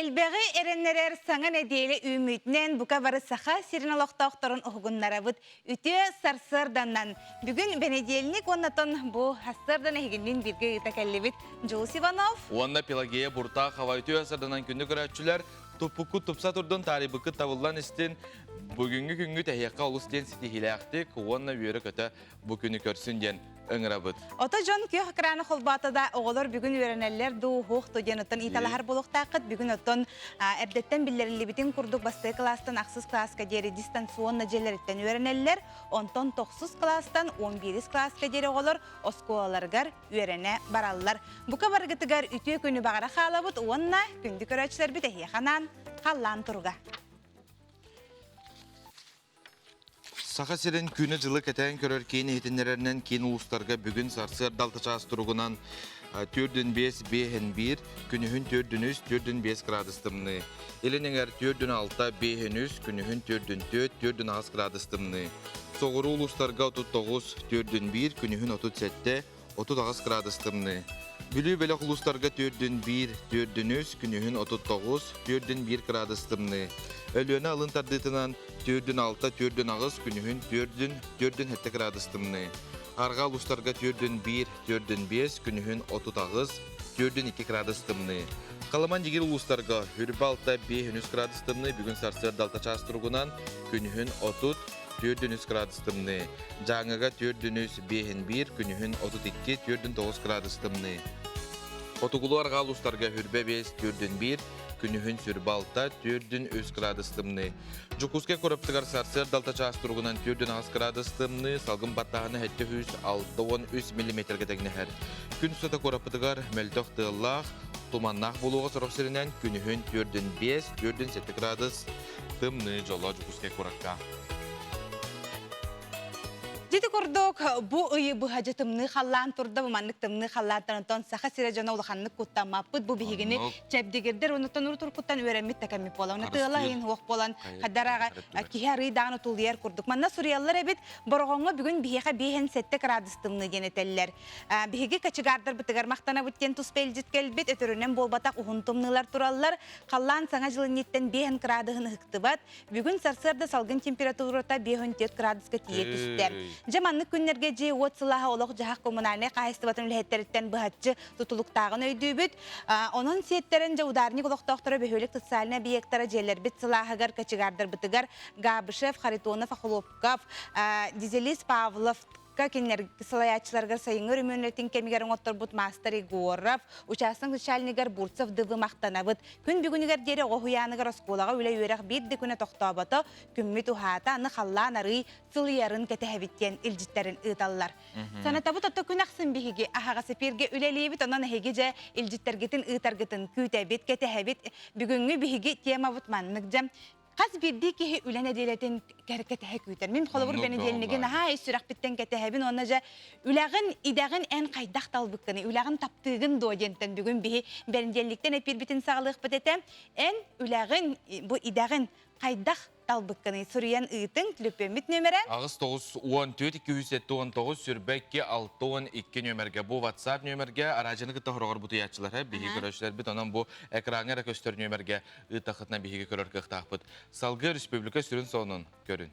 Элбэҕи эрэннэрэр саҥа нэдиэлэ үүммүтүнэн бука бары Саха сирин олохтоохторун уһугуннарабыт. Үтүө сарсыарданан. Бүгүн бэнидиэлник уоннатон бу сарсыардан эһигинниин бииргэ ыыта кэллибит. Дьулус Иванов. Уонна Пелагея Буртахова үтүө сарсыарданан күндү көрөөччүлэр туппуккут тупса турдун, таарыйбыккыт табыллан истин. Бүгүҥҥү күҥҥүт эһиэхэ олус диэн ситиһиилээхтик уонна үөрэ-көтө бу күнү көрсүн диэн ыҥырабыт. Ото дьон күөх экраны холбоото да оҕолор бүгүн үөрэнэллэр дуу, уһуох дуу диэн оттон ииталаһар буолуохтааххыт. Бүгүн оттон эрдэттэн биллэриллибитин курдук бастакы кылаастан ахсыс кылааска диэри дистанционно дьиэлэриттэн үөрэнэллэр. Онтон тохсус кылаастан 11 кылааска диэри оҕолор оскуолаларыгар үөрэнэ бараллар. Бука барыгытыгар үтүө күнү баҕара хаалабыт уонна күндү көрөөччүлэрбит эһиэхэ анаан халлаан туруга. Саха сирин күнү-дьылы кэтээн көрөр киин иһитиннэрэринэн киин улуустарга бүгүн сарсыарда алта чаас туругунан 4-5, 5-1, күнүһүн 4-3, 4-5 градус тымныы. Илин эҥэр 4-6, 5-3, күнүһүн 4-4, 4-8 градус тымныы. Соҕуруу улуустарга 39, 4-1, күнүһүн 37, 38 градус тымныы. Бүлүү бөлөх улуустарга төрдүн 1, төрдүн 3, күнүһүн 39, төрдүн 1 градус тымныы. Өлүөнэ алын тардыытынан төрдүн 6, төрдүн 8, күнүһүн төрдүн, төрдүн 7 градус тымныы. Арҕаа улуустарга төрдүн 1, төрдүн 5, күнүһүн 38, төрдүн 2 градус тымныы. Халыман дигир улуустарга үрбэ 6, 5 3 градус тымныы бүгүн сарсыарда 6 чаас туругунан күнүһүн 30, 4-3 градус тымныы. Дьааҥыга 4-3, 5-1, күнүһүн 32, 4-9 градус тымныы. Хотугулуу арҕаа улуустарга хүрбэ 5, 4-1, күнүһүн сүрбэ 6, 4-3 градус тымныы. Дьокуускай куораттыгар сарсыарда 6 чаас туругунан 4-8 градус тымныы, салгын баттааһына 763 миллиметргэ тэҥнэһэр. Күн устата куораппытыгар мөлтөх тыаллаах, туманнаах буолуоҕа сорох сиринэн күнүһүн 4-5, 4-7 градус тымныы дьоло Дьокуускай куоракка. Дьити курдук бу ыйы быһа дьэ тымныы халлаан турда бу маннык тымныы халлаантан онтон Саха сирэ дьоно улаханнык куттаммаппыт бу биһигини чэбдигирдэр онуттан урут уруккуттан үөрэммит да кэммит буола уонна тыала иһин суох буолан хадараҕа киһи арыйдаҕын утулуйар курдук манна суруйаллар эбит Бороҕоҥҥо бүгүн биһиэхэ биэһин сэттэ кыраадыс тымныы диэн этэллэр биһиги кочегардарбытыгар махтанабыт диэн туспа илдьит кэлбит өтөрүнэн буолбатах уһун тымныылар тураллар Халлаан Саҥа дьыл инниттэн биэһин кыраадыһын ыһыктыбат. Бүгүн сарсыарда салгын температурата 54 градуска тиийэ түстэ. Дьэ маннык күннэргэ дьиэ-уот сылааһа олох-дьаһах коммунальнай хаһаайыстыбатын үлэһиттэриттэн быһаччы тутулуктааҕын өйдүүбүт. Онон сиэттэрэн дьэ ударник олохтоохторо бөһүөлэк социальнай объектара дьиэлэрбит сылааһыгар кочегардарбытыгар Габышев, Харитонов, Охлопков, Дизелист Павлов кинилэр салайааччыларыгар сайыҥҥы өрөмүөннэрин кэмигэр оҥотторбут маастар Егоров, учаастак начальнигар Бурцев ДВ махтанабыт. Күн бүгүнүгэр диэри оҕо уһуйааныгар оскуолаҕа үлэ-үөрэх биир да күнэ тохтообото, күммүт уһаата, аны халлаан арыый сылыйарын кэтэһэбит диэн илдьиттэрин ыыталлар. Санатабыт ото күн ахсын биһиги аһаҕас эпииргэ үлэлиибит, онон эһиги дьэ илдьиттэргитин ыытаргытын күүтэбит, кэтэһэбит. Бүгүҥҥү биһиги темабыт маннык дьэ. Хас биирдии киһи үлэ нэдиэлэтин кэтэһэ күүтэр. Мин холобур бэнидиэнньиги наһаа ис сүрэхпиттэн кэтэһэбин уонна дьэ үлэҕин, идэҕин эн хайдах талбыккыный, үлэҕин таптыыгын дуо диэнтэн бүгүн биһи бэнидиэнньиктэн эпиирбитин саҕалыахпыт этэ. Эн үлэҕин, бу идэҕин хайдах талбыккыный суруйан ыытыҥ, түлүпүөммүт нүөмэрэ. 8 9 14 279 сүрбэ 2 62 нүөмэргэ бу WhatsApp нүөмэргэ араадьыйаны кытта хороҕор бутуйааччылар биһиги көрөөччүлэрбит онон бу экраҥҥа эрэ көстөр нүөмэргэ ыыттаххытына биһиги көрөр кыахтаахпыт. Салгыы республика сүрүн сонун көрүн.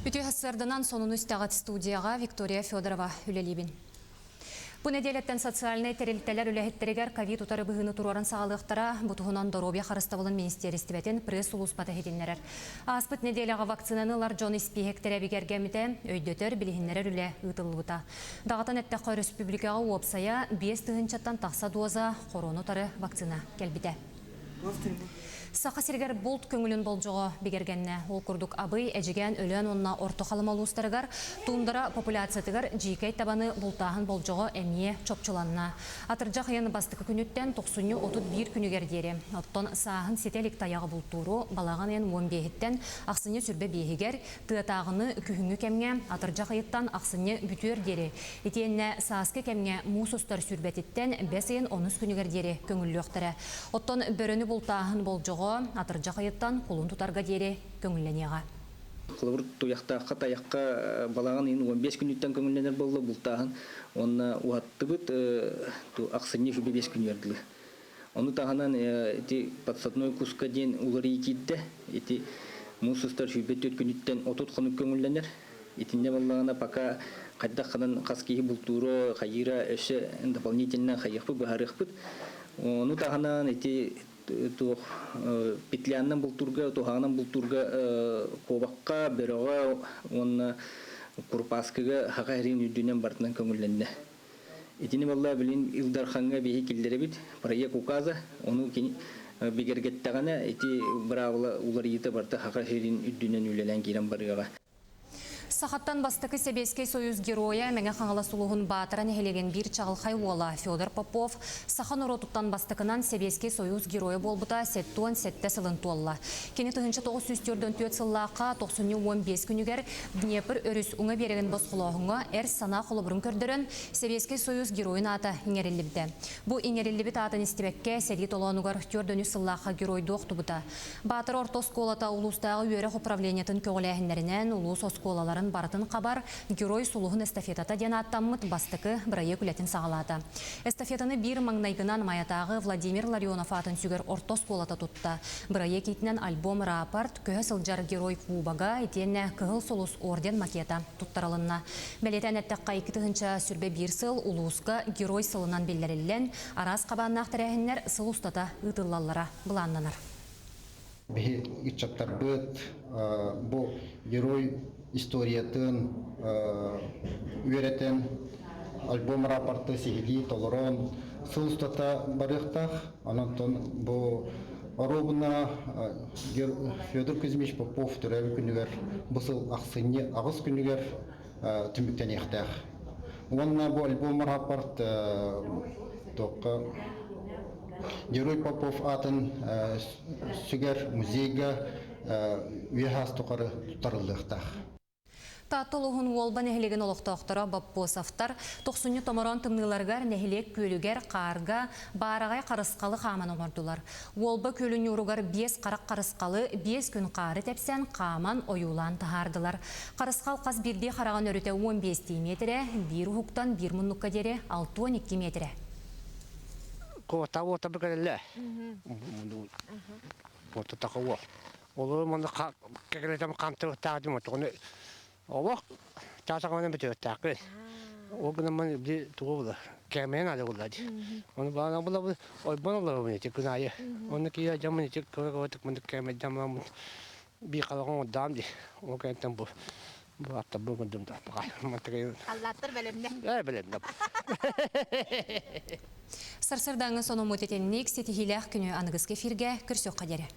Үтүө сарсыарданан сонуну истэҕит студияҕа Виктория Федорова үлэлиибин. Бу нэдиэлэттэн социальнай тэрилтэлэр үлэһиттэригэр ковид утары быһыыны туруоран саҕалыахтара. Бу туһунан доруобуйа харыстабылын министиэристибэтин пресс-сулууспата иһитиннэрэр. Ааспыт нэдиэлэҕэ вакцинаны ылар дьон испииһэктэрэ бигэргэммитэ, өйдөтөр, билиһиннэрэр үлэ ыытыллыбыта. Даҕатан эттэххэ, өрөспүүбүлүкэҕэ уопсайа 5 тыһыынчаттан тахса доза хоруона утары вакцина кэлбитэ. Саха сиригэр булт көҥүлүн болдьоҕо бигэргэннэ. Ол курдук Абый, Эдьигээн, Өлөөн уонна Орто Халыма улуустарыгар туундара популяциятыгар дьиикэй табаны бултааһын болдьоҕо эмиэ чопчуланна. Атырдьах ыйын бастакы күнүттэн тохсунньу 31 күнүгэр диэри, оттон сааһын ситэ илик тайаҕы бултууру балаҕан ыйын 15-иттэн ахсынньы сүрбэ биэһигэр, тыатааҕыны күһүҥҥү кэмҥэ атырдьах ыйыттан ахсынньы бүтүөр диэри, итиэннэ сааскы кэмҥэ муус устар сүүрбэтиттэн бэс ыйын онус күнүгэр диэри көҥүллүөхтэрэ. Оттон бөрөнү бултааһын болдьоҕо. болдьоҕо атырдьах ыйыттан кулун тутарга диэри көҥүллэниэҕэ. Холобур, туйахтаахха тайахха балаҕан ыйын 15 күнүттэн көҥүллэнэр буолла бултааһын уонна уһаттыбыт ахсынньы 25 күнүгэр дылы. Ону таһынан ити подсадной куска диэн уларыйыы киирдэ. Ити муус устар 24 күнүттэн 30 хонук көҥүллэнэр. Итиннэ буоллаҕына пока хайдах ханан хас киһи бултуура, хайыыра өссө дополнительно хайыахпыт, быһаарыахпыт. Ону таһынан ити туох петлянынан бултуурга, туһаҕынан бултуурга куобахха, бөрөҕө уонна курупааскыга хаха эриин үрдүнэн барытынан көҥүллэннэ. Итини буолла билин Ил Дархаҥҥа биһи киллэрэбит проект указа, ону кини бигэргэттэҕинэ ити быраабыла уларыйыыта барыта хаха сирин үрдүнэн үлэлээн киирэн барыаҕа. Сахаттан бастакы Сэбиэскэй Союз геройа Мэҥэ Хаҥалас улууһун Баатара нэһилиэгин биир чаҕылхай уола Федор Попов саха норуотуттан бастакынан Сэбиэскэй Союз геройа буолбута 77 сылын туолла. Кини 1944 сыллаахха тохсунньу 15 күнүгэр Днепр өрүс уҥа биэрэгин босхолооһуҥҥа эр санаа холобурун көрдөрөн Сэбиэскэй Союз геройун аата иҥэриллибитэ. Бу иҥэриллибит аатын истибэккэ сэрии толоонугар 43 сыллаахха геройдуу охтубута. Баатыр орто оскуолата улуустааҕы үөрэх управлениетын көҕүлээһиннэринэн улуус оскуолаларын барытын хабар Герой сулуһун эстафетата диэн ааттаммыт бастакы бырайыак үлэтин саҕалаата. Эстафетаны биир маҥнайгынан Майатааҕы Владимир Ларионов аатын сүгэр орто оскуолата тутта. Бырайыак иитинэн альбом-рапорт, көһө сылдьар Герой кубога итиэннэ Кыһыл сулус орден макета туттарылынна. Бэлиэтээн эттэххэ, 2021 сыл улууска Герой сылынан биллэриллэн, араас хабааннаах тэрээһиннэр сыл устата ыытыллаллара былааннанар. Биһи ыччаттарбыт бу герой историятын үөрэтэн, альбом рапорты сиһилии толорон сыл устата барыахтаах. Онон бу оруобуна Федор Кузьмич Попов төрөөбүт күнүгэр бу сыл ахсынньы аҕыс күнүгэр түмүктэниэхтээх. Уонна бу альбом рапорт туохха Герой Попов аатын сүгэр музейга үйэ саас тухары туттарыллыахтаах. Таатта улууһун Уолба нэһилиэгин олохтоохторо Боппосовтар тохсунньу томороон тымныыларыгар нэһилиэк күөлүгэр хаарга баараҕай харысхалы хааман оҥордулар. Уолба күөлүн ньууругар биэс харах харысхалы биэс күн хаары тэпсэн хааман ойуулаан таһаардылар. Харысхал хас биирдии хараҕын өрүтэ 15 миэтэрэ, биир уһуктан биир муннукка диэри 62 миэтэрэ. Куота уота быкарелле. Уота такого. Олору манна кэкэлэтем хантыбыттаах дим отоҕуну олох чаасаҕынан бүтүөттаахпын. Ол гынан ман би тугу була кэмээн ада була ди. Оны баана була ойбон олорбун ити күн аайы. Оны кия жамын ити кыра кыра мындык кэмэ жамын би халагын отдаам ди. Ол кэнтэн бу бу атта бу гындым да баҕай. Мантыгы Аллаттар бэлэмнэ. Э бэлэмнэ. Сарсырдааҥы сонуммут итинник ситиһиилээх күнү аныгыскы эфиргэ көрсүөххэ диэри.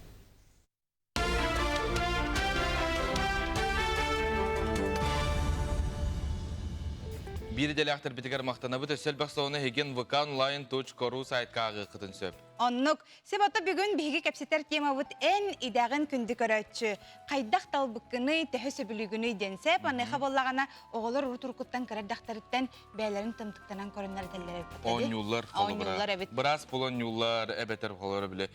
Биир идэлээхтэрбитигэр махтанабыт өссө элбэх сонуну эһигин vkonline.ru сайтка ааҕыаххытын сөп. Оннук. Себото бүгүн биһиги кэпсэтэр темабыт эн идэҕин күндү көрөөччү. Хайдах талбыккыный, төһө сөбүлүүгүнүй диэн сэп. Аныаха буоллаҕына оҕолор урут-уруккуттан кыра эрдэхтэриттэн бэйэлэрин тымтыктанан көрөннөр этэллэр эбит. Оонньууллар Оонньууллар эбит. Быраас буолан оонньууллар, эбэтэр холобура били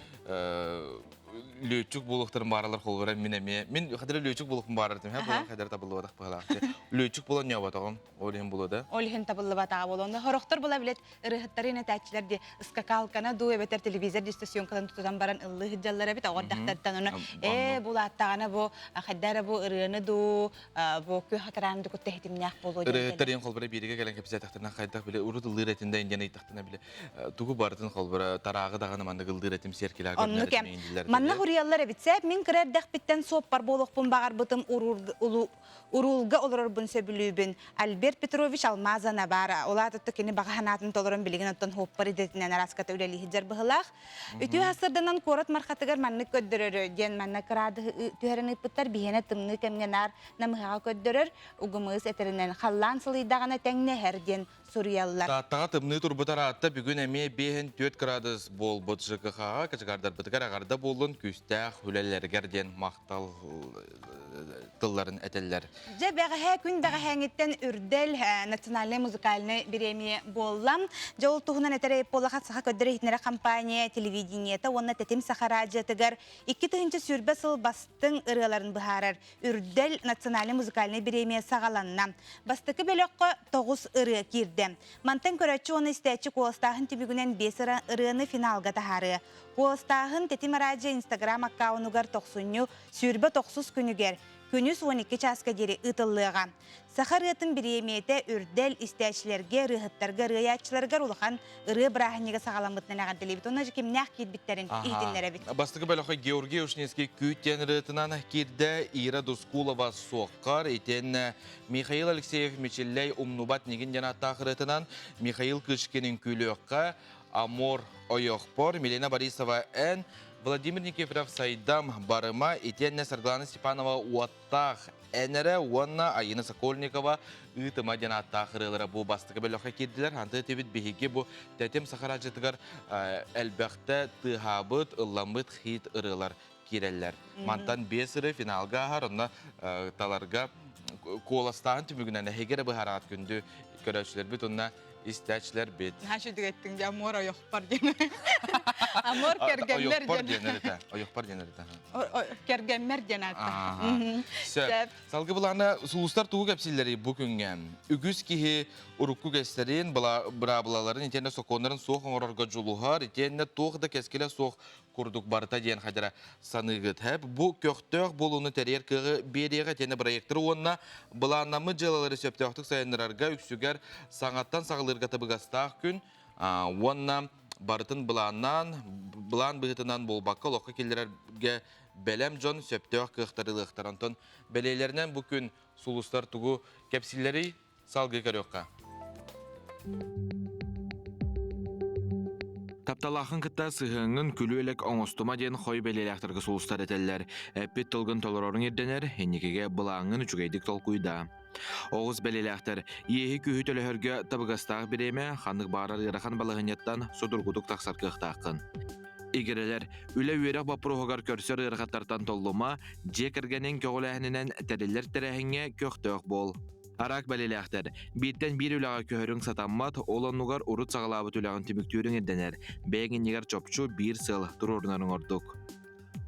лүөччүк буолуохтарын бааралар холобура мин эмиэ мин хадара лүөччүк буолуохпун баарар этим буолан хадара табыллыбатах быһалаах лүөччүк буолан ньоботоҕум ол иһин буолуо да ол иһин табыллыбатаҕа буолуо хорохтор була билет ырыһыттарын этээччилэр ди скакалкана дуу эбэтэр телевизор дистанционкатын тутан баран ыллыы сылдьаллар эбит оҕор дахтартан ону ээ булааттаҕына бу хайдара бу ырыаны дуу бу күөх хатараан кутта хитимнээх буолуо ырыһыттар иһин холбура бииригэ кэлэн кэпсээтэхтэринэ хайдах биле урут ыллыыр этин да индиан ыйдахтына биле тугу барытын холбура тарааҕы даҕаны маннык ыллыыр этим сиэркилэҕэ Оннук көрүнэр эм. этим индилэр Манна хуруйаллар эбит сээп мин кыра эрдэхпиттэн суоппар буолуохпун баҕарбытым уруулга олорорбун сөбүлүүбүн. Альберт Петрович Алмазана баара. Ол аатытта кини баҕа санаатын толорон билигин оттон хуоппар идэтинэн араската үлэлии сылдьар быһылаах. Үтүө сырданан куорат мархатыгар маннык көрдөрөрү диэн манна кыраадыһы түһэрэн ыыппыттар биһиэнэ тымныы кэмҥэ наар намыһаҕа көрдөрөр угумыыс этэринэн халлаан сылыйдаҕына тэҥнэһэр диэн суруйаллар. Тааттаҕа тымныы турбут араатта бүгүн эмиэ 5-4 градус буолбут ЖКХ-ҕа кочегардарбытыгар аҕарда буоллун. Урутун күүстээх үлэлэригэр диэн махтал тылларын этэллэр. Дьэ бэҕэһээ күн бэҕэһээҥиттэн Үрдэл национальнай музыкальнай бириэмийэ буолла. Дьэ ол туһунан этэр буоллаха Саха көрдөр-иһитиннэрэр компания телевидениета уонна Тэтим Саха радиотыгар 2020 сыл бастыҥ ырыаларын быһаарар Үрдэл национальнай музыкальнай бириэмийэ саҕаланна. Бастакы бөлөххө тоҕус ырыа киирдэ. Мантан көрөөччү уонна истээччи куоластааһын түмүгүнэн биэс ырыаны финалга таһаарыа. Куоластааһын Тэтим радио Инстаграм аккаунугар тохсунньу 29 күнүгэр күнүс 12 чааска диэри ыытыллыаҕа. Саха ырыатын бириэмийэтэ Үрдэл истээччилэргэ, ырыаһыттарга, ырыайааччыларыгар улахан ырыа бырааһынньыга саҕаламмытынан эҕэрдэлиибит. Онно кимнээх киирбиттэрин иһитиннэрэбит. Бастакы бөлөххө Георгий Ушницкий Күүт диэн ырыатынан киирдэ, Ира Дускулова Суоххар, итиэннэ Михаил Алексеев Мичиллэй Умнубат нигин диэн ааттаах ырыатынан Михаил Кычкин Үҥкүүлүөххэ, Амор Ойохпор, Милена Борисова Эн, Владимир Никифоров Сайдам Барыма, итиэннэ Саргылана Степанова Уоттаах Эн эрэ уонна Айыына Сокольникова Ыытыма диэн ааттаах ырыалара бу бастакы бөлөххө киирдилэр. Анты этибит биһиги бу Тэтим Саха радиотыгар элбэхтэ тыаһаабыт, ылламмыт хит ырыалар киирэллэр. Мантан биэс ырыа финалга аһар, онно таларга куоластааһын түмүгүнэн эһиги эрэ быһаараҕыт күндү көрөөччүлэрбит уонна истээччилэрбит. Наһаа үчүгэй эттиҥ дьэ Амор ойохпор диэн. Амор кэргэммэр диэн. диэн эритэ. Ойохпор диэн эритэ. Кэргэммэр диэн аатта. Сөп. Салгы былаана сулустар тугу кэпсииллэрий бу күҥҥэ? Үгүс киһи урукку кэстэрин, быраабылаларын итиэннэ сокуоннарын суох оҥорорго дьулуһар, итиэннэ туох да кэскилэ суох курдук барыта диэн хадьара саныыгыт. Хэп бу көхтөөх буолууну тэрийэр кыаҕы биэриэҕэ итиэннэ бырайыактары уонна былааннаммыт дьыалалары сөптөөхтүк сайыннарарга үксүгэр саҥаттан саҕалыырга табыгастаах күн уонна барытын былааннаан, былаан быһыытынан буолбакка олоххо киллэрэргэ бэлэм дьон сөптөөх кыахтары ылыахтара. Онтон бэлиэлэринэн бу күн сулустар тугу кэпсииллэрий Салгыы көрүөххэ. Тапталаахын кытта сыһыаҥҥын күлүү-элэк оҥостума диэн хой бэлиэлээхтэргэ сулустар этэллэр. Эппит тылгын толороруҥ ирдэнэр, инникигэ былааҥҥын үчүгэйдик толкуйдаа. Оҕус бэлиэлээхтэр иэһи-күүһү төлөһөргө табыгастаах бириэмэ, ханнык баҕарар ыарахан балаһыанньаттан судургутук тахсар кыахтааххын. Игирэлэр, үлэ-үөрэх боппуруоһугар көрсөр ыарахаттартан толлума, дьиэ кэргэниҥ көҕүлээһининэн тэриллэр тэрээһиҥҥэ көхтөөх буол. Араак бэлиэлээхтэр, бииртэн биир үлэҕэ көһөрүҥ сатаммат, ол оннугар урут саҕалаабыт үлэҕин түмүктүүрүҥ ирдэнэр, бэйэҥ иннигэр чопчу биир сыал туруорунарыҥ ордук.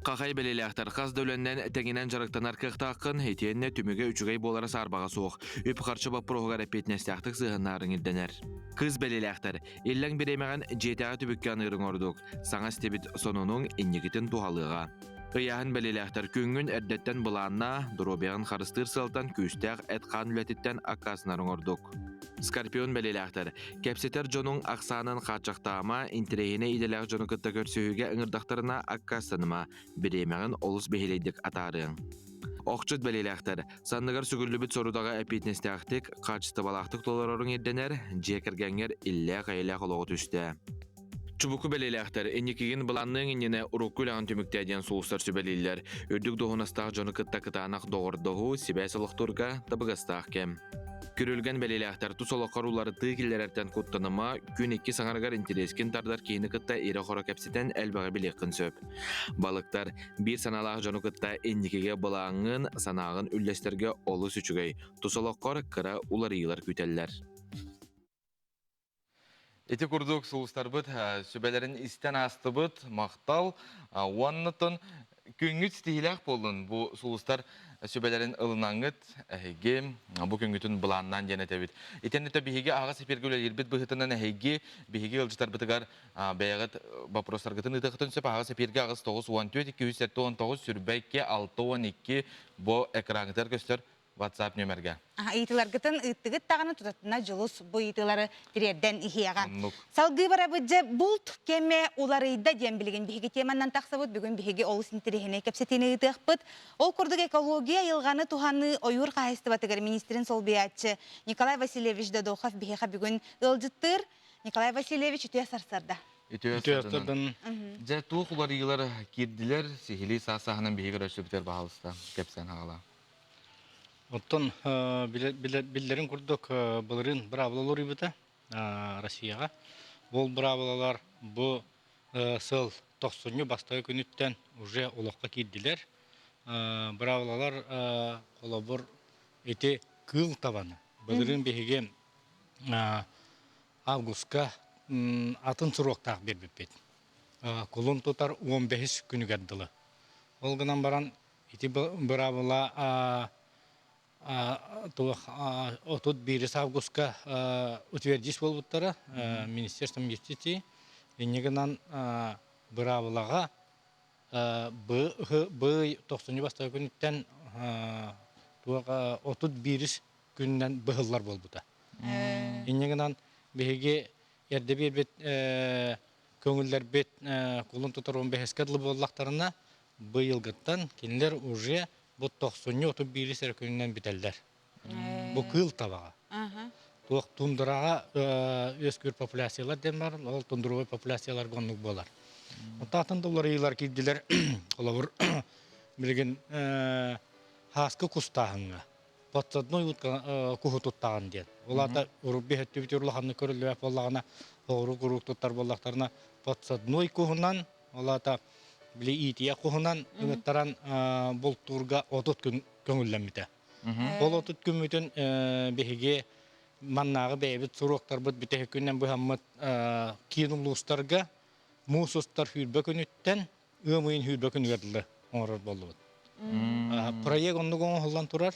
Хахай бэлиэлээхтэр хас да үлэннэн тэҥинэн дьарыктанар кыахтааххын, итиэннэ түмүгэ үчүгэй буолара саарбаҕа суох. Үп-харчы боппуруоһугар эппиэтинэстээхтик сыһыаннаарыҥ ирдэнэр. Кыыс бэлиэлээхтэр, иллэҥ бириэмэҕин дьиэтээҕи түбүккэ аныырыҥ ордук. Саҥа истибит сонунуҥ инникитин туһалыаҕа. Ыйааһын бэлиэлээхтэр күҥҥүн эрдэттэн былааннаа, доруобуйаҕын харыстыыр сыалтан күүстээх эт-хаан үлэтиттэн аккаастанарыҥ ордук. Скорпион бэлиэлээхтэр, кэпсэтэр дьонуҥ ахсаанын хааччахтаама, интэриэһинэй идэлээх дьону кытта көрсүһүүгэ ыҥырдахтарына аккаастаныма, бириэмэҕин олус бэһиэлэйдик атаарыаҥ. Охчут бэлиэлээхтэр, санныгар сүгүллүбүт сорудаҕы эппиэтинэстээхтик, хаачыстыбалаахтык толороруҥ ирдэнэр, дьиэ кэргэҥҥэр иллээх-эйэлээх олоҕу түстээ. Чубуку бэлиэлээхтэр инникигин былаанныаҥ иннинэ урукку үлэҕин түмүктээ диэн сулустар сүбэлииллэр. Үрдүк дуоһунастаах дьону кытта кытаанах доҕордоһуу, сибээс олохтуурга табыгастаах кэм. Күрүлгэн бэлиэлээхтэр тус олоххор уларытыы киллэрэртэн куттаныма, күн икки саҥарыгар интэриэскин тардар киһини кытта ирэ-хоро кэпсэтэн элбэҕи билиэххин сөп. Балыктар биир санаалаах дьону кытта инникигэ былааҥҥын, санааҕын үллэстэргэ олус үчүгэй. Тус олоххор кыра уларыйыылар күүтэллэр. Ити курдук сулустарбыт сүбэлэрин истэн аастыбыт, махтал. Уоннатон күҥҥүт ситиһиилээх буоллун. Бу сулустар сүбэлэрин ылынаҥҥыт эһиги бу күҥҥүтүн былааннаан диэн этэбит. Итиннэ биһиги аһаҕас эфиргэ үлэлиирбит быһыытынан эһиги биһиги ыалдьытарбытыгар бэйэҕит вопростаргытын ыытыаххытын сөп. Аһаҕас эфиргэ 8 94 279 22 62 бу экраҥҥытыгар көстөр WhatsApp нүөмэргэ. Ыйытыыларгытын ыыттыгыт даҕаны тутатына Дьулус бу ыйытыылары тириэрдэн иһиэҕэ. Салгыы барабыт дьэ булт кэмэ уларыйда диэн билигин биһиги теманан тахсабыт. Бүгүн биһиги олус интэриэһинэй кэпсэтиини ыытыахпыт. Ол курдук экология айылҕаны туһаныы ойуур хаһаайыстыбатыгар министрин солбуйааччы Николай Васильевич Додохов биһиэхэ бүгүн ыалдьыттыыр. Николай Васильевич үтүө сарсыарда. Үтүө сарсыардан. Дьэ туох уларыйыылар киирдилэр сиһилии саас-сааһынан биһиги көрөөччүбүтүгэр баһаалыста кэпсээн хаҕала. Оттон биллэрин курдук былырыын быраабыла уларыйбыта Россияҕа. Ол быраабылалар бу сыл тохсунньу бастакы күнүттэн уже олоххо киирдилэр. Быраабылалар холобур ити кыыл табаны. Былырыын биһиги августка атын суруоктаах биэрбиппит. Кулун тутар 15 күнүгэр дылы. Ол гынан баран ити быраабыла туох 31 августка утвердись буолбуттара Министерством юстиции. Инньэ гынан быраабылаҕа Б Б тохсунньу бастакы күнүттэн туох 31 күнүнэн быһыллар буолбута. Инньэ гынан биһиги эрдэ биэрбит көҥүллэрбит кулун тутар 15-ке дылы буоллахтарына быйылгыттан кинилэр уже бу тохсунньу 31 эрэ күнүнэн бүтэллэр. Бу кыыл табаҕа. Туох тундраҕа үөскүүр популяциялар диэн бар, ол тундровой популяцияларга оннук буолар. Онтон да уларыйыылар киирдилэр. Холобур, билигин хааскы кустааһыҥҥа подсадной утка куһу туттаҕын диэн. Ол аата урут биһэттибит улаханнык көрүллүбэт буоллаҕына, оҕурук урук туттар буоллахтарына подсадной куһунан, ол аата били иитийэх куһунан ыҥыттаран бултуурга 30 күн көҥүллэммитэ. Ол 30 күммүтүн биһиги маннааҕы бэйэбит суруоктарбыт бүтэһик күнүнэн быһаммыт киин улуустарга муус устар сүүрбэ күнүттэн ыам ыйын сүүрбэ күнүгэр дылы оҥорор буоллубут. Проект оннук оҥоһуллан турар.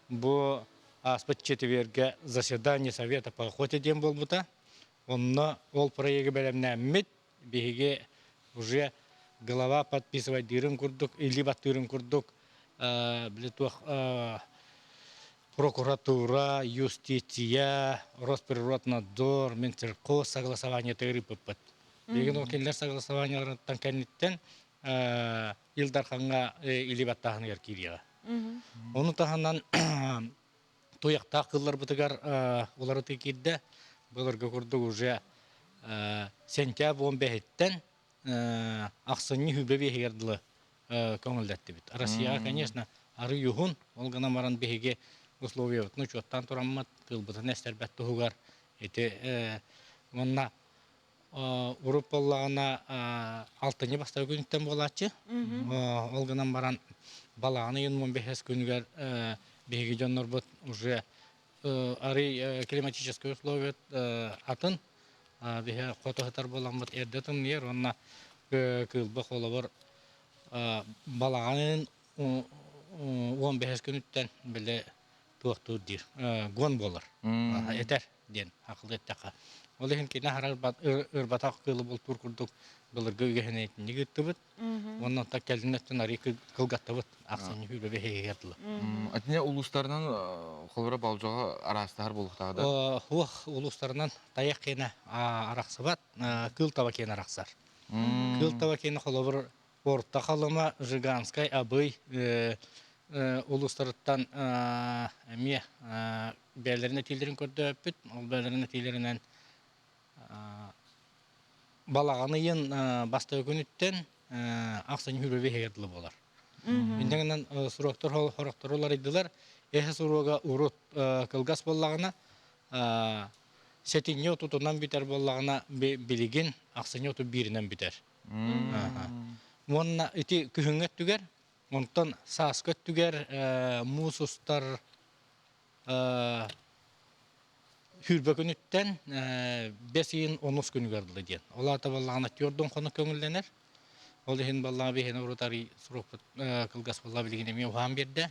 Бу ааспыт четвергэ заседание совета по охоте диэн буолбута. Онно ол проегы бэлэмнээммит биһиги уже голова подписывайдыырын курдук, илии баттыырын курдук били туох прокуратура, юстиция, Росприроднадзор, Минциркоз согласованиетыгар ыыппыппыт. Билигин ол кинилэр согласованиеларыттан кэнниттэн Ил Дархаҥҥа илии баттааһыныгар киириэҕэ. Ону таһынан туйахтаах кылларбытыгар уларытыы киирдэ. Былыргы курдук уже сентябрь 15-иттэн ахсынньы хүбэ биэһигэр дылы көҥүллэттибит. Россияҕа, конечно, арый уһун, ол гынан баран биһиги условиябытын учуоттаан тураммыт, кыылбытын эстэрбэт туһугар ити уонна урут буоллаҕына алтынньы бастакы күнүттэн буолааччы. Ол гынан баран балаҕан ыйын 15 күнүгэр биһиги дьоннорбут уже арый климатическай условия атын биһи хото сытар буоламмыт эрдэ тымныйар уонна кыылба холобур балаҕан ыйын 15 күнүттэн били туохтуур диир гон буолар этэр диэн акылы эттэххэ. Ол иһин кини аһара ырбатах кыылы бултуур курдук былыргы үгэһин итинник ыыттыбыт. Уонна оттон кэлин өттүн арый кылгаттыбыт. Ахсынньы сүүрбэ биһигигэр дылы. Атине улуустарынан холобура болдьоҕо араастаһар буолуохтааҕа да? Хуох улуустарынан тайах киэнэ арахсыбат, кыыл таба киэнэ арахсар. Кыыл таба киэнэ холобур Орто Халыма, Жиганскай, Абый улуустарыттан эмиэ бэйэлэрин этиилэрин көрдөөппүт. Ол бэйэлэрин этиилэринэн балаҕан ыйын бастакы күнүттэн ахсынньы сүүрбэ биэһигэр дылы буолар. Инньэ гынан суруоктар сорохторо уларыйдылар. Эһэ суруога урут кылгас буоллаҕына, сэтинньи отутунан бүтэр буоллаҕына, билигин ахсынньы 31-инэн бүтэр. Уонна ити күһүҥҥү өттүгэр, онтон сааскы өттүгэр муус устар сүүрбэ күнүттэн бэс ыйын онус күнүгэр дылы диэн. Ол аата буоллаҕына түөрт хонук көҥүллэнэр. Ол иһин буоллаҕа биһиэнэ урут арый срокпут кылгас буолла билигин эмиэ уһаан биэрдэ.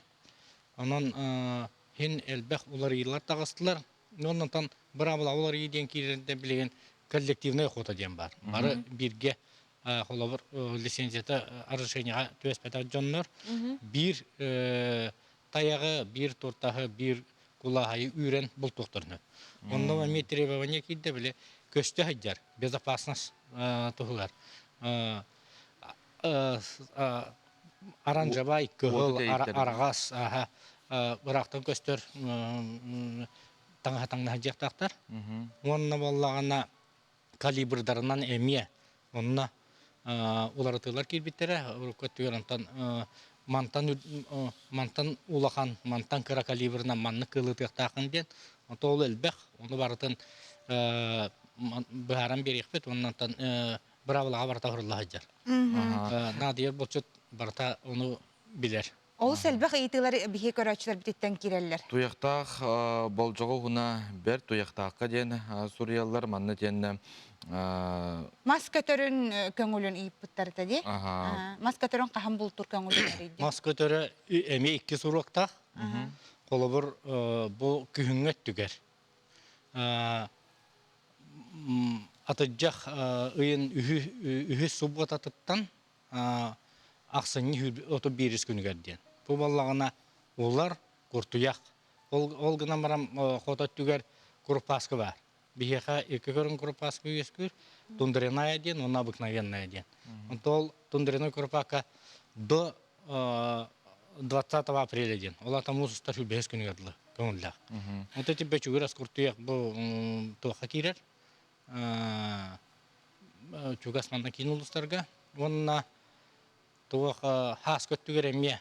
Онон иһин элбэх уларыйыылар таҕыстылар. Оннотон быраабыла уларыйыы диэн киирэринтэн билигин коллективная охота диэн баар. Бары бииргэ холобур лицензията разрешениеҕа түбэспэтэх дьоннор биир тайаҕы, биир туртаһы, биир кулааһайы үүрэн бултуохтарын сөп. Онно эмиэ требование киирдэ били көстө сылдьар безопасность туһугар оранжевай, кыһыл, араҕас ыраахтан көстөр таҥаһа таҥнаһа дьиэхтаахтар. Уонна буоллаҕына калибрдарынан эмиэ онно уларытыылар киирбиттэрэ. Урукку өттүгэр онтон мантан мантан улахан, мантан кыра калибрынан маннык кыылытыахтааххын диэн. Онто ол элбэх, ону барытын. быһааран биэриэхпит уонна быраабылаҕа барыта оһорулла сылдьар. Наадыйар булчут барыта ону билэр. Олус элбэх ыйытыылар биһи көрөөччүлэрбититтэн киирэллэр. Туйахтаах болдьоҕу уһуна бэрт туйахтаахха диэн суруйаллар. Манна диэн Мас көтөрүн көҥүлүн ыйыппыттарыта дии. Мас көтөрүн хаһан бултуур көҥүлүн эрийди. Мас көтөрө эмиэ икки суруктаах. Холобур, бу күһүҥҥү өттүгэр атырдьах ыйын үһүс субуотатыттан ахсынньы 31 күнүгэр диэн. Бу буоллаҕына улар, куртуйах. Ол, ол гынан баран хото өттүгэр курупааскы баар. Биһиэхэ икки көрүҥ курупааскы үөскүүр. Тундреная диэн уонна обыкновенная диэн. Онтон ол тундреной курупаака до 20 апреля диэн. Ол аата муус устар 25 күнүгэр дылы көҥүллээх. Вот эти бөчүгүр ас куртуйах бу туохха киирэр? Чугас манна киин улуустарга уонна туох хаас көттүгэр эмиэ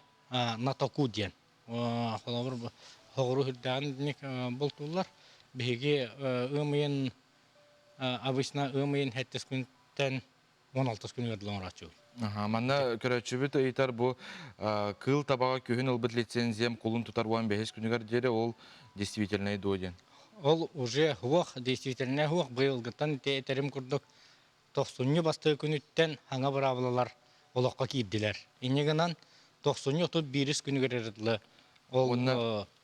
натоку диэн холобур хоҕуру үрдээҕин бултууллар. Биһиги ыам ыйын обычно ыам ыйын сэттис күнтэн 16 күнүгэр дылы оҥорооччубут. Манна көрөөччүбүт ыйытар бу кыыл табаҕа күһүн ылбыт лицензиям кулун тутар 15 күнүгэр диэри ол действительный дуо диэн. Ол уже суох, действительный суох быйылгыттан этэрим курдук тохсунньу бастакы күнүттэн саҥа быраабылалар олоххо киирдилэр. Инньэ гынан тохсунньу 31 күнүгэр дылы ол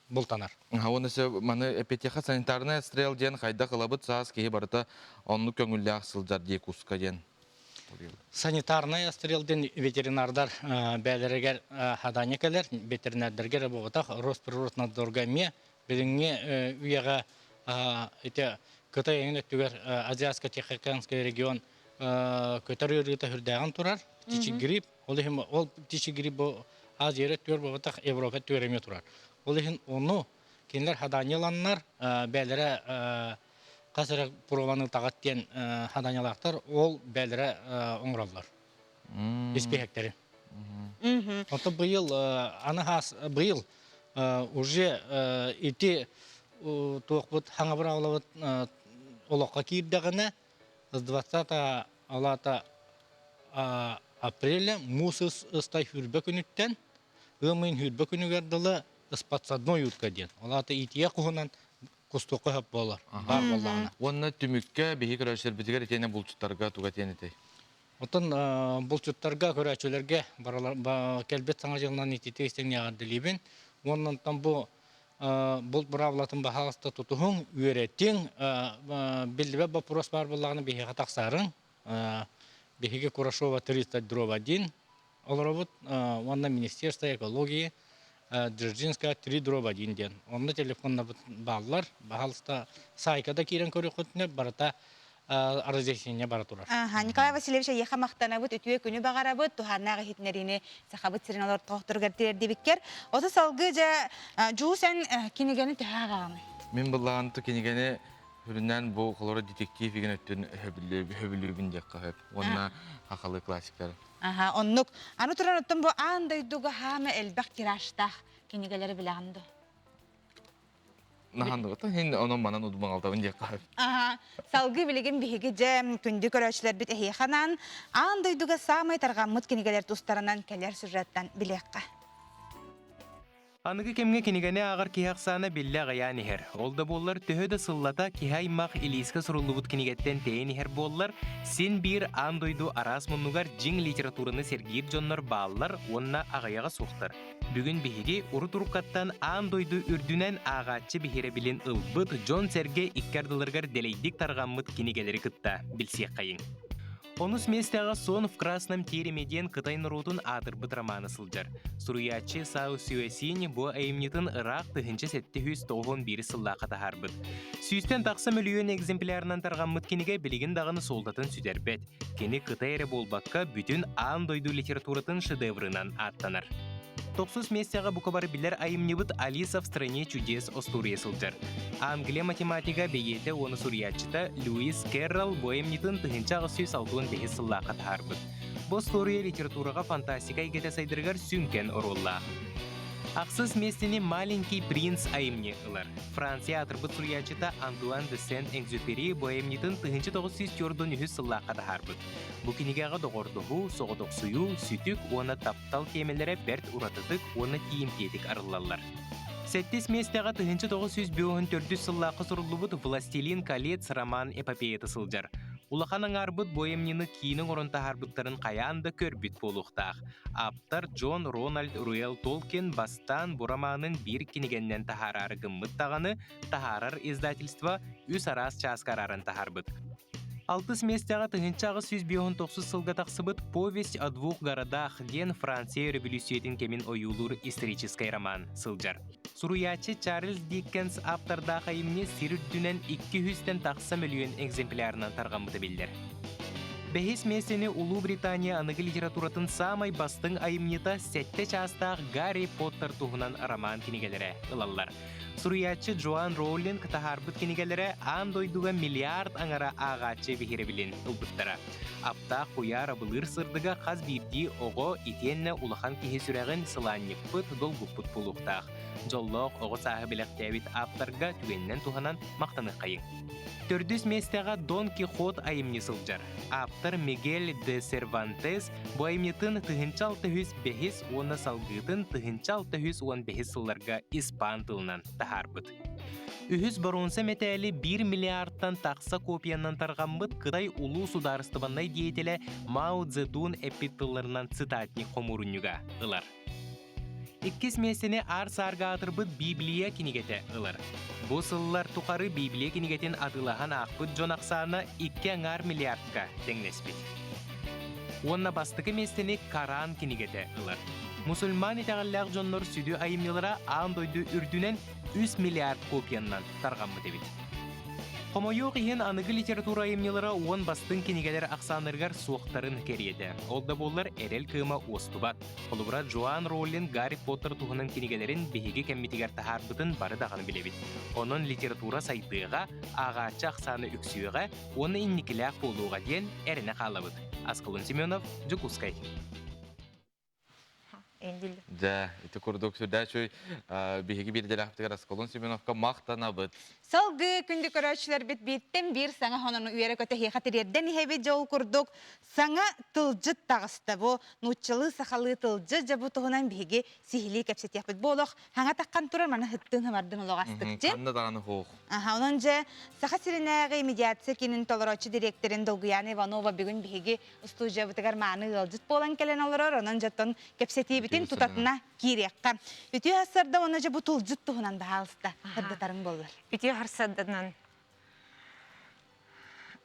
бултанар. Уонна маны эпитеха санитарный отстрел диэн хайдах ылабыт саас киһи барыта оннук көҥүллээх сылдьар дии куска диэн. Санитарный отстрел диэн ветеринардар бээлэригэр хадание кэлэр, ветеринардарга эрэ буолбатах, Росприроднадзорга эмиэ билиҥҥи үйэҕэ ити Кытай эҥин өттүгэр Азиатско-Тихоокеанский регион көтөр ыарыыта үрдээҕин турар, птичий грипп, ол иһин ол птичий грипп бу Азия өттүгэр буолбатах, Европа өттүгэр эмиэ турар. Ол иһин ону кинилэр хадаанньаланнар бээлэрэ хас эрэ пробаны таҕат диэн хадаанньалаахтар, ол бээлэрэ оҥороллор испииһэктэри. Ото быйыл аны хаас быйыл уже ити туохпут хаҥа быраҕылабыт олоххо киирдэҕинэ с 20 алата апреля муус ыстай хүрбэ күнүттэн ыам ыйын хүрбэ күнүгэр дылы ыспатсадной утка диэн. Ол аата итиэ куһунан кустуохха сөп буолар. Баар буоллаҕына. Уонна түмүккэ биһи көрөөччүлэрбитигэр итиэнэ булчуттарга туга этиэн этэй? Оттон булчуттарга, көрөөччүлэргэ кэлбит саҥа дьылынан ититии истиҥ эҕэрдэлиибин. Уонна онтон бу булт быраабылатын баһаалыста тутуһуҥ, үөрэтиҥ, биллибэт боппуруос баар буоллаҕына биһиэхэ тахсаарыҥ. Биһиги Курашова 300 1 олоробут уонна Министерство экологии Дзержинская 3 1 диэн. Онно телефоннарбыт бааллар. Баһаалыста саайка да киирэн көрүөххүтүнэ барыта разъяснение бара турар. Аха, Николай Васильевич эйиэхэ махтанабыт, үтүө күнү баҕарабыт, туһааннаах иһитиннэриини Сахабыт сирин олортоохторугар тириэрдибиккэр. Оту салгыы дьэ Дьуус эн кинигэни төһө ааҕаҕыный? Мин былаан кинигэни Сүрүннээн бу холоро детектив игин өттүн хөбүлүүбүн диэххэ сөп. Уонна хахалы классиктары. Аха, оннук. Аны туран оттон бу аан дойдуга хаама элбэх тиражтаах кинигэлэри билэҕин дуо? Нахан дуота, хин онон манан удумаҥалтабын диэххэ сөп. Аха, салгыы билигин биһиги дьэ күндү көрөөччүлэрбит эһиэхэ анаан аан дойдуга саамай тарҕаммыт кинигэлэр тустарынан кэлэр сюжеттан билиэххэ. Аныгы кэмҥэ кинигэни ааҕар киһи ахсаана биллэ аҕыйаан иһэр. Ол да буоллар, төһө да сыллата киһи аймах илиискэ суруллубут кинигэттэн тэйэн иһэр буоллар, син биир аан дойду араас муннугар дьиҥ литератураны сэргиир дьоннор бааллар уонна аҕыйаҕа суохтар. Бүгүн биһиги урут-уруккаттан аан дойду үрдүнэн ааҕааччы биһирэбилин ылбыт дьон-сэргэ икки ардыларыгар дэлэйдик тарҕаммыт кинигэлэри кытта билсиэххэйиҥ. Онус миэстэҕэ «Сон в красном тереме» диэн кытай норуотун аатырбыт романа сылдьар. Суруйааччы Сао Сюэсинь бу айымньытын ыраах 1791 сыллаахха таһаарбыт. Сүүстэн тахса мөлүйүөн экземплярынан тарҕаммыт кинигэ билигин даҕаны суолтатын сүтэрбэт. Кини кытай эрэ буолбакка, бүтүн аан дойду литературатын шедеврынан ааттанар. Тохсус миэстэҕэ бука бары билэр айымньыбыт «Алиса в стране чудес» остуоруйа сылдьар. Англия математига бэйиэтэ уонна суруйааччыта Льюис Керролл бу айымньытын 1865 сыллаахха таһаарбыт. Бу остуоруйа литератураҕа фантастика эйгэтэ сайдарыгар сүҥкэн оруоллаах. Ахсыс миэстэни «Маленький принц» айымньы ылар. Франция аатырбыт суруйааччыта Антуан де Сент-Экзюпери бу айымньытын 1943 сыллаахха таһаарбыт. Бу кинигэҕэ доҕордоһуу, соҕотохсуйуу, сүтүк уонна таптал тиэмэлэрэ бэрт уратытык уонна тиийимтиэтик арыллаллар. Сэттис миэстэҕэ 1954 сыллаахха суруллубут «Властелин колец» роман эпопеята сылдьар. Улахан аҥаарбыт бу айымньыны киинэ оҥорон таһаарбыттарын хайаан да көрбүт буолуохтаах. Ааптар Джон Рональд Руэл Толкин бастаан бу романын биир кинигэннэн таһаараары гыммыт даҕаны, таһаарар издательство үс араас чааска арааран таһаарбыт. Алтыс миэстэҕэ 1859 сылга тахсыбыт «Повесть о двух городах» диэн Франция өрөбүлүүссүйэтин кэмин ойуулуур историческай роман сылдьар. Суруйааччы Чарльз Диккенс ааптардаах айымньы сир үрдүнэн 200-тэн тахса мөлүйүөн экземплярынан тарҕаммыта биллэр. Бэһис миэстэни Улуу Британия аныгы литературатын саамай бастыҥ айымньыта сэттэ чаастаах Гарри Поттер туһунан роман кинигэлэрэ ылаллар. Суруйааччы Джоан Роулинг таһаарбыт кинигэлэрэ аан дойдуга миллиард аҥара ааҕааччы биһирэбилин ылбыттара. Аптаах куйаар абылыыр сырдыга хас биирдии оҕо итиэннэ улахан киһи сүрэҕин сылаанньыппыт, долгуппут буолуохтаах. Дьоллоох оҕо сааһы бэлэхтээбит ааптарга түгэнинэн туһанан махтаныаххайыҥ. Төрдүс миэстэҕэ Дон Кихот айымньы сылдьар. Ааптар Мигель де Сервантес бу айымньытын 1605 уонна салгыытын 1615 сылларга испан тылынан таһаарбыт. Үһүс боруонса мэтээли биир миллиардтан тахса копиянан тарҕаммыт Кытай улуу судаарыстыбаннай деятелэ Мао Цзэдун эппит тылларынан цитатник хомуурунньуга ылар. Иккис миэстэни аар-саарга аатырбыт Библия кинигэтэ ылар. Бу сыллар тухары Библия кинигэтин атыылаһан аахпыт дьон ахсаана икки аҥаар миллиардка тэҥнэспит. Уонна бастакы миэстэни Коран кинигэтэ ылар. Мусульман итэҕэллээх дьоннор сүдү айымньылара аан дойду үрдүнэн 3 миллиард копияннан тарҕаммыт эбит. Хомойуох иһин, аныгы литература айымньылара уон бастыҥ кинигэлэр ахсааннарыгар суохтарын кэриэтэ. Ол да буоллар, эрэл кыыма уостубат. Холобура, Джоан Роулинг Гарри Поттер туһунан кинигэлэрин биһиги кэммитигэр таһаарбытын бары даҕаны билэбит. Онон литература сайдыаҕа, ааҕааччы ахсаана үксүөҕэ уонна инникилээх буолуоҕа диэн эрэнэ хаалабыт. Аскалон Семенов, Дьокуускай. Дьэ, ити курдук сүрдээх үчүгэй биһиги биирдэлээхпитигэр Аскалон Семеновка махтанабыт. Салгыы күндү көрөөччүлэрбит бииртэн биир саҥа хонону үөрэ-көтө эһиэхэ тириэрдэн иһэбит дьол курдук Саҥа тылдьыт таҕыста бу нууччалыы-сахалыы тылдьыт дьэ бу туһунан биһиги сиһилии кэпсэтиэхпит. Бу олох хаҥа таххан турар маны ыттыын хымардын олох астыкчы. Ханна даҕаны суох. Аха, онон дьэ Саха сиринээҕи медиация киинин толорооччу дириэктэрин Долгуяна Иванова бүгүн биһиги устуудьуйабытыгар мааны ыалдьыт буолан кэлэн олорор. Онон дьэ оттон кэпсэтиибитин тутатына киириэххэ. Үтүө сарсыарда уонна дьэ бу тылдьыт туһунан баһаалыста сырдатарыҥ буоллар. Үтүө сарсыарданан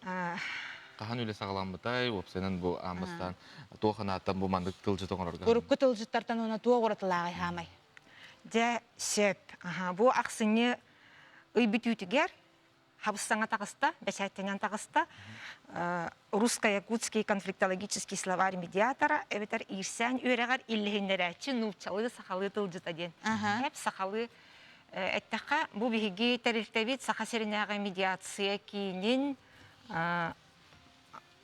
Хаһан үлэ саҕаламмытай, уопсайынан бу аан бастаан туох анааттан бу маннык тылдьыт оҥорорго? Урукку тылдьыттартан уонна туох уратылааҕый хаамай? Дьэ, сөп. Бу ахсынньы ый бүтүүтүгэр хабыс-саҥа таҕыста, бэчээттэнэн таҕыста. Русско-якутский конфликтологический словарь медиатора эбэтэр иирсээн үөрэҕэр иллэһиннэрээччи нууччалыы сахалыы тылдьыта диэн. Эп сахалыы Эттэххэ, бу биһиги тэрилтэбит Саха сиринээҕи медиация киинин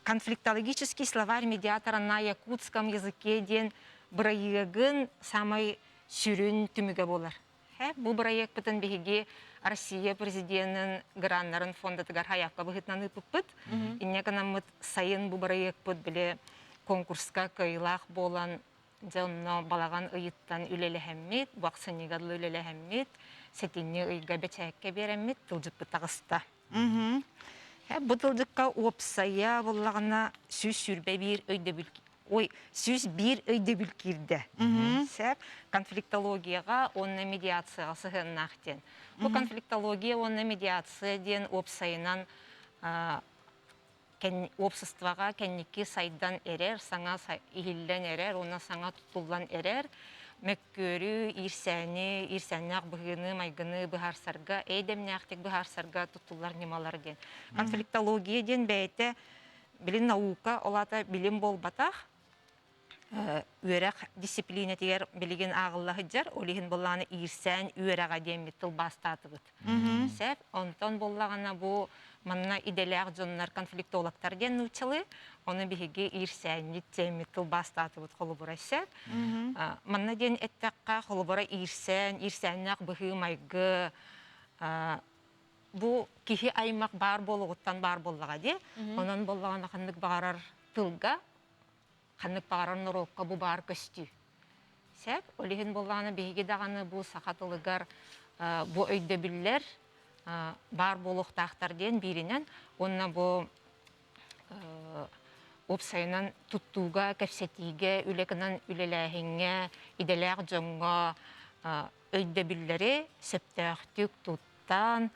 конфликтологический словарь медиатора на якутском языке диэн бырайыагын саамай сүрүн түмүгэ буолар. Бу бырайыакпытын биһиги Россия президенин граннарын фондатыгар хайаакка быһыытынан ыыппыппыт. Инньэ гынаммыт сайын бу бырайыакпыт били конкурска кыайыылаах буолан Дьэ онно балаҕан ыйыттан үлэлэһэммит, бу ахсынньыга дылы үлэлэһэммит, сэтинньи ыйга бэчээккэ биэрэммит тылдьыппыт таҕыста. Бу тылдьыкка уопсайа буоллаҕына 121 өйдөбүл ой 101 өйдөбүл киирдэ. Сөп. Конфликтологияҕа уонна медиацияҕа сыһыаннаах диэн. Бу конфликтология уонна медиация диэн уопсайынан уопсастыбаҕа кэнники сайдан эрэр, саҥа иһиллэн эрэр уонна саҥа туттуллан эрэр мөккүөрү, иирсээни, иирсээннээх быһыыны, майгыны быһаарсарга, эйдэмнээхтик быһаарсарга туттуллар ньымалар диэн. Конфликтология диэн бэйэтэ билин наука, ол аата билим буолбатах, үөрэх дисциплинэтигэр билигин ааҕылла сылдьар, ол иһин буоллаҕына иирсээн үөрэҕэ диэммит тылбаастаатыбыт. Сөп. Онтон буоллаҕына бу. Манна идэлээх дьоннор конфликтологтар диэн нууччалыы, ону биһиги иирсээнньит диэммит тылбаастаатыбыт холобура сөп. Манна диэн эттэххэ, холобура иирсээн, иирсээннээх быһыы-майгы бу киһи аймах баар буолуоҕуттан баар буоллаҕа дии. Онон буоллаҕына ханнык баҕарар тылга, ханнык баҕарар норуокка бу баар көстүү. Сөп. Ол иһин буоллаҕына биһиги даҕаны бу саха тылыгар бу өйдөбүллэр баар буолуохтаахтар диэн бииринэн уонна бу уопсайынан туттууга, кэпсэтиигэ, үлэ гынан үлэлээһиҥҥэ, идэлээх дьоҥҥо өйдөбүллэри сөптөөхтүк туттан,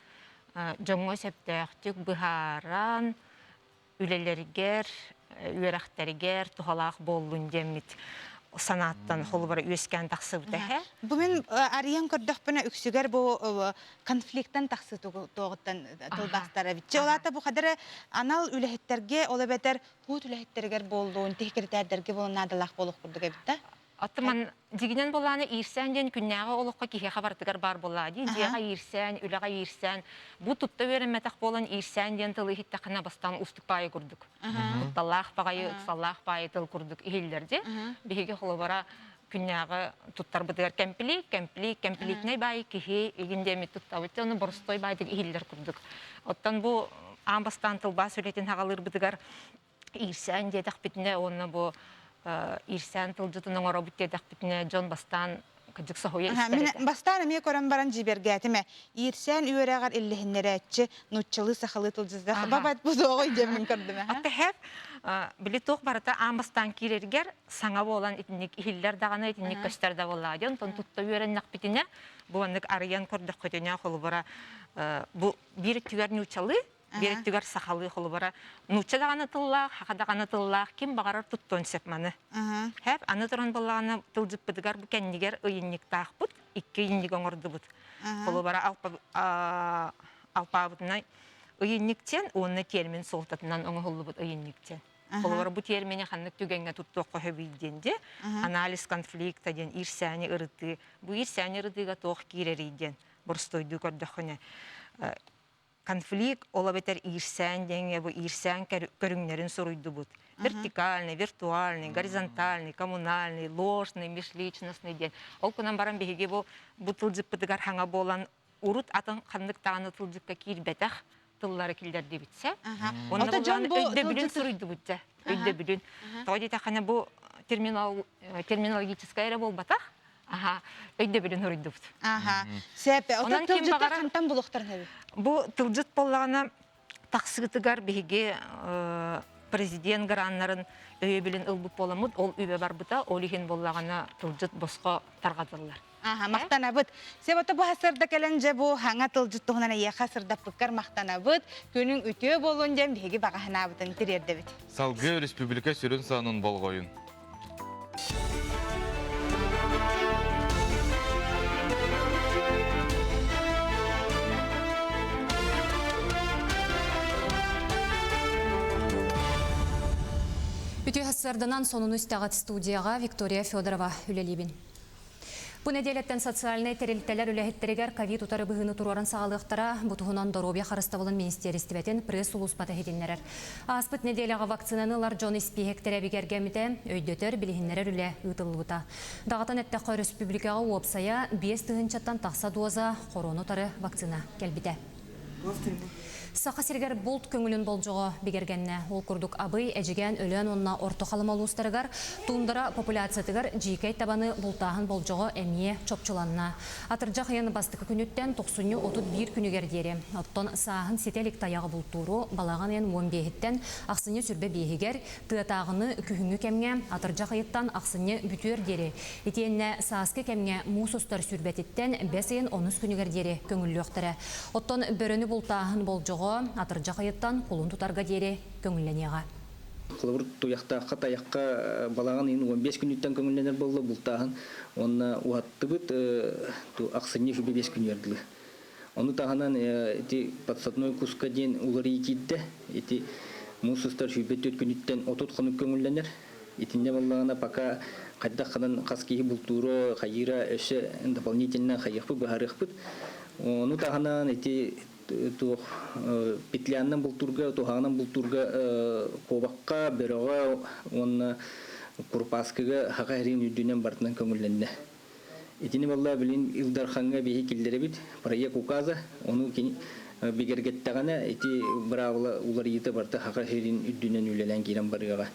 дьоҥҥо сөптөөхтүк быһааран, үлэлэригэр, үөрэхтэригэр туһалаах буоллун диэммит санааттан холобура үөскээн тахсыбыта эһэ. Бу мин арыйан көрдөхпүнэ үксүгэр бу конфликттан тахсыы туоҕуттан тылбаастар эбит. Ол аата бу хадары анал үлэһиттэргэ, ол эбэтэр куут үлэһиттэригэр буоллун, тиһикиритээрдэргэ буолун наадалаах буолуох курдук эбит да. Аттыман дьигинэн буолааны иирсээн диэн күннээҕи олоххо киһиэхэ барытыгар баар буоллаа дии. Дьиэҕэ иирсээн, үлэҕэ иирсээн. Бу тутта үөрэммэтэх буолан иирсээн диэн тылы иһиттэххинэ бастаан уустук баайы курдук. Кутталлаах баҕайы, ыксаллаах баайы тыл курдук иһиллэр дии. Биһиги холобура күннээҕи туттарбытыгар кэмпилиик, кэмпилиик, кэмпилиикнэй баайы киһи игин диэммит туттабыт. Ону боростуой баайдык иһиллэр курдук. Оттон бу аан бастаан тылбаас үлэтин хаҕалыырбытыгар иирсээн диэтэхпитинэ уонна бу иирсээн тылдьытын оҥоробут диэтэхпитинэ дьон бастаан кырдьык соһуйа истэр Мин бастаан эмиэ көрөн баран дьиибэргээтим ээ. Иирсээн үөрэҕэр иллэһиннэрээччи нууччалыы сахалыы тылдьыта бабат бу суоҕуй диэммин көрдүм ээ. Аттэһэп били туох барыта аан бастаан киирэригэр саҥа буолан итинник иһиллэр даҕаны итинник көстөр да буоллаҕа диэн онтон тутта үөрэннэхпитинэ бу маннык арыйан көрдөххүтүнэ холобура бу биир өттүгэр нууччалыы Биир өттүгэр сахалыы холобура нуучча даҕаны тыллаах, саха даҕаны тыллаах ким баҕарар туттуон сөп маны. Хэп аны туран буоллаҕына тылдьыппытыгар бу кэннигэр ыйынньыктаахпыт, икки ыйынньык оҥордубут. Холобура алпаабытынан ыйынньык диэн уонна термин суолтатынан оҥоһуллубут ыйынньык диэн. Холобура бу термини ханнык түгэҥҥэ туттуохха сөбүй диэн дии. Анализ конфликта диэн иирсээни ырытыы. Бу иирсээни ырытыыга туох киирэрий диэн боростуойдуу көрдөххүнэ конфликт, ол эбэтэр иирсээн диэҥҥэ бу иирсээн көрүҥнэрин суруйдубут. Вертикальный, виртуальный, горизонтальный, коммунальный, ложный, межличностный диэн. Ол гынан баран биһиги бу бу тылдьыппытыгар хаҥа буолан урут атын ханнык даҕаны тылдьыкка киирбэтэх тыллары киллэрдибитсэ. Онно дьон бу өйдөбүлүн суруйдубут дьэ. Өйдөбүлүн. Тоҕо диэтэххинэ бу терминологическай эрэ буолбатах. Аха, өйдөбүлүн суруйдубут. Аха. Сөп. Онон ким тылдьыттар баҕарар хантан булуохтарын эбит? Бу тылдьыт буоллаҕына тахсыытыгар биһиги президент граннарын өйөбүлүн ылбыт буоламмыт, ол үбэ барбыта, ол иһин буоллаҕына тылдьыт босхо тарҕатыллар. Аха, махтанабыт. Себото бу сырда кэлэн дьэ бу хаҥа тылдьыт туһунан эйиэхэ сырдаппыккар махтанабыт. Күнүҥ үтүө буолун диэн биһиги баҕаһынаабытын тириэрдэбит. Салгыы республика сүрүн санын болҕойун. Үтүө сарданан сонуну истэҕит студияҕа Виктория Федорова үлэлиибин. Бу нэдиэлэттэн социальнай тэрилтэлэр үлэһиттэригэр ковид утары быһыыны туруоран саҕалыахтара. Бу туһунан доруобуйа харыстабылын министиэристибэтин пресс-сулууспата иһитиннэрэр. Ааспыт нэдиэлэҕэ вакцинаны ылар дьон испииһэктэрэ бигэргэммитэ, өйдөтөр, билиһиннэрэр үлэ ыытыллыбыта. Даҕатан эттэххэ, өрөспүүбүлүкэҕэ уопсайа 5 тыһыынчаттан тахса доза хоруону утары вакцина кэлбитэ. Саха сиригэр булт көҥүлүн болдьоҕо бигэргэннэ. Ол курдук Абый, Эдьигээн, Өлөөн уонна Орто Халыма улуустарыгар туундара популяциятыгар дьиикэй табаны бултааһын болдьоҕо эмиэ чопчуланна. Атырдьах ыйын бастакы күнүттэн тохсунньу 31 күнүгэр диэри, оттон сааһын ситэ илик тайаҕы бултууру балаҕан ыйын 15-иттэн ахсынньы 25-игэр, тыатааҕыны күһүҥҥү кэмҥэ атырдьах ыйыттан ахсынньы бүтүөр диэри, итиэннэ сааскы кэмҥэ муус устар сүүрбэтиттэн бэс ыйын онус күнүгэр диэри көҥүллүөхтэрэ. Оттон бөрөнү бултааһын болдьоҕо атырдьах ыйыттан кулун тутарга диэри көҥүллэниэҕэ. Холобур, туйахтаахха, тайахха балаҕан ыйын 15 күнүттэн көҥүллэнэр буолла бултааһын уонна уһаттыбыт ахсынньы 25 күнүгэр дылы. Ону таһынан ити подсадной куска диэн уларыйыы киирдэ. Ити муус устар 24 күнүттэн 30 хонук көҥүллэнэр. Итиннэ буоллаҕына пока хайдах ханан хас киһи бултуура, хайыыра өссө дополнительно хайыахпыт, быһаарыахпыт. Ону таһынан ити Туох петляннан бултуурга, туһаҕынан бултуурга куобахха, бөрөҕө уонна курупааскыга хаха эриин үрдүнэн барытынан көҥүллэннэ. Итини балла билин Ил Дархаҥҥа биһи киллэрэбит проект указа, ону кини бигэргэттэҕинэ ити быраабыла уларыйыыта барыта хаха сирин үрдүнэн үлэлээн киирэн барыаҕа.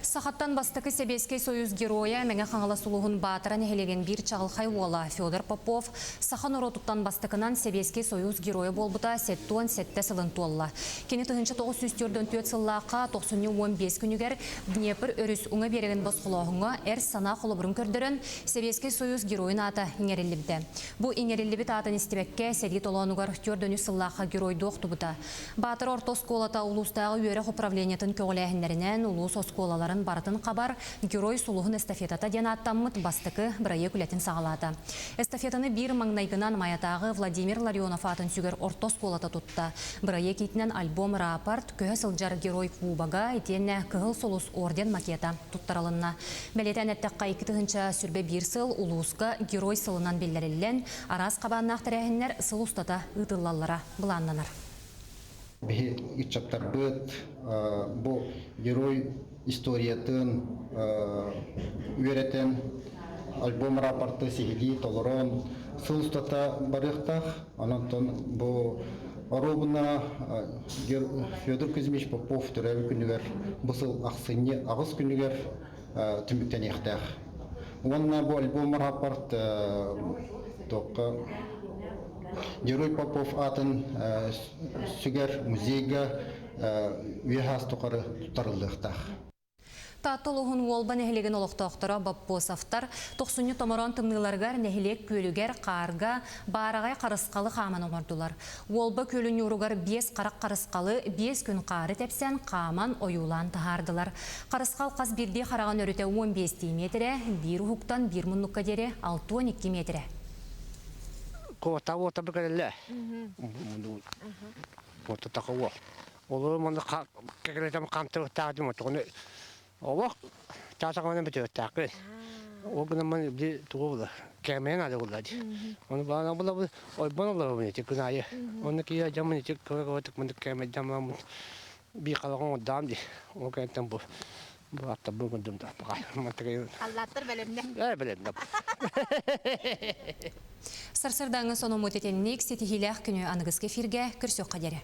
Сахаттан бастакы Сэбиэскэй Союз геройа Мэҥэ Хаҥалас улууһун Баатара нэһилиэгин биир чаҕылхай уола Федор Попов саха норуотуттан бастакынан Сэбиэскэй Союз геройа буолбута 77 сылын туолла. Кини 1944 сыллаахха тохсунньу 15 күнүгэр Днепр өрүс уҥа биэрэгин босхолооһуҥҥа эр санаа холобурун көрдөрөн Сэбиэскэй Союз геройун аата иҥэриллибитэ. Бу иҥэриллибит аатын истибэккэ сэрии толоонугар 43 сыллаахха геройдуу охтубута. Баатыр орто оскуолата улуустааҕы үөрэх управлениетын көҕүлээһиннэринэн улуус оскуолаларын барытын хабар Герой сулуһун эстафетата диэн ааттаммыт бастакы бырайыак үлэтин саҕалаата. Эстафетаны биир маҥнайгынан Майатааҕы Владимир Ларионов аатын сүгэр орто оскуолата тутта. Бырайыак иитинэн альбом-рапорт, көһө сылдьар Герой кубога итиэннэ Кыһыл сулус орден макета туттарылынна. Бэлиэтээн эттэххэ, 2021 сыл улууска Герой сылынан биллэриллэн, араас хабааннаах тэрээһиннэр сыл устата ыытыллаллара былааннанар. Биһи ыччаттарбыт бу герой историятын үөрэтэн, альбом рапорты сиһилии толорон сыл устата барыахтаах. Онон бу оруобуна Федор Кузьмич Попов төрөөбүт күнүгэр бу сыл ахсынньы аҕыс күнүгэр түмүктэниэхтээх. Уонна бу альбом рапорт туохха Герой Попов аатын сүгэр музейга үйэ саас тухары туттарыллыахтаах. Таатта улууһун Уолба нэһилиэгин олохтоохторо Боппосовтар тохсунньу томороон тымныыларыгар нэһилиэк күөлүгэр хаарга баараҕай харысхалы хааман оҥордулар. Уолба күөлүн ньууругар биэс харах харысхалы биэс күн хаары тэпсэн хааман ойуулаан таһаардылар. Харысхал хас биирдии хараҕын өрүтэ 15 миэтэрэ, биир уһуктан биир муннукка диэри 62 миэтэрэ. Куота уота быкарелле. Уота такого. Олору манна кэкэлэтэн хантыбыттаах дим отоҕуну олох таасаҕынан бүтүөттаахпын. Ол гынан ман били тугу була кээмэйин ады була ди. Ону баана була ойбон олоробун ити күн аайы. Онно киһи дьаммын ити кыра-кыратык мындык кээмэйдаммын бии халагын отдаам ди. Ол кэнниттэн бу бу аттабын көрдүм да баҕай. Аллааттар бэлэмнэ. Ээ бэлэмнэ. Сарсырдааҥы сонуммут итинник ситиһиилээх күнү аныгыскы эфиргэ көрсүөххэ диэри.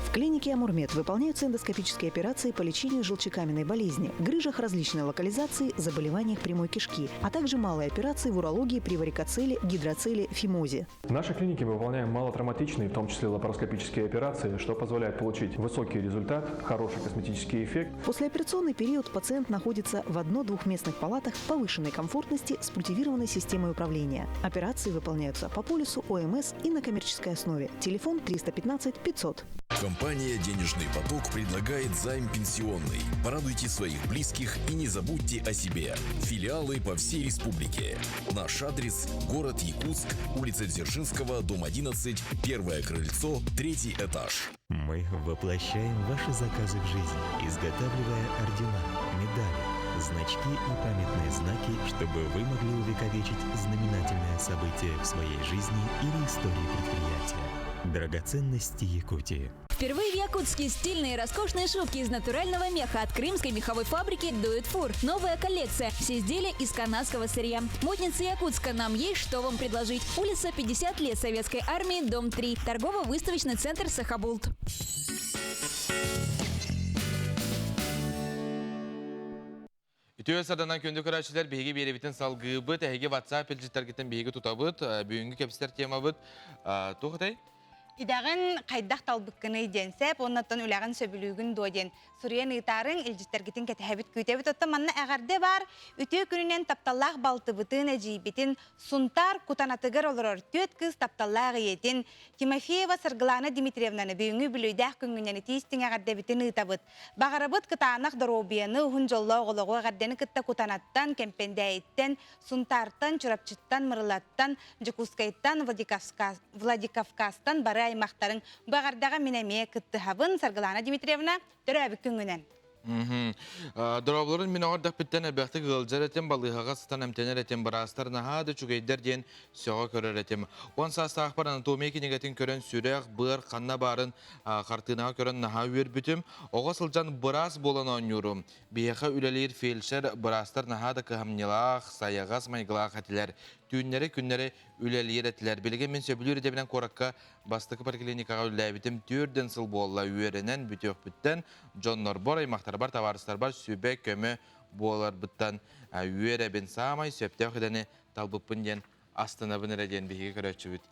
В клинике Амурмед выполняются эндоскопические операции по лечению желчекаменной болезни, грыжах различной локализации, заболеваниях прямой кишки, а также малые операции в урологии при варикоцеле, гидроцеле, фимозе. В нашей клинике мы выполняем малотравматичные, в том числе лапароскопические операции, что позволяет получить высокий результат, хороший косметический эффект. Послеоперационный период пациент находится в одно-двухместных палатах повышенной комфортности с культивированной системой управления. Операции выполняются по полису ОМС и на коммерческой основе. Телефон 315 500. Компания «Денежный поток» предлагает займ пенсионный. Порадуйте своих близких и не забудьте о себе. Филиалы по всей республике. Наш адрес – город Якутск, улица Дзержинского, дом 11, первое крыльцо, третий этаж. Мы воплощаем ваши заказы в жизнь, изготавливая ордена, медали, значки и памятные знаки, чтобы вы могли увековечить знаменательное событие в своей жизни или истории предприятия. Драгоценности Якутии. Впервые в Якутске стильные и роскошные шубки из натурального меха от крымской меховой фабрики «Дует Фур». Новая коллекция. Все изделия из канадского сырья. Модница Якутска. Нам есть что вам предложить. Улица 50 лет Советской армии, дом 3. Торгово-выставочный центр «Сахабулт». Үтүө саданан күндү көрөөччүлэр биһиги биэрэбитин салгыыбыт, эһиги WhatsApp илдьиттэргитин биһиги тутабыт, бүгүҥҥү кэпсэтэр темабыт туох этэй? Идэҕин хайдах талбыккыный диэн сэп, уоннаттан үлэҕин сөбүлүүгүн дуо диэн суруйан ыытаарыҥ, илдьиттэргитин кэтэһэбит, күүтэбит. Оттон манна эҕэрдэ баар, үтүө күнүнэн тапталлаах балтыбытын, эдьиийбитин Сунтаар Кутанатыгар олорор түөрт кыыс тапталлаах ийэтин Тимофеева Саргылана Дмитриевнаны бүгүҥҥү үбүлүөйдээх күҥҥүнэн итии-истиҥ эҕэрдэбитин ыытабыт. Баҕарабыт кытаанах доруобуйаны, уһун дьоллоох олоҕу эҕэрдэни кытта Кутанаттан, Кэмпэндээйиттэн, Сунтаартан, Чурапчыттан, Мырылаттан, Дьокуускайтан, Владикавказтан бары. бары аймахтарыҥ баҕардаҕа мин эмиэ кыттыһабын. Саргылана Дмитриевна, төрөөбүт күҥҥүнэн. Дорооболорун мин оҕор дэхпиттэн элбэхтик ыалдьар этим, балыыһаҕа сытан эмтэнэр этим, быраастар наһаа да үчүгэйдэр диэн сөҕө көрөр этим. 10 саастаахпар анатомия кинигэтин көрөн сүрэх, быар ханна баарын хартыынаҕа көрөн наһаа үөрбүтүм. Оҕо сылдьан быраас буолан оонньуурум. Биһиэхэ үлэлиир фельдшер быраастар наһаа да кыһамньылаах, сайаҕас майгылаах этилэр. Түүннэри-күннэри үлэлиир этилэр. Билигин мин сөбүлүүр идэбинэн куоракка бастакы поликлиникаҕа үлэлээбитим түөрдэн сыл буолла. Үөрэнэн бүтүөхпүттэн дьоннорбор, аймахтарбар, табаарыстарбар сүбэ-көмө буоларбыттан үөрэбин. Саамай сөптөөх идэни талбыппын диэн астынабын эрэ диэн биһиги көрөөччүбүт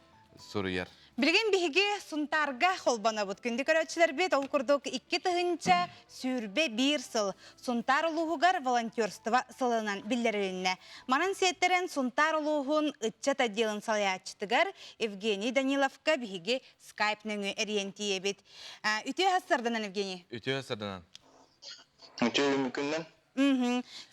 суруйар. Билигин биһиги Сунтаарга холбонобут. Күндү көрөөччүлэрбит ол курдук 2021 сыл Сунтаар улууһугар волонтерство сылынан биллэрилиннэ. Манан сиэттэрэн Сунтаар улууһун ыччат отделын салайааччытыгар Евгений Даниловка биһиги скайп нөҥүө эрийэн тиийэбит. Үтүө сарданан Евгений. Үтүө сарданан. Үтүө күннэн.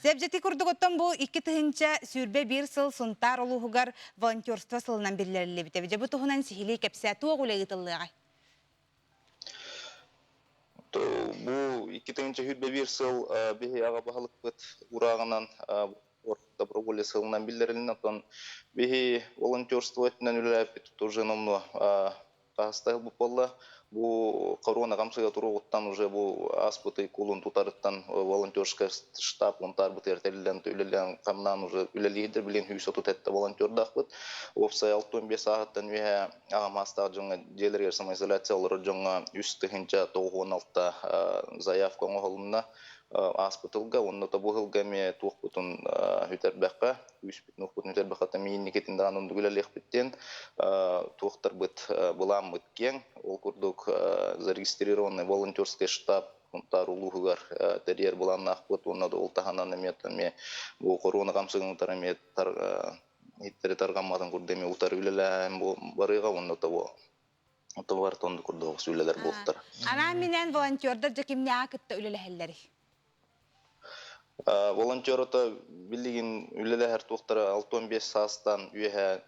Сэбдьити курдук оттон бу 2021 сыл Сунтаар улууһугар волонтерство сылынан биллэриллибитэ. Дьэ бу туһунан сиһилии кэпсээ туох үлэ ыытыллыаҕай? Бу 2021 сыл биһи аҕа баһылыкпыт урааҕынан доброволье сылынан биллэрилиннэ. Оттон биһи волонтерство өттүнэн үлэлээппит уже номнуо хаһыстаһыл буолла. Бу корона хамсыга туруоҕуттан уже бу ааспыты кулун тутарыттан волонтерскай штаб мунтаарбытыгар тэриллэн үлэлээн хамнаан уже үлэлиирдэр билин 137 волонтердаахпыт. Уопсай 65 ааһыттан үөһэ аҕам саастаах дьоҥҥо дьиэлэригэр самоизоляция олорор дьоҥҥо 36 заявка оҥоһулунна ааспыт ылга уонна тобу ылга эмиэ туохпутун үтэрбэххэ күүспүтүн укпутун үтэрбэххэ миинникитин даҕаны оннук үлэлиэхпит туохтарбыт былааммыт киэҥ ол курдук зарегистрированный волонтерский штаб Сунтаар улууһугар тэрийэр былааннаахпыт уонна да ол таһынан эмиэ эмиэ бу хоруона хамсыгынтар эмиэ иһиттэри тарҕамматын курдук эмиэ утары үлэлээн барыаҕа уонна того Отобар тонду курдук үлэлэр буолтар. Анаан минээн волонтердар дьэ кимнээҕи кытта үлэлэһэллэрий? Волонтер ото билигин үлэлэһэр туохтара 65 саастан үөһэ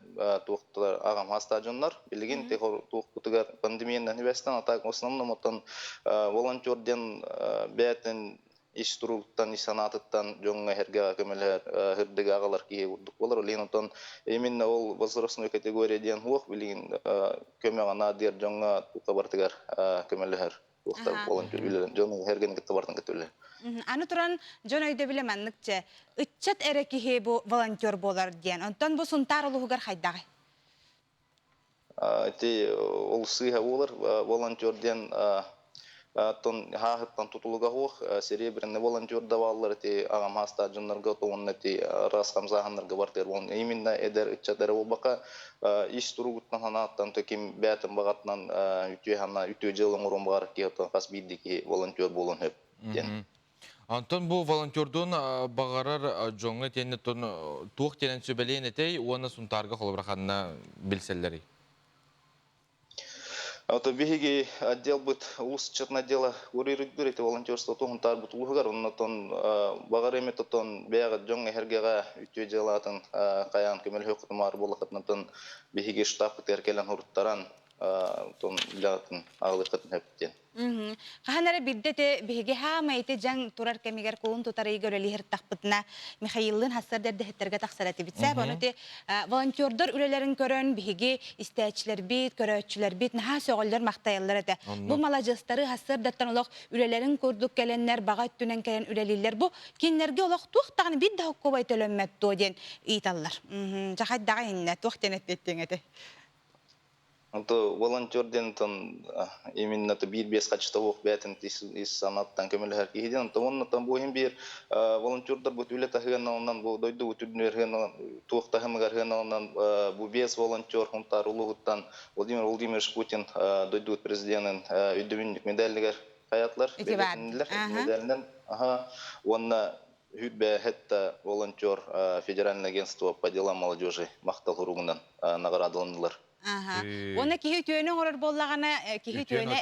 туохтар аҕам саастаах дьоннор билигин туохпутугар пандемиянан үбэстэн а так в основном оттон волонтер диэн бэйэтин ис туругуттан ис санаатыттан дьоҥҥо эһэргэҕэ көмөлөһөр һырдыгы аҕалар киһи курдук буолар билигин оттон именно ол возрастной категория диэн суох билигин көмөҕө наадыйар дьоҥҥо туохха барытыгар көмөлөһөр туохтар волонтер үлэлэн дьон эргин кытта бартын кытта үлэ. Аны туран дьон өйдөбүлэ маннык ыччат эрэ киһи бу волонтер буолар диэн. Онтон бу Сунтаар улууһугар хайдаҕый? Ити ол сыыһа буолар волонтер диэн тон хааһыттан тутулуга суох серебряный волонтер да бааллар ити аҕам хаастаах дьоннорго уонна ити араас хамсааһыннарга бартыгар именно эдэр ыччат эрэ буолбакка ис туругуттан санааттан ким бэйэтин баҕатынан үтүө санаа үтүө дьыала оҥоруон баҕарар киһи оттон хас биирдии киһи волонтер буолуон сөп диэн. Онтон бу волонтердуун баҕарар дьоҥҥо итиэннэ туох диэн сүбэлиэн этэй уонна Сунтаарга холобура ханна билсэллэрий? Ото биһиги отделбыт улус ыччатын отдела урирыгдыр ити волонтерство туһунтаарбыт улуһугар оннотон баҕар эми тотон бэйэҕит дьоҥ эһэргэҕэ үтүө дьыалаатын хайаан көмөлөһүөх кутумаар буоллахытынатын биһиги штабпытыгар кэлэн уруттаран тон үлэҕитин аҕалыаххытын сөп диэн. Хаһан эрэ биирдэ ити биһиги хаама ити дьаҥ турар кэмигэр кулун тутар ыйга үлэлиһиртахпытына Михаиллыын хассар дэрдэһиттэргэ тахсар этибит. Сээп ону ити волонтердор үлэлэрин көрөн биһиги истээччилэрбит, көрөөччүлэрбит наһаа сөҕөллөр махтайаллар этэ. Бу маладьыастары хассыардаттан олох үлэлэрин курдук кэлэннэр баҕа өттүнэн кэлэн үлэлииллэр. Бу кинилэргэ олох туох даҕаны биир да хоккуобай төлөммөт дуо диэн ыйыталлар. Дьэ хайдаҕа иннэ туох диэн эппиэттиэҥ этэй? Онто волонтер диэн тон именно то биир биэс хаччыта суох бэйэтин ис санааттан көмөлөһөр киһи диэн онто уонна бу иһин биир волонтердар бу үлэ таһыаналынан бу дойду үрдүнүгэр туох таһымыгар ыаналынан бу биэс волонтер Хунтаар улууһуттан Владимир Владимирович Путин дойдубут президенин өйдөбүнньүк медалигэр хаятылар бэлиэтиннилэр медалинэн аха уонна Хүрбэһэтта волонтер федеральное агентство по делам молодежи махтал хуругунан наградаланылар. Уонна киһи үтүөнү оҥорор буоллаҕына, киһи үтүөнү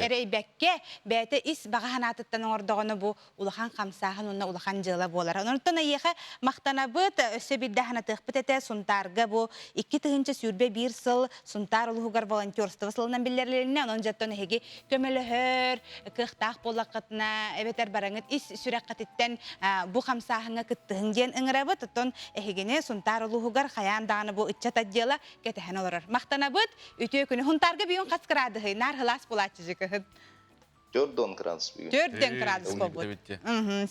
эрэйбэккэ, бэйэтэ ис баҕа санаатыттан оҥордоҕуна бу улахан хамсааһын уонна улахан дьыала буолар. Онон эйиэхэ махтанабыт, өссө биирдэ санатыахпыт этэ, Сунтаарга бу 2021 сыл Сунтаар улууһугар волонтерство сылынан биллэрилиннэ, онон дьэттон эһиги көмөлөһөр, кыахтаах буоллаххытына, эбэтэр бараҥыт ис сүрэххититтэн бу хамсааһыҥҥа кыттыһыҥ диэн ыҥырабыт. Оттон эһигини Сунтаар улууһугар хайаан даҕаны бу ыччат отдела кэтэһэн олорор. Махтанабыт, үтүө күнү. Сунтаарга бүгүн хас кыраадыһый? Наар хылаас буолааччы кыһын. Төрдөн градус бүгүн. Төрдөн градус буолбут.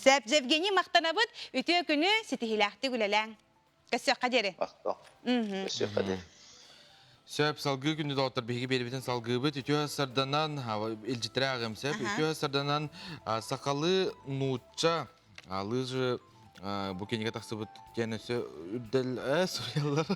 Сөп, Евгений махтанабыт. Үтүө күнү ситиһилээхтик үлэлээҥ. Көссүөххэ диэри. Махтал. Көссүөххэ диэри. Сөп, салгыы күндү доҕоттор биһиги биэрбитин салгыыбыт. Үтүө сарданан, илдьитирэ ааҕыам сөп. Үтүө сарданан сахалыы нуучча лыжи бу кинигэ тахсыбыт диэн өссө үрдэл суруйаллар.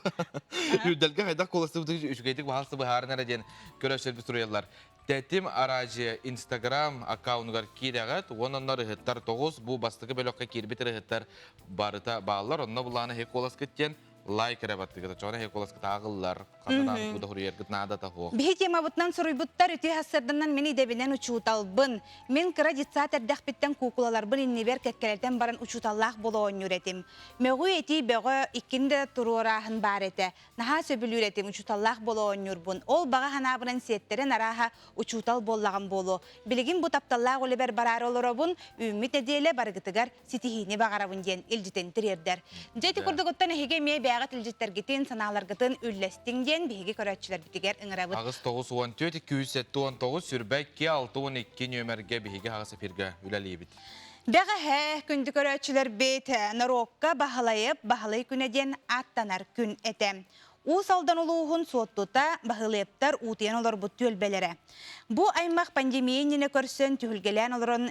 Үрдэлгэ хайдах куоластыбыт үчүгэйдик баһаалыста быһааран эрэ диэн көрөөччүлэрбит суруйаллар. Тэтим араадьыйа Инстаграм аккаунугар киирэҕит уонна онно ырыһыттар тоҕус бу бастакы бөлөххө киирбит ырыһыттар барыта бааллар. Онно булаана эһи куоласкыт диэн лайк эрэ баттыгыт. Оччоҕуна эһи куоласкыт ааҕыллар. Ханна даҕаны суруйаргыт наадата суох. Биһи темабытынан суруйбуттар үтүө сарсыарданан мин идэбинэн учууталбын. Мин кыра детсад эрдэхпиттэн куукулаларбын иннибэр кэккэлэтэн баран учууталлаах буола оонньуур этим. Мөҕүү этии бөҕө иккини да туруорааһын баар этэ. Наһаа сөбүлүүр этим учууталлаах буола оонньуурбун. Ол баҕа санаабынан сиэттэрэн арааһа учуутал буоллаҕым буолуо. Билигин бу тапталлаах үлэбэр бараары олоробун, үүммүт нэдиэлэ барыгытыгар ситиһиини баҕарабын диэн илдьитин тириэрдэр. Дьэ ити курдугуттан эһиги эмиэ бэйэҕит илдьиттэргитин, санааларгытын үллэстиҥ диэн биһиги көрөөччүлэрбитигэр ыҥырабыт. 8 94 279 сүрбэ 2 62 нүөмэргэ биһиги аҕыс эфиргэ үлэлиибит. Бэҕэһээ күндү көрөөччүлэрбит норуокка Баһылайып Баһылай күнэ диэн ааттанар күн этэ. Уус Алдан улууһун Суоттута Баһылыаптар уутуйан олорбут түөлбэлэрэ. Бу аймах пандемия иннинэ көрсөн түһүлгэлээн олорон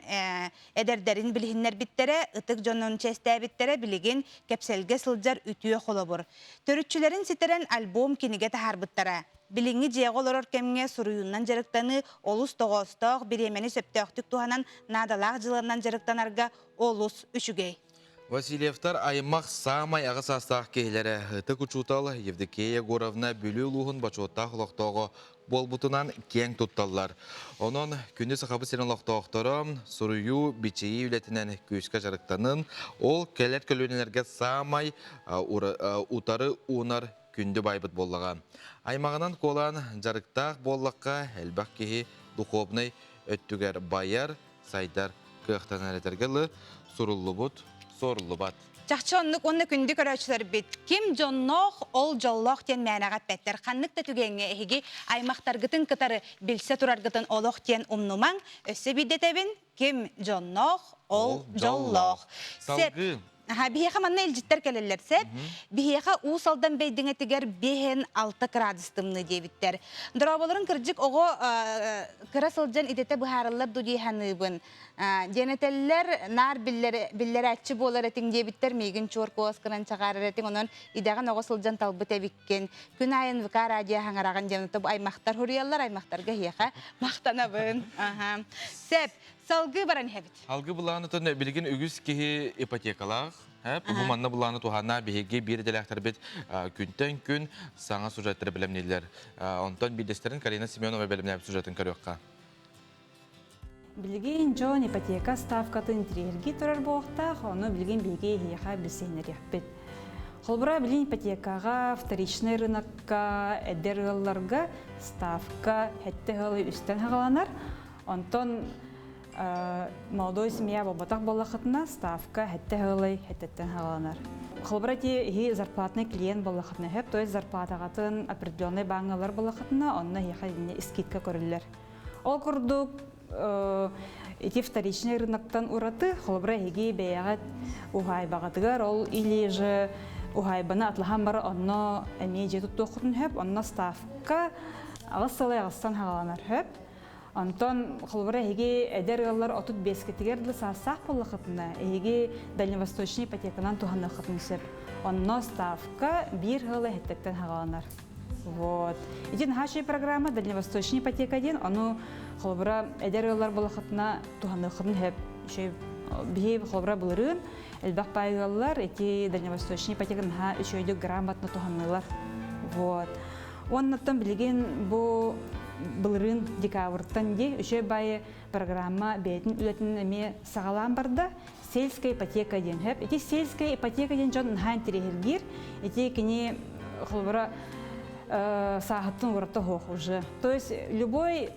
эдэрдэрин билиһиннэрбиттэрэ, ытык дьонун чиэстээбиттэрэ билигин кэпсэлгэ сылдьар үтүө холобур. Төрүччүлэрин ситэрэн альбом кинигэ таһаарбыттара. Билиҥҥи дьиэҕэ олорор кэмҥэ суруйуунан дьарыктаныы олус тоҕоостоох, бириэмэни сөптөөхтүк туһанан наадалаах дьыаланан дьарыктанарга олус үчүгэй. Васильевтар аймах саамай аҕа саастаах киһилэрэ ытык учуутал Евдокия Егоровна Бүлүү улууһун бочуоттаах олохтооҕо буолбутунан киэҥ тутталлар. Онон күнү Сахабыт сирин олохтоохторо суруйуу, бичийии үлэтинэн күүскэ дьарыктанын, ол кэлэр көлүөнэлэргэ саамай утары уунар күндү байбыт буоллаҕа. Аймаҕынан куолаан дьарыктаах буоллахха, элбэх киһи духовнай өттүгэр байар, сайдар кыахтанар этэргэ дылы суруллубут, суоруллубат. Чахчы оннук уонна күндү көрөөччүлэрбит ким дьонноох, ол дьоллоох диэн мээнэҕэ эппэттэр. Ханнык да түгэҥҥэ эһиги аймахтаргытын кытары билсэ тураргытын олох диэн умнумаҥ. Өссө биирдэтэбин, ким дьонноох, ол дьоллоох. Салгыы. Аха, биһиэхэ манна илдьиттэр кэлэллэр сеп. Биһиэхэ Уус Алдан Бэйдиҥэтигэр биэһэн алта кыраадыс тымныы диэбиттэр. Дорооболорун кырдьык оҕо кыра сылдьан идэтэ быһаарыллар дуу дии саныыбын. Диэн этэллэр, наар биллэрээччи буолар этиҥ диэбиттэр, миигин чуор куоласкынан чаҕаарар этиҥ, онон идэҕин оҕо сылдьан талбыт эбиккин. Күн аайын ВК радио хаҥараҕын диэн бу аймахтар хуруйаллар, аймахтарга эһиэхэ махтанабын. Аха. Сеп, салгыы баран иһэбит. Алгы былаанытын билигин үгүс киһи ипотекалаах. Бу манна былааны туһана биһиги биир идэлээхтэрбит күнтэн күн саҥа сюжеттары бэлэмнииллэр. Онтон биирдэстэрин Карина Семенова бэлэмнээбит сюжетын көрүөххэ. Билигин дьон ипотека ставкатын интириэһиргии турар буолуохтаах, ону билигин биһиги эһиэхэ билсиһиннэриэхпит. Холобура, билигин ипотекаҕа, вторичнай рынокка, эдэр ыалларга ставка сэттэ ыалы үстэн хаҕаланар. Онтон молодой семья буолбатах буоллаххытына, ставка сэттэ ыалай сэттэттэн хаҕаланар. Холобура, ити иһи зарплатный клиент буоллаххытына сөп, то есть зарплатаҕытын определенный бааҥҥа ылар буоллаххытына, онно эһиэхэ скидка көрүллэр. Ол курдук, ити вторичный рыноктан ураты, холобура, эһиги бэйэҕит уһаайбаҕытыгар ол или же уһаайбаны атлаһан бара онно эмиэ дьиэ туттуоххутун сөп, онно ставка аҕыс сылай аҕыстан хаҕаланар сөп. Онтон, холобура, эһиги эдэр ыаллар 35-китигэр дылы саастаах буоллаххытына, эһиги дальневосточный ипотеканан туһаныаххытын сөп. Онно ставка биир ыалы эһэттэттэн хаҕаланар. Вот. Ити наһаа үчүгэй программа дальневосточный ипотека диэн, ону холобура эдэр ыаллар буоллаххытына туһаныаххытын сөп. Үчүгэй биһи холобура былырыын элбэх баай ыаллар ити дальневосточный ипотека наһаа үчүгэйдик грамотно туһаннылар. Вот. Оннуттан билигин бу былырыын декабртан ди үчүгэй баайы программа бэйэтин үлэтин эмиэ саҕалаан барда. Сельская ипотека диэн хөп. Ити сельская ипотека диэн дьон наһаа интэриэһиргиир. Ити кини холобура сааһыттан урата суох уже. То есть любой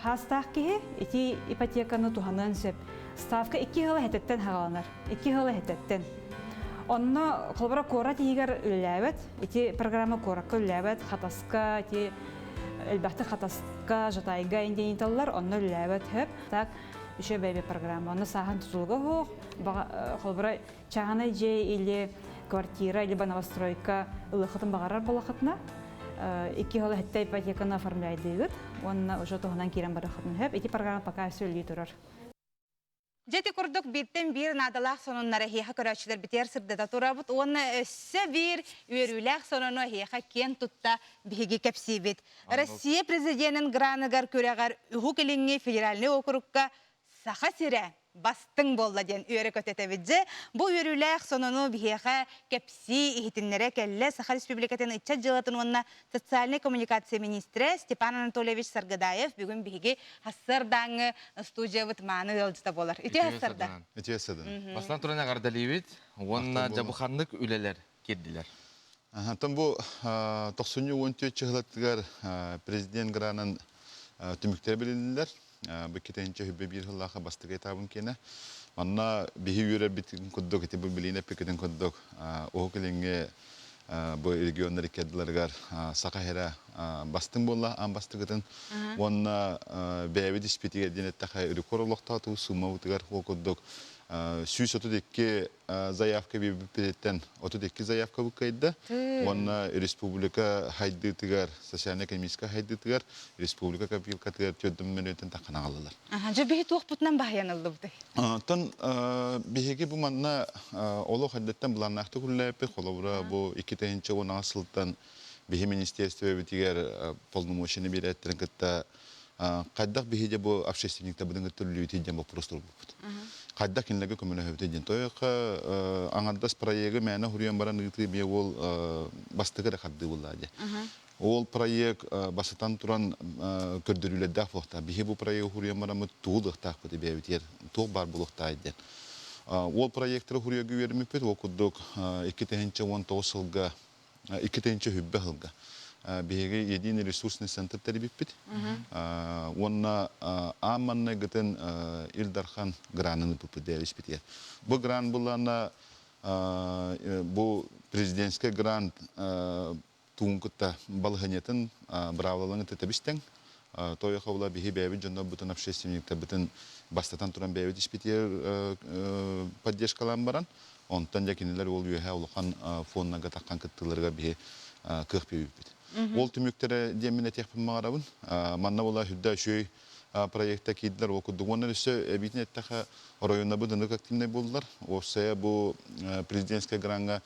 хаастаах киһи ити ипотеканы туһаныан сөп. Ставка икки ыла хэтэттэн хагаланар. Икки ыла хэтэттэн. Онно холобура куорат иһигэр үлэлээбэт. Ити программа куоракка үлэлээбэт, Хатаска, ити элбэхтик Хатаска, Жатайга индианиталлар онно үлэлээбэт хөп. Так еще бэйбэ программа. Онно сааһын тутулуга суох, холобура чааһынай дьиэ или квартира, либо новостройка ылыаххытын баҕарар буолаххытына, икки хол эһэтте ипотеканы оформляйдыыгыт уонна уже туһунан киирэн барыаххытын сөп. Ити программа пока все үлэлии турар. Дьэ ити курдук бииртэн биир наадалаах сонуннары эһиэхэ көрөөччүлэрбитигэр сырдата турабыт уонна өссө биир үөрүүлээх сонуну эһиэхэ киэн тутта биһиги кэпсиибит. Россия президенин граныгар күрэҕэр Уһук Илиҥҥи федеральнай уокурукка Саха сирэ бастыҥ буолла диэн үөрэ көтөтөбүт. Дьэ, бу үөрүүлээх сонуну биһиэхэ кэпсии иһитиннэрэ кэллэ Саха Республикатын ыччат дьыалатын уонна социальнай коммуникация министрэ Степан Анатольевич Саргыдаев бүгүн биһиги хассыардааҥҥы студиябыт мааны ыалдьыта буолар. Үтүө хассарда. Үтүө садан. Бастан туран эҕэрдэлиибит уонна дьабыханнык үлэлэр киирдилэр. Антон бу тохсунньу 14 чыһылатыгар президент гранын түмүктэрэ билиннилэр. Бу китэнчэ хүббэ биир сыллаахха бастакы этабын киэнэ. Манна биһи үөрэрбитин курдук, ити бу билиин эппикитин курдук, Уһук Илиҥҥи бу регионнар иккардыларыгар Саха сирэ бастыҥ буолла аан бастакытын. Уонна бэйэбит испитигэр диэн эттэхэ, рекорд олохтоотубут сууммабытыгар ол курдук 132 заявка биэрбиппититтэн 32 заявка кыайда. Уонна республика хайдыытыгар, социально-экономическай хайдыытыгар республика копилкатыгар төрдүн мөлүйүөн таххан аҕаллылар. Дьэ биһи туохпутунан баһыйан ыллыбытай? Оттон биһиги бу манна олох эрдэттэн былааннаахтык үлэлээппит. Холобура, бу 2010 сылтан биһи министерствобитигэр полномочияны биэрээттэрин кытта хайдах биһиги бу общественниктарбытын кытта үлэлиибитий диэн боппуруос турбуппут. Хайдах кинилэргэ көмөлөһөбүтүй диэн. Тойоха аҥардас проегы мээнэ хуруйан баран ыытыы эмиэ уол бастакы эрэ хардыы буолла дии. Ол проект басытан туран көрдөрүүлэрдээх буолуохтаах. Биһи бу проегы хуруйан бараммыт тугу ылыахтаахпыт бэйэбитигэр туох баар буолуохтаах диэн. Ол проектары хуруйарга үөрэммиппит. Ол курдук 2019 сылга 2020 сылга биһиги единый ресурсный центр тэрийбиппит. Уонна аан маннайгытын Ил Дархан гранын ыппыппыт дэбиспитигэр. Бу гран буллаана бу президентскэй грант туун кытта балаһыанньатын быраабылаларын кытта тэбистэн Тойоховла биһи бэйэбит дьоннорбутун общественниктарбытын бастатан туран бэйэбит испитигэр поддержкалаан баран онтон дьэ кинилэр ол үөһэ улахан фоннарга таххан кыттыыларыгар биһи кыах биэрбиппит. Ол түмүктэрэ диэммин этиэхпин баҕарабын. Манна була сүрдэ үчүгэй проекта киирдилэр. Ол курдук уонна өссө эбиитин эттэхэ оройуоннарбыт ынык активнай буоллар. Уопсайа бу президентскэй граҥҥа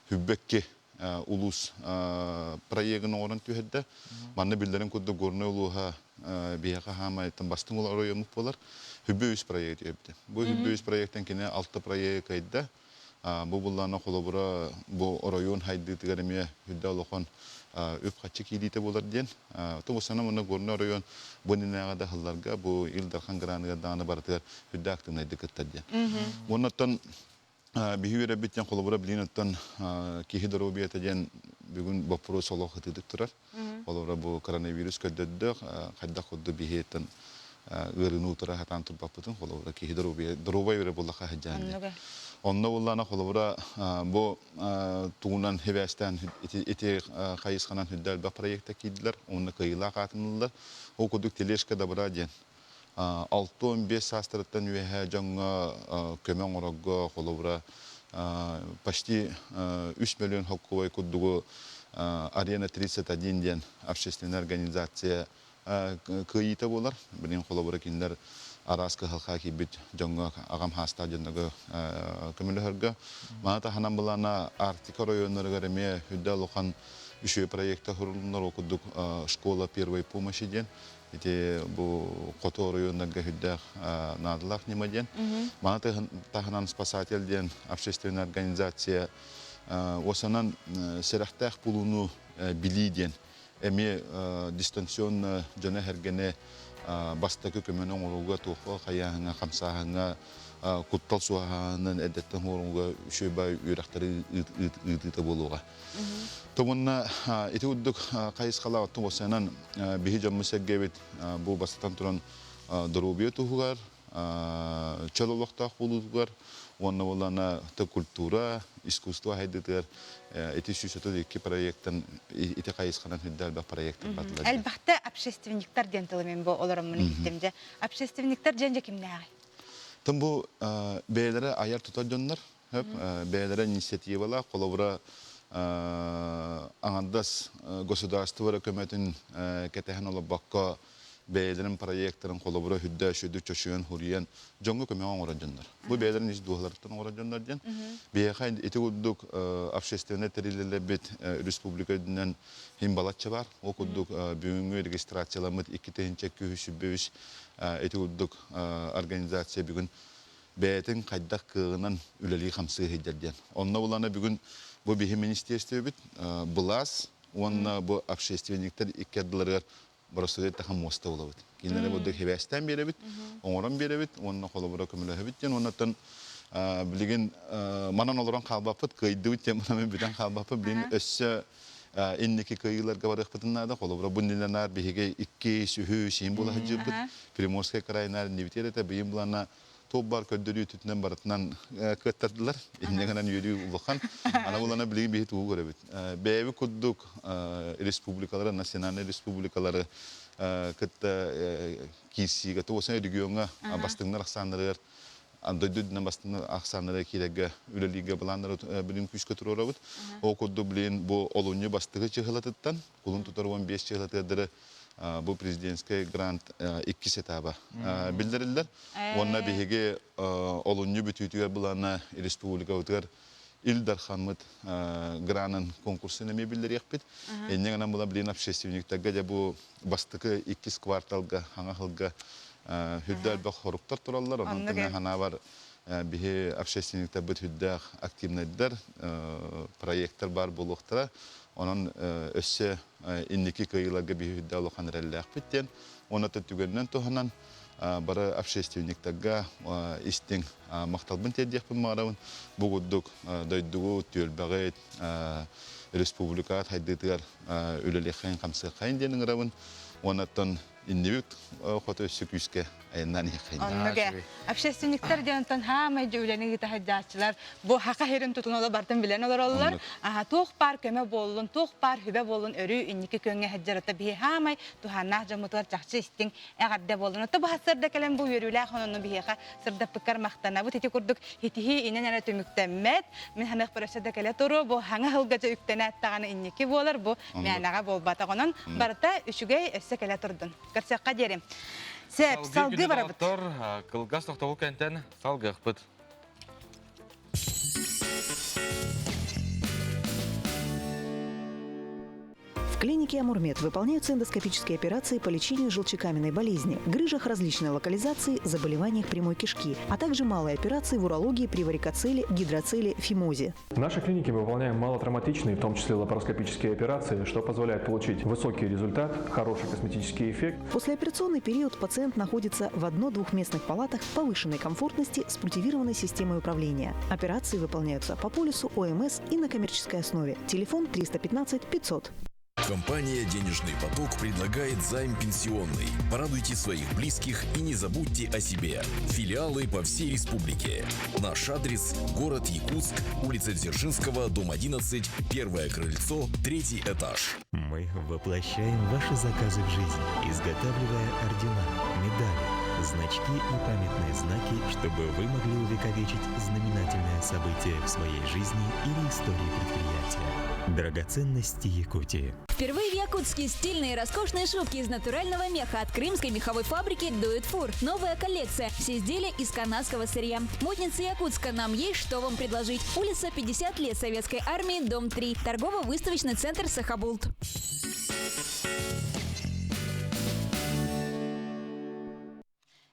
хүббэкки улуус проегын оҥорон түһэрдэ. Манна биллэрин курдук Горнай улууһа биһиэхэ хаамайтан бастыҥ оройуоммут буолар. Хүббэ үс проект түһэрбитэ. Бу хүббэ үс проектан кини алта проект кыайда. Бу буллаана холобура бу оройуон хайдыытыгар эмиэ үрдэ олохон үп-харчы киириитэ буолар диэн. Тубусана муна Горнай оройуон бу иннинээҕи да сылларга бу Ил Дархан граныгар даҕаны барытыгар үрдэ актыыбынайдык кыттар диэн. Уоннаттан Биһи үөрэппит диэн холобура билигин оттон киһи доруобуйата диэн бүгүн боппуруос олох ытыытык турар. Холобура бу коронавирус көрдөрдө, хайдах курдук биһи оттон ыарыыны утара сатаан турбаппытын холобура киһи доруобуйа доруобай эрэ буоллахха сылдьаан диэн. Онно буоллаана холобура бу тугунан сибээстээн ити ити хайысханан үрдэ элбэх проекта киирдилэр, уонна кыайыылаах аатын ыллылар. Ол курдук тележка добра диэн 65 саастарыттан үөһэ дьоҥҥо көмө оҥорорго холобура почти 3 миллион холкуобай курдугу Арена 31 диэн общественная организация кыайыыта буолар. Билигин холобура кинилэр араас кыһалҕа киирбит дьоҥҥо аҕам хаастаах дьоннорго көмөлөһөргө. Маны таһынан былаана Арктика оройуоннарыгар эмиэ үрдэ улахан үчүгэй проекта сурулуннар. Ол курдук школа первой помощи диэн Ити бу хоту оройуоннарга сүрдээх наадалаах ньыма диэн. Маны таһынан спасатель диэн общественная организация осанан сэрэхтээх булууну билии диэн. эмиэ дистанционно дьоно эргени бастакы көмөнү оҥорууга туохха хайааһыҥа хамсааһыҥҥа куттал суоһааһынын эрдэттэн оҥорууга үчүгэй бай үөрэхтэри ыытыыта буолуоҕа. Тобунна ити курдук хайысхалаах оттон уопсайынан биһи дьоммут сэргэбит бу бастатан туран доруобуйа туһугар чөл олохтоох буолуутугар уонна буоллаҕына культура, искусство сайдыытыгар ити 132 проектан ити хайысханан үрдэ элбэх проектар бардылар. Элбэхтэ общественниктар диэн тылы мен бу олороммун иһиттим дьэ. Общественниктар диэн дьэ кимнээҕий? Тым бу бэйэлэрэ айар тутар дьоннор, бэйэлэрэ инициативалаах, холобура аҥардас государство эрэ көмөтүн кэтэһэн олорбокко бэйэлэрин проектарын холобура үрдэ сүдү чочуйан хуруйан дьоҥҥо көмөҕө оҥорор дьоннор. Бу бэйэлэрин ис дууһаларыттан оҥорор дьоннор диэн. Биһиэхэ ити курдук общественнай тэрилтэлэрбит республика үрдүнэн иһин балачча бар. Ол курдук бүгүҥҥү регистрацияламмыт 2203 ити курдук организация бүгүн бэйэтин хайдах кыаҕынан үлэлии-хамсыы сылдьар диэн. Онно булана бүгүн бу биһи министиэристибэбит былаас уонна бу общественниктар икки ардыларыгар боростуой таһым муоста булабыт. Кинилэри бурдук хибээстээн биэрэбит, оҥорон биэрэбит уонна холобура көмөлөһөбүт диэн уоннаттан билигин манан олорон хаалбаппыт, кыайдыбыт диэн манан бүтэн хаалбаппыт. Билигин өссө инники кыайыыларга барыахпытын наада. Холобура бу иннинэ биһиги икки сүһү сиин буола сылдьыбыт. Приморскай крайнаар иннибитигэр этэ быйым булана туох баар көрдөрүү түтүнэн барытынан кыаттардылар. Инньэ гынан үөрүү улахан. Ана булана билигин биһи тугу көрөбүт. Бэйэбит курдук республикалары, национальнай республикалары кытта киирсиигэ, туосан региоҥҥа бастыҥнар ахсааннарыгар дойду үрдүнэн бастыҥнар ахсааннарыгар киирэргэ үлэлииргэ былааннары билин күүскэ туруорабыт. Ол курдук билин бу олунньу бастакы чыһылатыттан кулун тутар 15 чыһылатыгар бу президентскэй грант иккис этаба биллэриллэр. Уонна биһиги олунньу бүтүүтүгэр былаана республикабытыгар Ил Дархаммыт гранын конкурсын эмиэ биллэриэхпит. Инньэ гынан була билин общественниктарга дьэ бу бастакы иккис кварталга хаҥа сылга үрдэ элбэх хоруктар тураллар. Онон тэҥэ ханаабар биһи общественниктарбыт үрдээх активнайдар, проекттар баар буолуохтара. Онон өссө инники кыайыыларга биһи үрдэ улахан эрэллээхпит диэн уонна түгэнинэн туһанан бары общественниктарга истиҥ махталбын тиэрдиэхпин баҕарабын. Бу курдук дойдугу, түөлбэҕит, республикаҕыт хайдыытыгар үлэлиэххэйин, хамсыаххайын диэн ыҥырабын. Уоннаттан иннибит хоту өссө күүскэ айаннаан иһиэххэйин. Оннук Общественниктар диэн онтон хаамай дьэ үлэни ыыта сылдьааччылар бу хака сирин тутун оло бартын билэн олороллор. Аха туох баар көмө буоллун, туох баар хүбэ буоллун өрүү инники күөҥҥэ сылдьар ото биһи хаамай туһааннаах дьоммутугар чахчы истиҥ эҕэрдэ буоллун. Ото бу сырда кэлэн бу үөрүүлээх ононну биһиэхэ сырдаппыккар махтанабыт. Ити курдук хитиһии инэн эрэ түмүктэммэт. Мин ханыах өссө да кэлэ туруо бу хаҥа сылга дьэ үктэнээт даҕаны инники буолар бу мээнэҕэ буолбатах. Онон барыта үчүгэй өссө кэлэ турдун. Көрсөххө диэри. Сеп, салгыы барабыт. Кылгас тохтобул кэнтэн салгыахпыт. В клинике Амурмед выполняются эндоскопические операции по лечению желчекаменной болезни, грыжах различной локализации, заболеваниях прямой кишки, а также малые операции в урологии при варикоцеле, гидроцеле, фимозе. В нашей клинике мы выполняем малотравматичные, в том числе лапароскопические операции, что позволяет получить высокий результат, хороший косметический эффект. Послеоперационный период пациент находится в одно-двухместных палатах повышенной комфортности с культивированной системой управления. Операции выполняются по полису ОМС и на коммерческой основе. Телефон 315 500. Компания «Денежный поток» предлагает займ пенсионный. Порадуйте своих близких и не забудьте о себе. Филиалы по всей республике. Наш адрес – город Якутск, улица Дзержинского, дом 11, первое крыльцо, третий этаж. Мы воплощаем ваши заказы в жизнь, изготавливая ордена, медали, значки и памятные знаки, чтобы вы могли увековечить знаменательное событие в своей жизни или истории предприятия. Драгоценности Якутии. Впервые в Якутске стильные и роскошные шубки из натурального меха от крымской меховой фабрики «Дует фур». Новая коллекция. Все изделия из канадского сырья. Модница Якутска. Нам есть что вам предложить. Улица 50 лет Советской армии, дом 3. Торгово-выставочный центр «Сахабулт».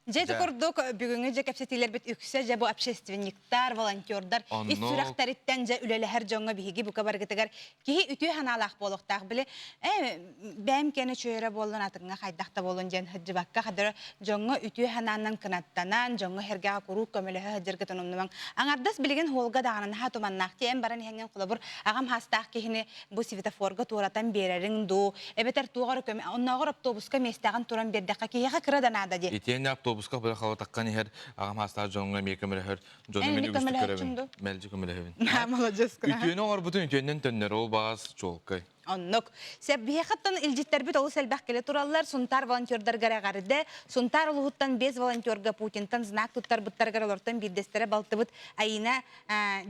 Дьэ ити курдук бүгүҥҥү дьэ кэпсэтиилэрбит үксэ дьэ бу общественниктар, волонтердар ис сүрэхтэриттэн дьэ үлэлэһэр дьоҥҥо биһиги бука барыгытыгар киһи үтүө санаалаах буолуохтаах. Били э бэйэм киэнэ үчүгэй буоллун атыҥҥа хайдах да буоллун диэн сылдьыбакка хадара дьоҥҥо үтүө санаанан кынаттанан дьоҥҥо сэргэҕэ куруук көмөлөһө сылдьаргытын умнумаҥ. Аҥардас билигин хуолга даҕаны наһаа туманнаах тиэйэн баран иһэҥҥин холобур аҕам хаастаах киһини бу светофорга туоратан биэрэриҥ дуу, эбэтэр туох эрэ көмө, оннооҕор автобуска миэстэҕин туран биэрдэххэ киһиэхэ кыра да наада дии. Итиэннэ автобуска быра халатаххан иһэр аҕам хаастаах дьоҥҥо эмиэ көмөлөһөр дьону Эн мин эмиэ үгүстүк көмөлөһөөччүҥ көрөбүн. дуу? Мэлдьи көмөлөһөбүн. Маладьыас. Үтүөнү оҥорбутун үтүөннэн төннөр, ол баҕас чуолкай. Оннук. Биһиэхэттэн илдьиттэрбит олус элбэх кэлэ тураллар. Сунтаар волонтердарыгар эҕэрдэ. Сунтаар улууһуттан без волонтерга Путинтан знак туттарбыттарыгар олортон биирдэстэрэ балтыбыт Аина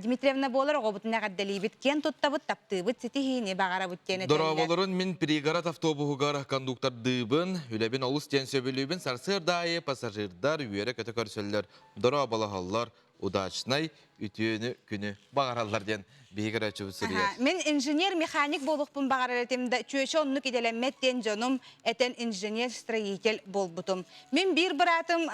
Дмитриевна буолар оҕобутун эҕэрдэлиибит, киэн туттабыт, таптыыбыт, ситиһиини баҕарабыт диэн этэллэр. Дорооболорун мин пригород автобуһугар кондуктордыыбын, үлэбин олус диэн сөбүлүүбүн, сарсыарда аайы пассажирдар үөрэ-көтө көрсөллөр, дорооболоһоллор, удачнай үтүөнү күнү баҕараллар диэн биһиги көрөөччүбүт суруйар. Мин инженер-механик буолуохпун баҕарар этим да, чүөчэ оннук идэлэммэт диэн дьонум этэн инженер-строитель буолбутум. Мин биир быраатым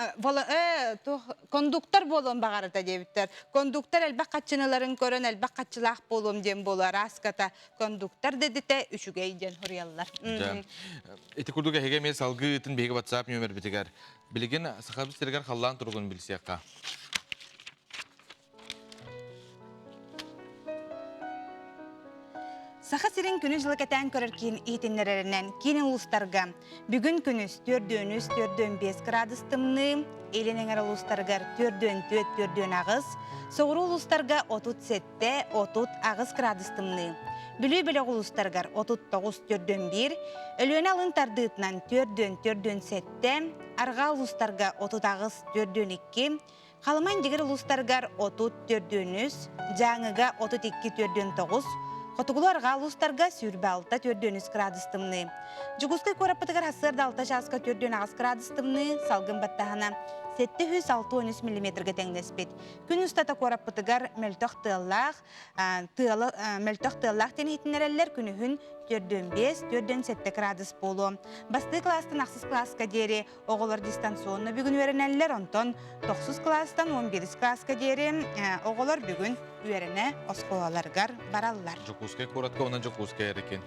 кондуктор буолуон баҕарыта диэбиттэр. Кондуктор элбэх хаччыналарын көрөн элбэх хаччылаах буолуом диэн буолуо арааската кондуктор дедите үчүгэй диэн суруйаллар. Ити курдук эһиги эмиэ салгыы ыытын биһиги WhatsApp нүөмэрбитигэр. Билигин Сахабыт сиригэр халлаан туругун билсиэххэ. Саха сирин күнү-дьылы кэтээн көрөр киин иһитиннэрэринэн киин улуустарга бүгүн күнүс 4-3 4-5 градус тымныы, илин эҥэр улуустарыгар 4-4 4-8, соҕуруу улуустарга 37 38 градус тымныы. Бүлүү бөлөх улуустарыгар 39 4-1, Өлүөнэ алын тардыытынан 4-4 4-7, арҕаа улуустарга 38 4-2, Халыма Индигир улуустарыгар 34-үс, Дьааҥыга 32-49, Хотугулуу-Арҕаа улуустарга 26-43 градус тымныы. Дьокуускай куораппытыгар сарсыарда 6 чааска 48 градус тымныы, салгын баттаһына 763 миллиметргэ тэҥнэспит. Күн устата куораппытыгар мөлтөх тыаллаах, тыала мөлтөх тыаллаах диэн иһитиннэрэллэр күнүһүн 45-47 градус буолуо. Бастыы кылаастан ахсыс кылааска диэри Оҕолор дистанционно бүгүн үөрэнэллэр, онтон тохсус кылаастан 11 кылааска диэри оҕолор бүгүн үөрэнэ оскуолаларыгар бараллар. Дьокуускай куоратка уонна Дьокуускай эркин.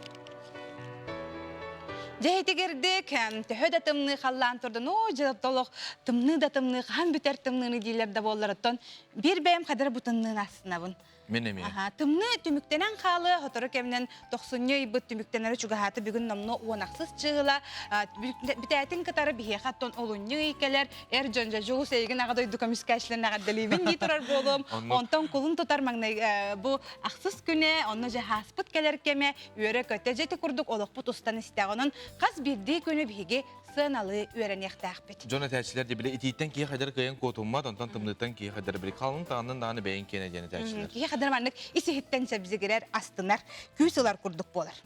Дьэ итигирдик, төһө да тымныы халлаан турдун, оо, дьэ толох тымныы да тымныы, хаһан бүтэр тымныыны дииллэр да буоллар, оттон биир бэйэм хадара бу тымныыны астынабын. Мин эмиэ. Тымныы түмүктэнэн хаалыа, сотору кэминэн тохсунньу ыйбыт түмүктэнэрэ чугаһаата бүгүн номнуо уон ахсыс чыыла. Бүтээтин кытары биһиэхэ оттон олунньу ый кэлэр, эр дьон дьэ дьулус эйигин аҕа дойду көмүскээччилэрин эҕэрдэлиибин дии турар буолуом. Онтон кулун тутар маҥнай бу ахсыс күнэ, онно дьэ ааспыт кэлэр кэмэ, үөрэ-көтө дьэ ити курдук олохпут устан истэҕ. Онон хас биирдии күнү биһиги сыаналыы үөрэниэхтээхпит. Дьон этээччилэр дии, били итииттэн киһи хайдар кыайан куотуммат, онтон тымныыттан киһи хайдар били халыҥ таҕаннын даҕаны бэйэҥ киэнэ диэн этээччилэр. Киһи хайдар маннык ис иһиттэн сэбзигирэр, астынар, күүс ылар курдук буолар.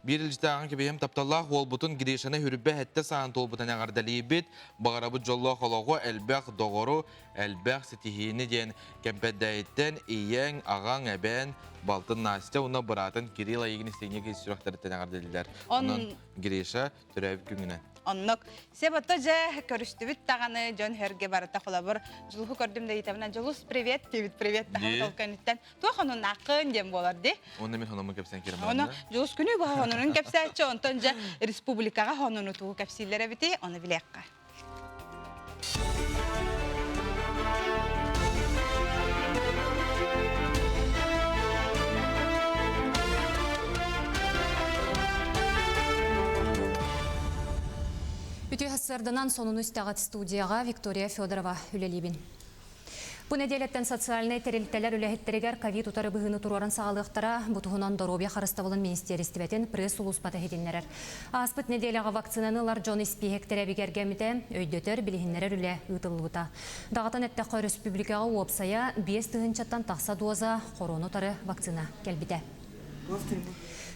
Биир илдьитээҕин кэбиһэм тапталлаах уолбутун Гришаны хүрбэ сэттэ саан туолбутун эҕэрдэлиибит, баҕарабыт дьоллоох олоҕу, элбэх доҕору, элбэх ситиһиини диэн Кэмпэрдээйиттэн ийэҥ, аҕаҥ, эбээн, балтын Настя уонна быраатын Кирилл Айыгин истиҥник ис сүрэхтэриттэн эҕэрдэлиилэр. Онон Гриша төрөөбүт күҥүнэн. Оннук. Сеп ото дьэ көрүстүбүт даҕаны дьон хөргө барыта холобур Дьулуһу көрдүм да ыйытабына Дьулус привет диэбит привет даҕаны толкойнуттан туох онуннааххын диэн буолар ди. Онно мин хономун кэпсээн кирем Ону Дьулус күнү быһа хонунун кэпсээччи онтон дьэ республикаҕа хонуну тугу кэпсииллэр эбити ону билиэххэ. Үтүө сарсыарданан сонуну истэҕит студияҕа Виктория Федорова үлэлиибин. Бу нэдиэлэттэн социальнай тэрилтэлэр үлэһиттэригэр ковид утары быһыыны туруоран саҕалыахтара. Бу туһунан доруобуйа харыстабылын министиэристибэтин пресс-сулууспата иһитиннэрэр. Ааспыт нэдиэлэҕэ вакцинаны ылар дьон испииһэктэрэ бигэргэммитэ, өйдөтөр, билиһиннэрэр үлэ ыытыллыбыта. Даҕатан эттэххэ, өрөспүүбүлүкэҕэ уопсайа 5 тыһыынчаттан тахса доза хоруону утары вакцина кэлбитэ.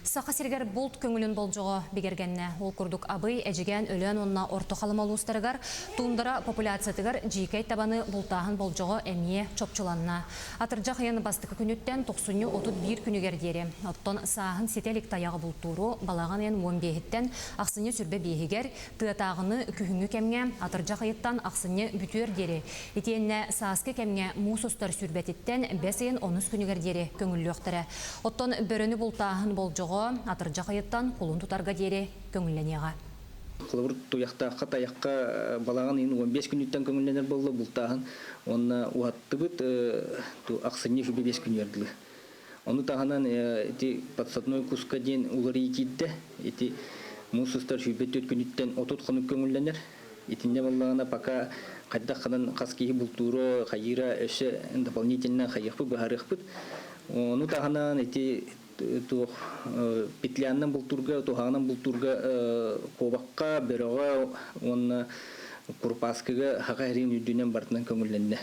Саха сиригэр булт көҥүлүн болдьоҕо бигэргэннэ. Ол курдук Абый, Эдьигээн, Өлөөн уонна Орто Халыма улуустарыгар туундара популяциятыгар дьиикэй табаны бултааһын болдьоҕо эмиэ чопчуланна. Атырдьах ыйын бастакы күнүттэн тохсунньу 31 күнүгэр диэри, оттон сааһын ситэ илик тайаҕы бултууру балаҕан ыйын 15-иттэн ахсынньы 25-игэр, тыатааҕыны күһүҥҥү кэмҥэ атырдьах ыйыттан ахсынньы бүтүөр диэри, итиэннэ сааскы кэмҥэ муус устар сүүрбэтиттэн бэс ыйын онус күнүгэр диэри көҥүллүөхтэрэ. Оттон бөрөнү бултааһын болдьоҕо атырдьах ыйыттан кулун тутарга диэри көҥүллэниэҕэ. Холобур, туйахтаахха, тайахха балаҕан ыйын 15 күнүттэн көҥүллэнэр буолла бултааһын уонна уһаттыбыт ахсынньы 25 күнүгэр дылы. Ону таһынан ити подсадной куска диэн уларыйыы киирдэ. Ити муус устар 24 күнүттэн 30 хонук көҥүллэнэр. Итиннэ буоллаҕына пока хайдах ханан хас киһи бултуура, хайыыра өссө дополнительно хайыахпыт, быһаарыахпыт. Ону таһынан ити туох петлянынан бултуурга, туһаҕынан бултуурга куобахха, бөрөҕө уонна курупааскыга хаха эриин үрдүнэн барытынан көҥүллэннэ.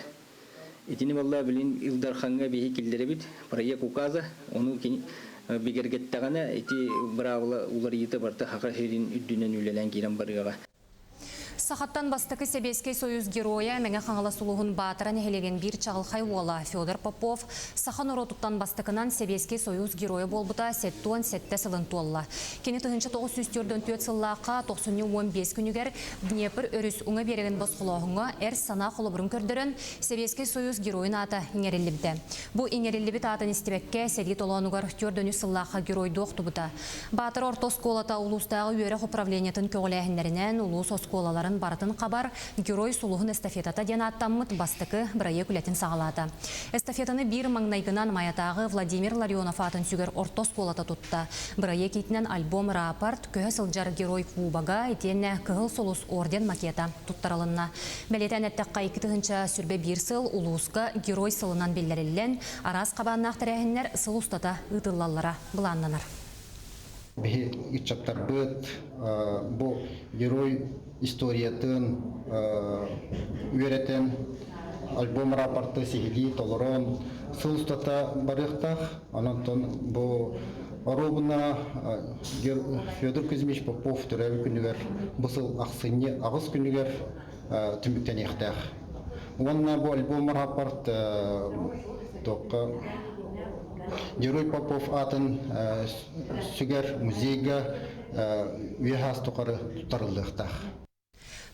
Итини балла билин Ил Дархаҥҥа биһи киллэрэбит проект указа, ону кини бигэргэттэҕинэ ити быраабыла уларыйыыта барыта хаха сирин үрдүнэн үлэлээн киирэн барыаҕа. Сахаттан бастакы Сэбиэскэй Союз геройа Мэҥэ Хаҥалас улууһун Баатара нэһилиэгин биир чаҕылхай уола Федор Попов саха норуотуттан бастакынан Сэбиэскэй Союз геройа буолбута 77 сылын туолла. Кини 1944 сыллаахха тохсунньу 15 күнүгэр Днепр өрүс уҥа биэрэгин босхолооһуҥҥа эр санаа холобурун көрдөрөн, Сэбиэскэй Союз геройун аата иҥэриллибитэ. Бу иҥэриллибит аатын истибэккэ, сэрии толоонугар 43 сыллаахха геройдуу охтубута. Баатыр орто оскуолата улуустааҕы үөрэх управлениетын көҕүлээһиннэринэн улуус оскуолаларын барытын хабар Герой сулуһун эстафетата диэн ааттаммыт бастакы бырайыак үлэтин саҕалаата. Эстафетаны биир маҥнайгынан Майатааҕы Владимир Ларионов аатын сүгэр орто оскуолата тутта. Бырайыак иитинэн альбом-рапорт, көһө сылдьар Герой кубога итиэннэ Кыһыл сулус орден макета туттарылынна. Бэлиэтээн эттэххэ, 2021 сыл улууска Герой сылынан биллэриллэн, араас хабааннаах тэрээһиннэр сыл устата ыытыллаллара былааннанар. Биһи ыччаттарбыт бу герой историятын үөрэтэн, альбом рапорты сиһилии толорон сыл устата барыахтаах. Онон бу оруобуна Федор Кузьмич Попов төрөөбүт күнүгэр бу сыл ахсынньы аҕыс күнүгэр түмүктэниэхтээх. Уонна бу альбом рапорт туохха Герой Попов аатын сүгэр музейга үйэ саас тухары туттарыллыахтаах.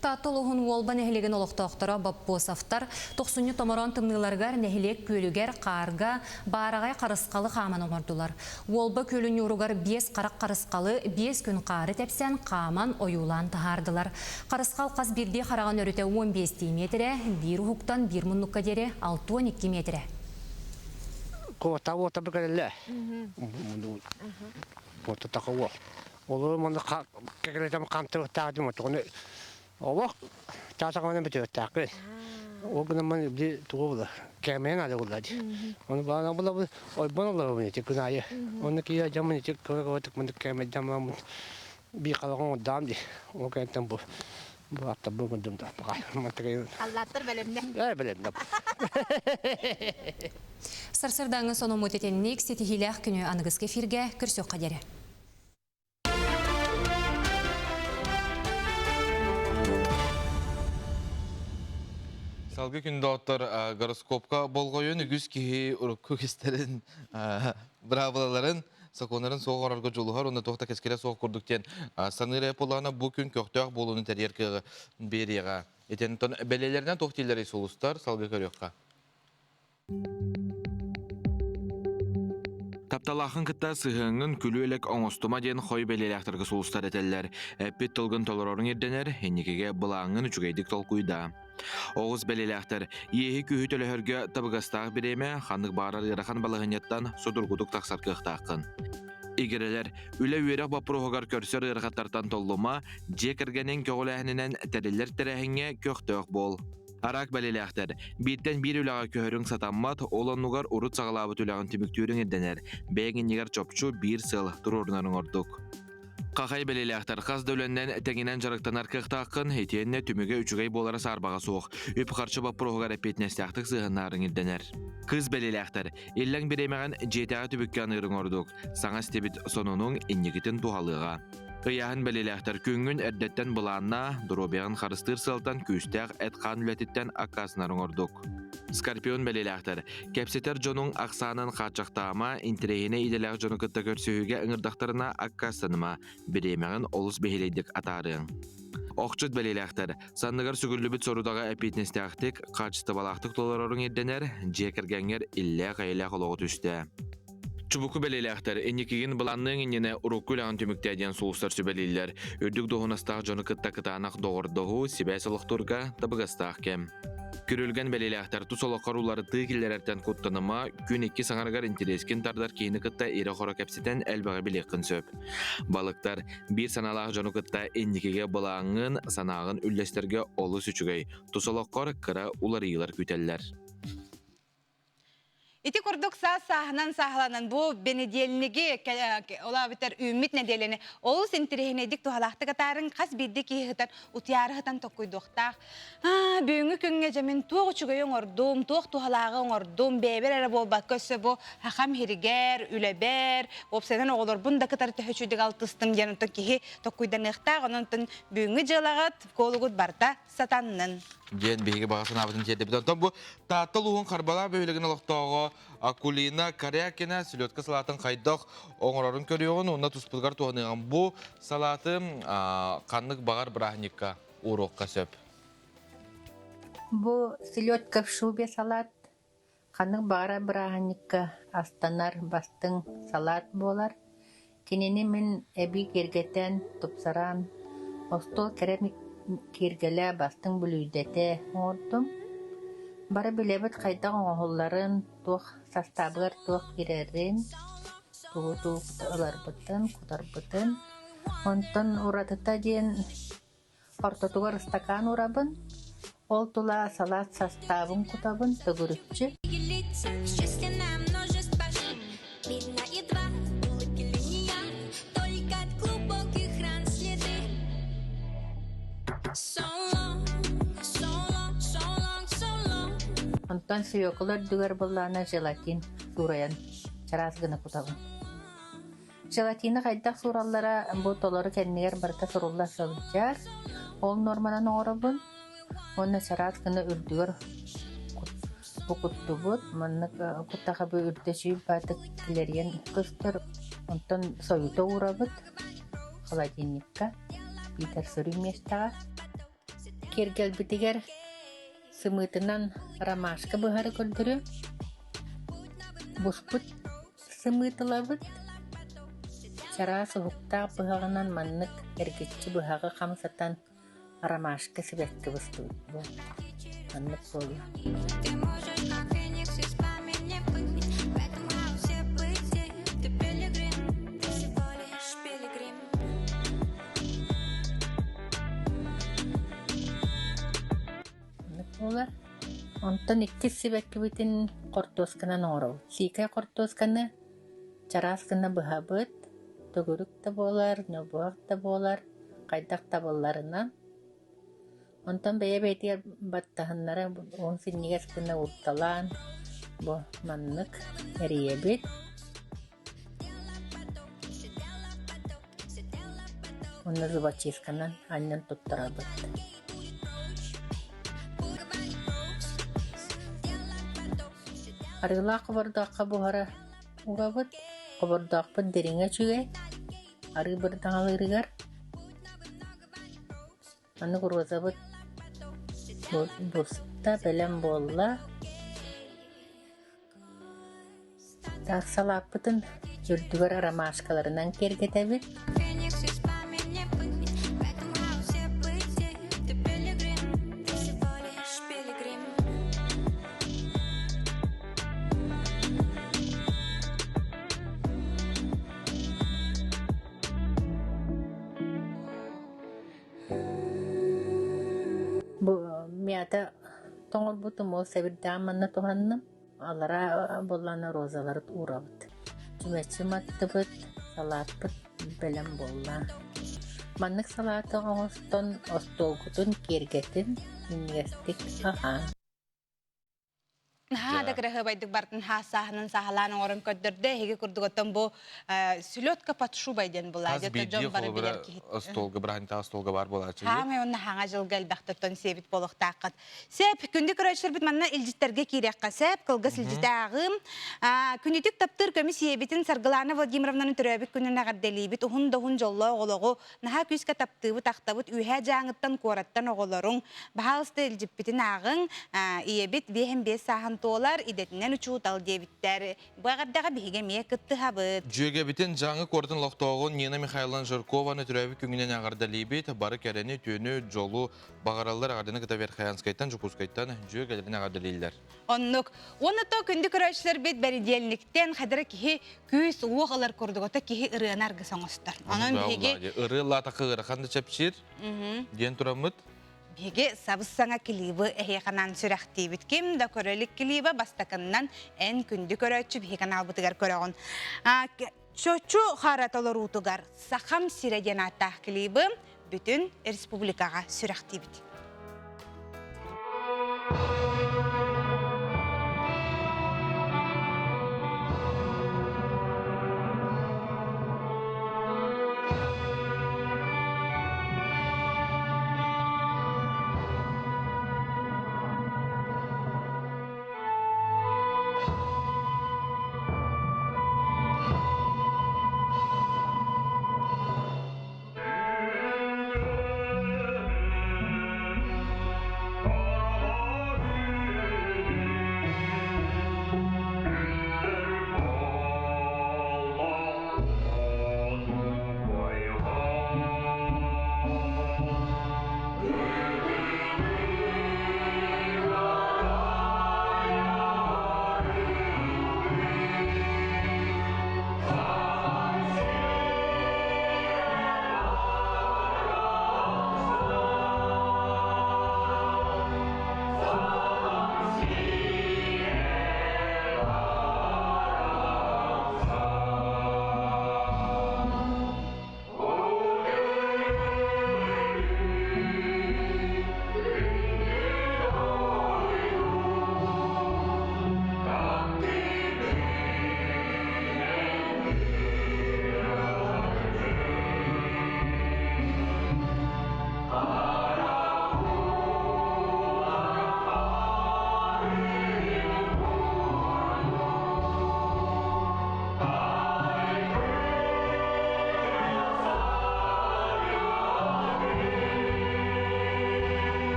Таатта улууһун Уолба нэһилиэгин олохтоохторо Боппосовтар тохсунньу томороон тымныыларыгар нэһилиэк күөлүгэр хаарга баараҕай харысхалы хааман оҥордулар. Уолба күөлүн ньууругар биэс харах харысхалы биэс күн хаары тэпсэн хааман ойуулаан таһаардылар. Харысхал хас биирдии хараҕын өрүтэ 15 миэтэрэ, биир уһуктан биир муннукка диэри 62 миэтэрэ. Куота уота букэрэллэ. Уота такого. Олор манна кэкэлэтем хантыбыттаах дим отоҕуну олох таасаҕана бүтүөттаахпын. Ол гынан ман били тугу була кэмээн ада була ди. Оны баана була ойбон олоробун ити күн айы. Оны кия жамын ити кыра кыра мындык кэмэ жамамын би халагын отдаам ди. Ол кэнтен бу бу атта бу гындым да баҕай. Мантыгай. Аллаттар бэлэмнэ. Э бэлэмнэ. Сарсырдааҥы сонуммут итинник ситиһиилээх күнү аныгыскы эфиргэ көрсүөххэ диэри. Салгы күн доҕоттор гороскопка болҕойон үгүс киһи урукку кистэрин быраабылаларын сокуоннарын суох оҥорорго дьулуһар уонна туох да кэскилэ суох курдук диэн саныыр буоллаҕына бу күн көхтөөх буолууну тэрийэр кыаҕы биэриэҕэ. Итинтэн бэлиэлэринэн туох дииллэрий сулустар салгыы көрүөххэ. Тапталаахын кытта сыһыаҥҥын күлүү-элэк оҥостума диэн хой бэлиэлээхтэргэ сулустар этэллэр. Эппит тылгын толороруҥ ирдэнэр, инникигэ былааҥҥын үчүгэйдик толкуйдаа. Оҕус бэлиэлээхтэр, иэһи-күүһү төлөһөргө табыгастаах бириэмэ, ханнык баҕарар ыарахан балаһыанньаттан судургутук тахсар кыахтааххын. Игирэлэр, үлэ-үөрэх боппуруоһугар көрсөр ыарахаттартан толлума, дьиэ кэргэниҥ көҕүлээһининэн тэриллэр тэрээһиҥҥэ көхтөөх буол. Араак бэлиэлээхтэр, бииртэн биир үлэҕэ көһөрүҥ сатаммат, ол оннугар урут саҕалаабыт үлэҕин түмүктүүрүҥ ирдэнэр, бэйэҥ иннигэр чопчу биир сыал туруорунарыҥ ордук. Хахай бэлиэлээхтэр хас да үлэннэн тэҥинэн дьарыктанар кыахтааххын, итиэннэ түмүгэ үчүгэй буолара саарбаҕа суох. Үп-харчы боппуруоһугар эппиэтинэстээхтик сыһыаннаарыҥ ирдэнэр. Кыыс бэлиэлээхтэр, иллэҥ бириэмэҕин дьиэтээҕи түбүккэ аныырыҥ ордук. Саҥа истибит сонунуҥ инникитин туһалыаҕа. Ыйааһын бэлиэлээхтэр күҥҥүн эрдэттэн былааннаа, доруобуйаҕын харыстыыр сыалтан күүстээх эт-хаан үлэтиттэн аккаастанарыҥ ордук. Скорпион бэлиэлээхтэр, кэпсэтэр дьонуҥ ахсаанын хааччахтаама, интэриэһинэй идэлээх дьону кытта көрсүһүүгэ ыҥырдахтарына аккаастаныма, бириэмэҕин олус бэһиэлэйдик атаарыаҥ. Охчут бэлиэлээхтэр, санныгар сүгүллүбүт сорудаҕы эппиэтинэстээхтик, хаачыстыбалаахтык толороруҥ ирдэнэр, дьиэ кэргэҥҥэр иллээх-эйэлээх олоҕу түстээ. Чубуку бэлиэлээхтэр, инникигин былаанныаҥ иннинэ урукку үлэҕин түмүктээ диэн сулустар сүбэлииллэр. Үрдүк дуоһунастаах дьону кытта кытаанах доҕордоһуу, сибээс олохтуурга табыгастаах кэм. Күрүлгэн бэлиэлээхтэр тус олоххор уларытыы киллэрэртэн куттаныма, күн икки саҥарыгар интэриэскин тардар киһини кытта ирэ-хоро кэпсэтэн элбэҕи билиэххин сөп. Балыктар, биир санаалаах дьону кытта инникигэ былааҥҥын, санааҕын үллэстэргэ олус үчүгэй, тус олоххор кыра уларыйыылар күүтэллэр. Ити курдук саас сааһынан сааһыланан бу бэнидиэльниги ола битэр үүммүт нэдиэлэни олус интэриэһинэйдик туһалаахтык атаарыҥ хас биирдии киһи сытан утуйаары сытан токкуйдуохтаах. Аа, бүгүҥҥү күҥҥэ дьэ мин туох үчүгэйи оҥордум, туох туһалааҕы оҥордум, бэйэбэр эрэ буолбакка өссө бу хахам иһиригэр, үлэбэр, уопсайынан оҕолорбун да кытары төһө үчүгэйдик алтыстым диэн онтон киһи токкуйданыахтаах. Онон бүгүҥҥү дьыалаҕыт, куолугут барыта сатаннын. Диэн биһиги баҕа санаабытын тиэрдэбит. Онтон бу Таатта улууһун Харбалаах бөһүөлэгин олохтооҕо Акулина Корякина селедка салаатын хайдах оҥорорун көрүөҕүн уонна туспутугар туһаныаҕын. Бу салааты ханнык баҕар бырааһынньыкка ууруохха сөп. Бу селедка в шубе салат ханнык баҕарар бырааһынньыкка астанар бастыҥ салаат буолар. Кинини мин эбии киэргэтэн, тупсаран, остуол кэрэ киэргэлэ бастыҥ бүлүүдэтэ оҥордум. Бары билэбит хайдах оҥоһулларын, туох састаабыгар туох киирэрин, тугу-тугу ыларбытын, кутарбытын. Онтон уратыта диэн Ортотугар ыстакаан уурабын, ол тула салаат састаабын кутабын төгүрүччү. Онтон свекла үрдүгэр быллаана желатин суурайан чараас гына кутабын. Желатины хайдах суураллара бу толору кэннигэр барыта сурулла сылдьар. Ол нуорманан оҥоробун. Уонна чараас гына үрдүгэр бу куттубут. Маннык куттаха бу үрдэ сүүл баатык килэрийэн көстөр. Онтон сойута уурабыт холодильникка биитэр сөрүүн миэстэҕэ. Киэргэлбитигэр сымыытынан ромашка быһары көрдөрүөм. Буспут сымыытылабыт. Чараас уһуктаах быһаҕынан маннык эргиччи быһаҕы хамсатан ромашка сибэкки быстыбыт бу. Маннык буолла. Буолар. Онтон иккис сибэккибитин хортуосканан оҥоробут. Сиикэй хортуосканы чараас гына быһабыт, төгүрүк да буолар, ньобуох да буолар, хайдах табылларынан. Онтон бэйэ-бэйэтигэр баттаһыннара уон синньигэс гына уурталаан бу маннык эрийэбит. Уонна зубочистканан анньан туттарабыт. Арыылаах хобордооххо буһара угабыт. Хобордоохпут дириҥэ үчүгэй. Арыы бырдаҥалыырыгар Маннык розабыт буста бэлэм буолла. Так салааппытын үрдүгэр ромашкаларынан киэргэтэбит. Бу мята тоҥорбутум ол сэбирдэҕин манна туһанным. Аллараа буоллаҕына розалары уурабыт. Чүмэчи маттыбыт, Салааппыт бэлэм буолла. Маннык салааты оҥостон остуолгутун киэргэтин, минньигэстик аһааҥ. Наһаа да кыраһыабайдык бартын хаас сааһынан саһалаан оҥорон көрдөрдө. Эһиги курдук оттон бу селедка под шубой диэн була. Хас биирдии дьон бары билэр холобура киһи. остуолга бырааһынньыктаах остуолга баар буолааччы. Хаамай онно хаҥа дьылга элбэхтэртэн сиэбит буолуохтааххыт. Сеп, күндү көрөөччүлэрбит манна илдьиттэргэ киириэххэ сеп, кылгас илдьитэ ааҕыым. Күнүтүк таптыыр көмүс ийэбитин Саргылаана Владимировнаны төрөөбүт күнүн эҕэрдэлиибит. Уһун да уһун дьоллоох олоҕу, наһаа күүскэ таптыыбыт, ахтабыт. Үөһээ Дьааҥыттан, куораттан оҕолоруҥ. Баһаалыста илдьиппитин ааҕыҥ. Ийэбит биэһин биэс сааһын туолар, идэтинэн учуутал диэбиттэр. Бу эҕэрдэҕэ биһиги эмиэ кыттыһабыт. Дьүөгэбитин Дьааҥы куоратын олохтооҕун Нина Михайловна Жиркованы төрөөбүт күҥүнэн эҕэрдэлиибит. Бары кэрэни, үтүөнү, дьолу баҕараллар эҕэрдэни кытта Верхоянскайтан, Дьокуускайтан дьүөгэлэрин эҕэрдэлииллэр. Оннук. Уонна то күндү көрөөччүлэрбит бэридиэлниктэн хадара киһи күүс уох ылар курдук ото киһи ырыаны аргыс оҥостор. Онон биһиги ырыа лаатакы ыарахан да чэпчиир диэн тураммыт. Биһиги сабыс-саҥа клибы эһиэханан сүрэхтиибит. Ким да көрөлүк клиба бастакыннан эн күндү көрөөччү биһи каналбытыгар көрөҕүн. Чочу хара толоруутугар Сахам сирэ диэн ааттаах клибы бүтүн республикаҕа сүрэхтиибит.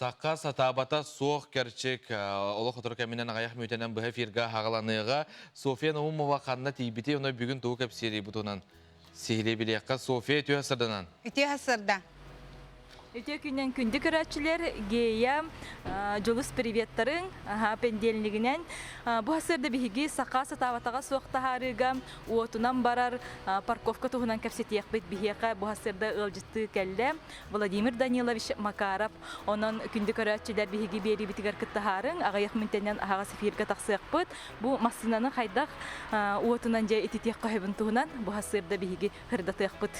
Саха сатаабата суох кэрчик олох отор кэминэн аҕыйах мүнүүтэнэн быһа эфирга хаҕаланыаҕа. Софья Наумова ханна тиийбитий, ону бүгүн тугу кэпсиэрий бу туһунан сиһилии билиэххэ. Софья, үтүө сырданан. Үтүө сырда. Үтүө күннэн күндү көрөөччүлэр, Гея, Дьулус приветтарыҥ, пенделнигинэн. Бу сырда биһиги саха сатаабатаҕа суох таһаарыыга уотунан барар парковка туһунан кэпсэтиэхпит. Биһиэхэ бу сырда ыалдьыттыы кэллэ. Владимир Данилович Макаров. Онон күндү көрөөччүлэр биһиги биэриибитигэр кыттыһаарыҥ, аҕыйах мүнтэнэн аһаҕас эфиргэ тахсыахпыт. Бу массыынаны хайдах уотунан дьэ ититиэххэ сөбүн туһунан бу сырда биһиги сырдатыахпыт.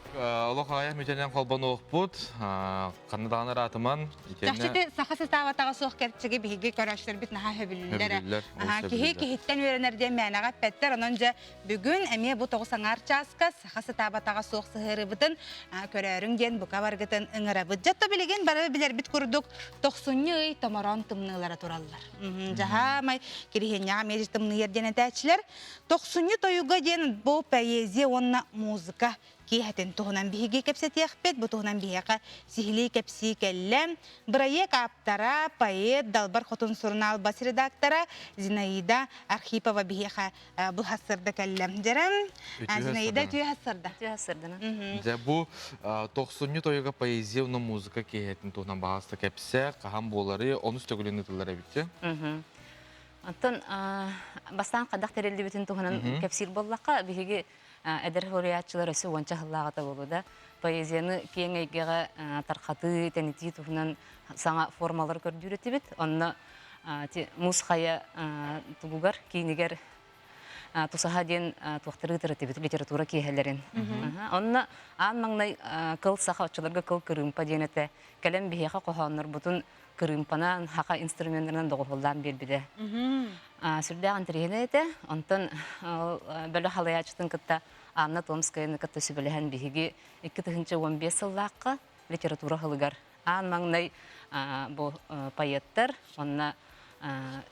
Олох аҕыйах мүнтэнэн холбонуохпут. Ханна даҕаны ыраатыман. Чахчыты саха сатаабатаҕа суох кэрчиги биһиги көрөөччүлэрбит наһаа сөбүлүүллэр. Киһи киһиттэн үөрэнэр диэн мээнэҕэ эппэттэр. Онон дьэ Бүгүн эмиэ бу тоҕус аҥаар чааска саха сатаабатаҕа суох сыһыарыбытын көрөөрүҥ диэн бука баргытын ыҥырабыт. Дьэ, билигин бары билэрбит курдук тохсунньу ый томороон тымныылара тураллар. Дьаһаамай кириһиэнньэҕэ эмиэ тымныйар диэн этээччилэр. Тохсунньу тойуга диэн бу поэзия уонна музыка киэһэтин туһунан биһиги кэпсэтиэхпит. Бу туһунан биһиэхэ сиһилии кэпсии кэллэ. Бырайыак ааптара, поэт, Далбар Хотун сурунаал бас редактора Зинаида Архипова биһиэхэ бу сарда кэллэ. Дьэрэн, Зинаида үтүө сарда. Үтүө сардана. Дьэ бу тохсунньу тойуга поэзия уонна музыка киэһэтин туһунан баҕаста кэпсэ, хаһан буолары, онус төгүлүн ыытыллар эбит. Оттон бастаан хайдах тэриллибитин туһунан кэпсиир буоллахха, биһиги эдэр суруйааччылар өссө уонча сыллааҕыта буолуо да, поэзияны киэҥ эйгэҕэ тархатыы, тэнитии туһунан саҥа формалары көрдүүр этибит. Онно Муус Хайа тугугар, киинигэр Тусаһа диэн туохтары ыытар этибит литература киэһэлэрин. Онно аан маҥнай кыл саха оччолорго кыл кырыымпа диэн этэ. Кэлэн биһиэхэ хоһооннорбутун кырыымпанан, хаха инструменнарынан доҕуһуоллаан биэрбитэ. Сүрдээх интэриэһинэй этэ. Онтон бөлөх халайааччытын кытта Анна Томскаяны кытта сүбэлэһэн биһиги 2015 сыллаахха литература сылыгар аан маҥнай бу поэттар уонна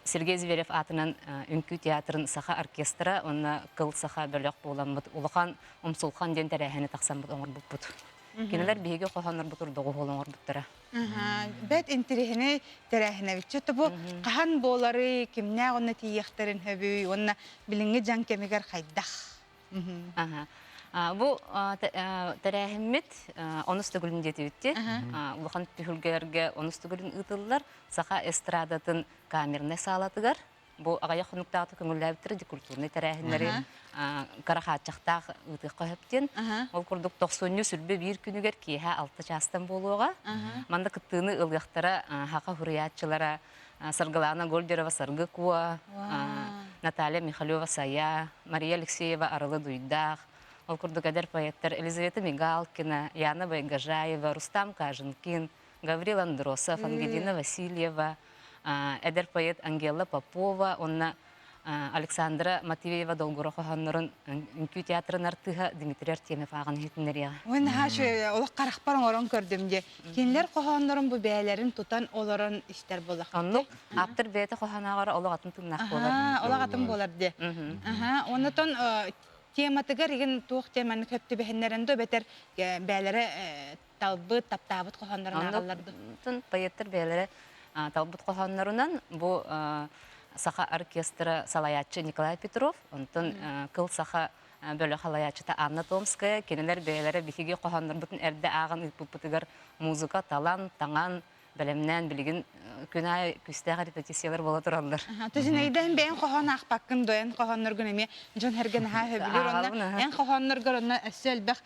Сергей Зверев аатынан үҥкүү театрын саха оркестра уонна кыл саха бөлөх буоламмыт улахан умсулхан диэн тэрээһини тахсаммыт оҥорбуппут. Кинилэр биһиги хоһооннорбутур доҕуһуол оҥорбуттара. Бэт интириэһинэй тэрээһинэбитчэ бу хаһан буоларый, кимнээх онно тиийиэхтэрин сөбүй уонна билиҥҥи дьаҥ кэмигэр хайдах? Бу тэрээһиммит онус төгүлүн диэтибитти. Улахан түһүлгэлэргэ онус төгүлүн ыытыллар. Саха эстрадатын камернай саалатыгар бу аҕыйах хонуктаахта көҥүллээбиттэрэ культурнай тэрээһиннэри кыра хааччахтаах ыытыахха сөп диэн. Ол курдук тохсунньу сүлбэ биир күнүгэр киэһэ алта чаастан буолуоҕа. Манна кыттыыны ылыахтара хаха суруйааччылара Саргылаана Гольдерова Саргы Куо, Наталья Михалева Сайа, Мария Алексеева Арылы Дуйдаах, ол курдук эдэр поэттар Елизавета Мигалкина, Яна Байгожаева, Рустам Каженкин, Гаврил Андросов, Ангелина Васильева, эдэр поэт Ангела Попова уонна Александра Матвеева долгура хоһооннорун үҥкүү театрын артыыһа Дмитрий Артемьев ааҕан иһитиннэриэҕэ. Ой, наһаа үчүгэй, олох харахпар оҥорон көрдүм дии. Кинилэр хоһооннорун бу бэйэлэрин тутан олорон истэр буоллахпыт. Оннук ааптар бэйэтэ хоһоонооҕор олох атын тыыннаах буолар. Олох атын буолар дии. Аха, оннотон тематыгар игин туох теманы көп түбэһиннэрэн до бэтэр бэйэлэрэ талбыт, таптаабыт хоһооннорун ааҕаллар ду. Поэттар бэйэлэрэ талбыт хоһооннорунан бу саха оркестра салайааччы Николай Петров, онтон кыл саха бөлөх салайааччыта Анна Томская, кинилэр бэйэлэрэ биһиги хоһооннорбутун эрдэ ааҕан ыыппыппытыгар музыка талан, таҥан, бэлэмнээн билигин күн аайы күүстээх репетициялар буола тураллар. Төсүнэйдэн бэйэҥ хоһоон аахпаккын дуо? Эн хоһоонноргун эмиэ дьон эргэ наһаа сөбүлүүр. Онно эн хоһоонноргор онно өссө элбэх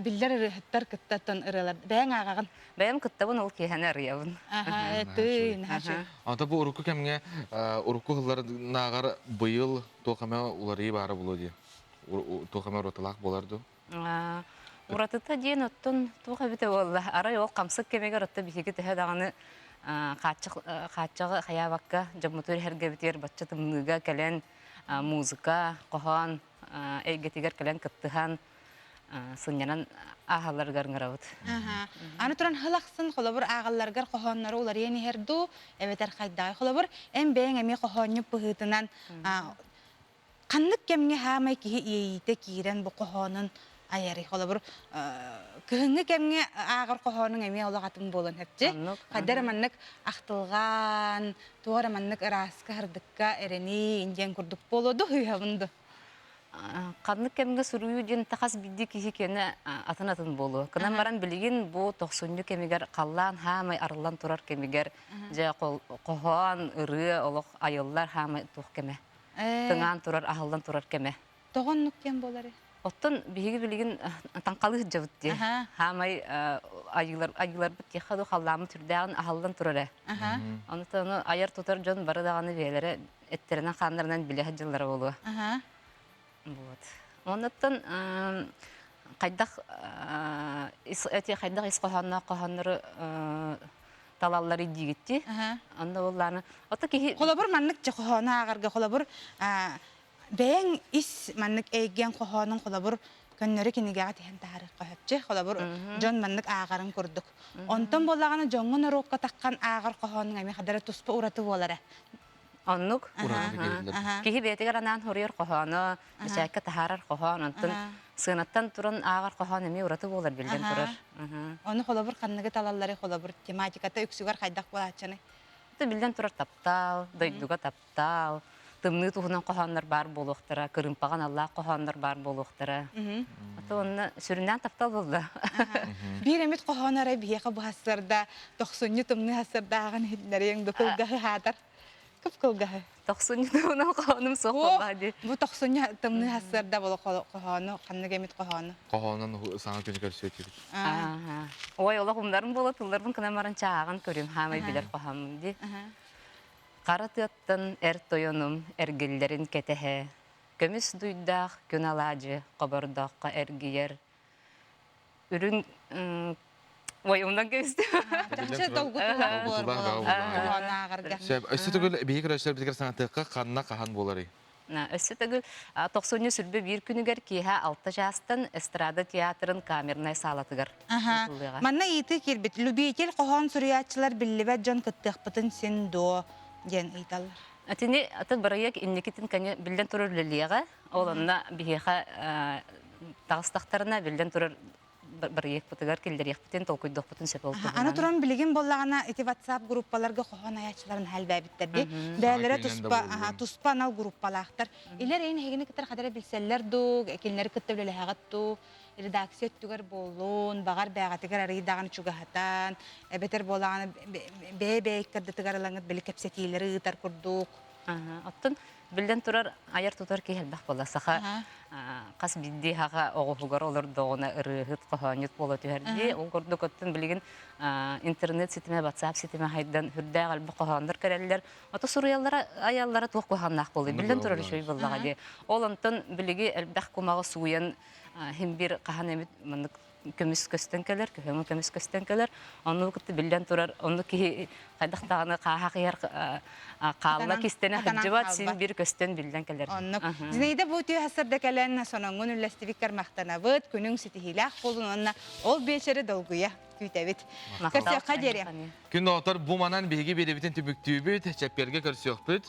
биллэр ырыаһыттар кыттаттан ырыалар. Бэйэҥ ааҕаҕын. Бэйэм кыттабын ол киэһэни арыйабын. Тыы, наһаа Ата бу урукку кэмҥэ урукку сылларынааҕар быйыл туох эмэ уларыйыы баара буолуо дии. Туох эмэ уратылаах буолар дуу? Уратыта диэн оттон туох эбитэ буолла. Арай ол хамсык кэмигэр отто биһиги төһө даҕаны хааччаҕы хайаабакка дьоммутугар иһэргэбитигэр бачча тымныыга кэлэн музыка, хоһоон эйгэтигэр кэлэн кыттыһан сынньанан ааһалларыгар ыҥырабыт. Аны туран хыл ахсын холобур ааҕалларыгар хоһооннору уларыйан иһэр дуу, эбэтэр хайдаҕай холобур эн бэйэҥ эмиэ хоһоонньук быһыытынан ханнык кэмҥэ хаамай киһи иэйиитэ киирэн бу хоһоонун айарый? Холобур, кыһыҥҥы кэмҥэ ааҕар хоһоонуҥ эмиэ олох атын буолан сөпчү. Хайда эрэ маннык ахтылҕан, туох эрэ маннык ырааска, сырдыкка эрэнии диэн курдук буолуо дуу, ыыһабын дуу? Ханнык кэмҥэ суруйуу диэн хас биирдии киһи киэнэ атын-атын буолуо. Кынан баран билигин бу тохсунньу кэмигэр халлаан хаамай арыллан турар кэмигэр дьэ хоһоон, ырыа олох айыллар хаамай туох кэмэ. Тыҥаан турар, аһыллан турар кэмэ. Тоҕо оннук диэн буоларый? Оттон биһиги билигин таҥхалыы сылдьабыт дии. Хаамай айыылар айыыларбыт диэххэ дуу халлааммыт сүрдээҕин аһыллан турар ээ. Ону ону айар-тутар дьон бары даҕаны бэйэлэрэ эттэринэн-хааннарынан билэ сылдьаллара буолуо. Вот. Оннуттан хайдах эти хайдах ис хоһоонноох хоһооннору талаллары диигитти. Онно буоллааны ото киһи Холобур маннык чэ хоһоону ааҕарга холобур бэйэҥ ис маннык эйгэҥ хоһоонун холобур көннөрү кинигэҕэ тиһэн таһаарыахха сөпчү. Холобур дьон маннык ааҕарын курдук. Онтон буоллаҕына дьоҥҥо норуокка таххан ааҕар хоһоонуҥ эмиэ хадара туспа ураты буолара. Оннук. Киһи бэйэтигэр анаан хоруйар хоһооно, бэчээккэ таһаарар хоһоон, онтон сыанаттан туран ааҕар хоһоон эмиэ ураты буолар биллэн турар. Ону холобур ханныгы талаллары холобур тематиката үксүгэр хайдах буолааччыный? Биллэн турар таптал, дойдуга таптал, тымныы туһунан хоһооннор баар буолуохтара, кырыымпаҕа аналлаах хоһооннор баар буолуохтара. Ото онно сүрүннээн таптал буолла. Биир эмит хоһоон арай биһиэхэ бу хассарда тохсунньу тымныы хассардааҕын иһитиннэриэҥ ду кылгаһы хаатар. Кып-кылгаһы. Тохсунньу туһунан хоһоонум суох буоллаҕа дии. Бу тохсунньу тымныы хассарда буола хоһоону, ханнык эмит хоһоону. Хоһоонун саҥа күнү көрсүө этибит. Ой, олох умнарым буола тылларбын кынан баран чааҕын көрүм, хаамай билэр хоһооммун дии. Хара тыаттан эр тойонум эргиллэрин кэтэһэ, көмүс дуйдаах күн алаадьы хобордооххо эргийэр, үрүҥ Ой, умнан кэбистим. Чахчы долгутуулаах буолар ааҕарга. Сөп. Өссө төгүл биһиги көрөөччүлэрбитигэр санатыахха ханна хаһан буоларый? Өссө төгүл тохсунньу сүрбэ биир күнүгэр киэһэ алта чаастан эстрада театрын камернай саалатыгар ыытыллыаҕа. Манна ыйытыы киирбит. Любитель хоһоон суруйааччылар биллибэт дьон кыттыахпытын син дуо диэн ыйыталлар. Итини атын бырайыак инникитин биллэн турар үлэлиэҕэ. Ол онно биһиэхэ таҕыстахтарына биллэн турар бырайыакпытыгар киллэриэхпитин, толкуйдуохпутун сөп ол Аны туран билигин буоллаҕына ити WhatsApp группаларга хоһоон айааччыларын элбээбиттэр дии. Бэйэлэрэ туспа туспа анал группалаахтар. Илэр эйин эһигини кытары хадара билсэллэр дуу, кинилэри кытта үлэлэһэҕит дуу, редакция өттүгэр буоллун, баҕар бэйэҕитигэр арыый даҕаны чугаһатан, эбэтэр буоллаҕына бэйэ-бэйэ иккардытыгар ылаҥыт били кэпсэтиилэри ыытар курдук. Оттон биллэн турар айар-тутар киһи элбэх буолла. Саха хас биирдии хаха оҕуһугар олордоҕуна ырыаһыт, хоһоонньут буола түһэр дии. Ол курдук оттон билигин интернет ситимэ, WhatsApp ситимэ хайдан үрдээх элбэх хоһооннор кэлэллэр. Ото суруйаллара, айаллара туох куһаҕаннаах буолуой? Биллэн турар үчүгэй буоллаҕа дии. Ол онтон билиги элбэх кумаҕы сууйан хин бир хаһан эмит маннык көмүс көстөн кэлэр, көһөҥө көмүс көстөн кэлэр. Онну кытта биллэн турар, онну киһи хайдах даҕаны хааһах иһэр хаалла кистэнэ сылдьыбат, син бир көстөн биллэн кэлэр. Оннук. Зинаида бу үтүө сарсыарда кэлэн соноҥҥун үллэстибиккэр махтанабыт, күнүҥ ситиһиилээх буолун уонна ол биэчэри долгуйа күүтэбит. Көрсүөххэ диэри. Күн оҕотор бу манан биһиги биэрэбитин түмүктүүбүт, чэппиэргэ көрсүөхпүт.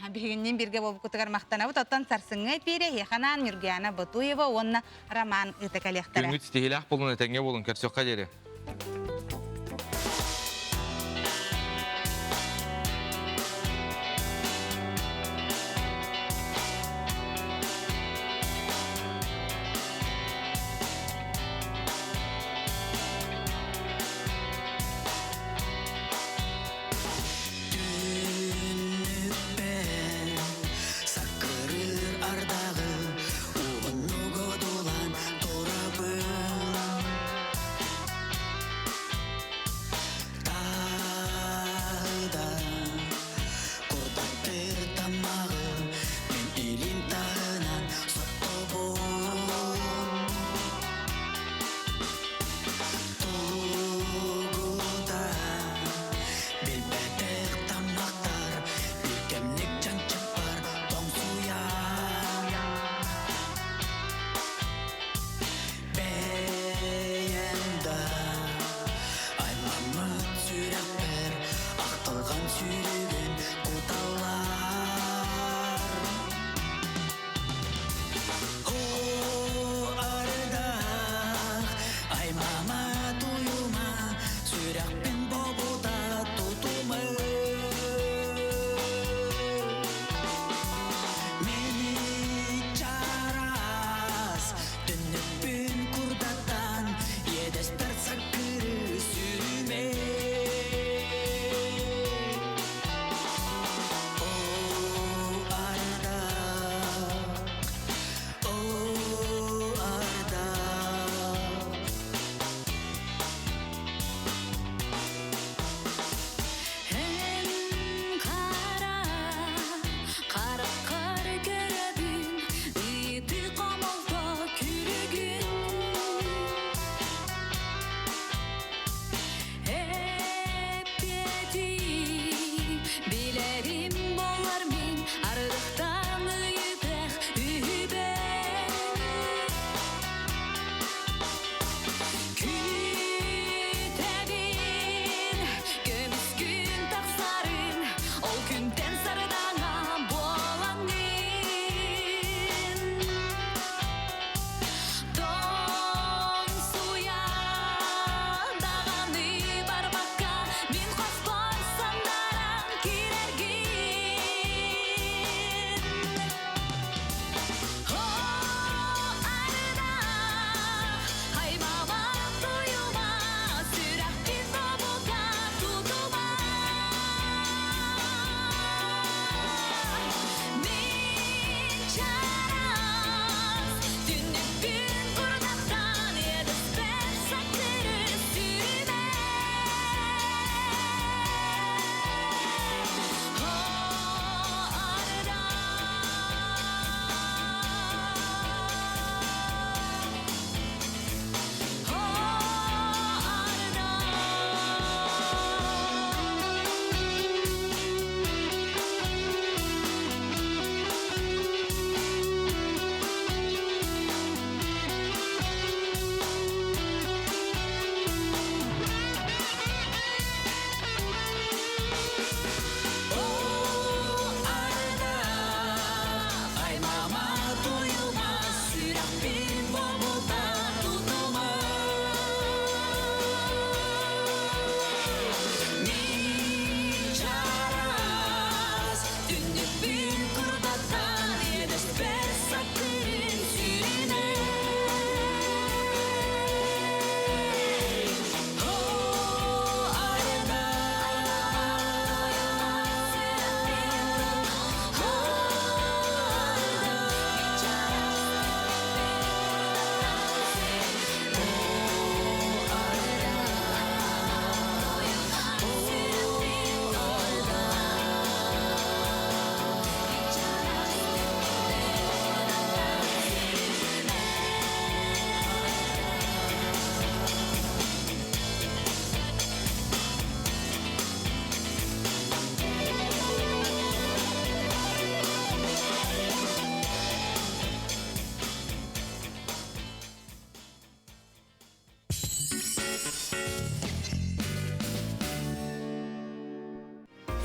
Биһигинниин бииргэ буолбуккутугар махтанабыт. Оттон сарсыҥҥы эпиирэ эһиэхэ Ньургуяна Ботуева уонна Роман ыыта кэлиэхтэрэ. Күҥҥүт ситиһиилээх буолун, этэҥҥэ буолун, көрсүөххэ диэри. Түннүкпэр саккырыыр ардаҕы уһуннук одуулаан турабын.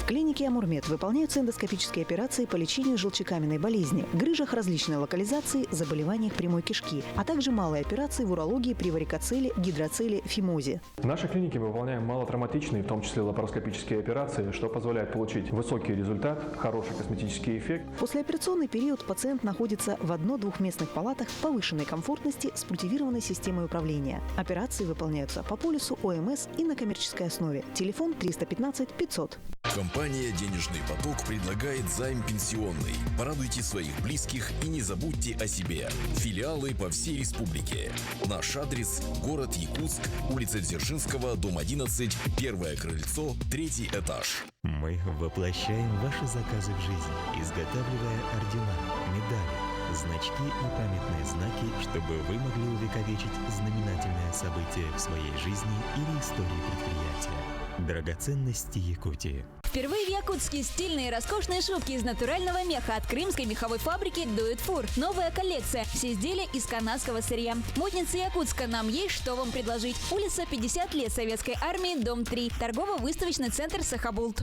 клинике «Амурмед» выполняются эндоскопические операции по лечению желчекаменной болезни, грыжах различной локализации, заболеваниях прямой кишки, а также малые операции в урологии при варикоцеле, гидроцеле, фимозе. В нашей клинике мы выполняем малотравматичные, в том числе лапароскопические операции, что позволяет получить высокий результат, хороший косметический эффект. Послеоперационный период пациент находится в одно-двухместных палатах повышенной комфортности с культивированной системой управления. Операции выполняются по полису ОМС и на коммерческой основе. Телефон 315 500. Компания «Денежный поток» предлагает займ пенсионный. Порадуйте своих близких и не забудьте о себе. Филиалы по всей республике. Наш адрес – город Якутск, улица Дзержинского, дом 11, первое крыльцо, третий этаж. Мы воплощаем ваши заказы в жизнь, изготавливая ордена, медали, значки и памятные знаки, чтобы вы могли увековечить знаменательное событие в своей жизни или истории предприятия. Драгоценности Якутии. Впервые в Якутске стильные и роскошные шубки из натурального меха от крымской меховой фабрики «Дует фур». Новая коллекция. Все изделия из канадского сырья. Модница Якутска. Нам есть что вам предложить. Улица 50 лет Советской армии, дом 3. Торгово-выставочный центр «Сахабулт».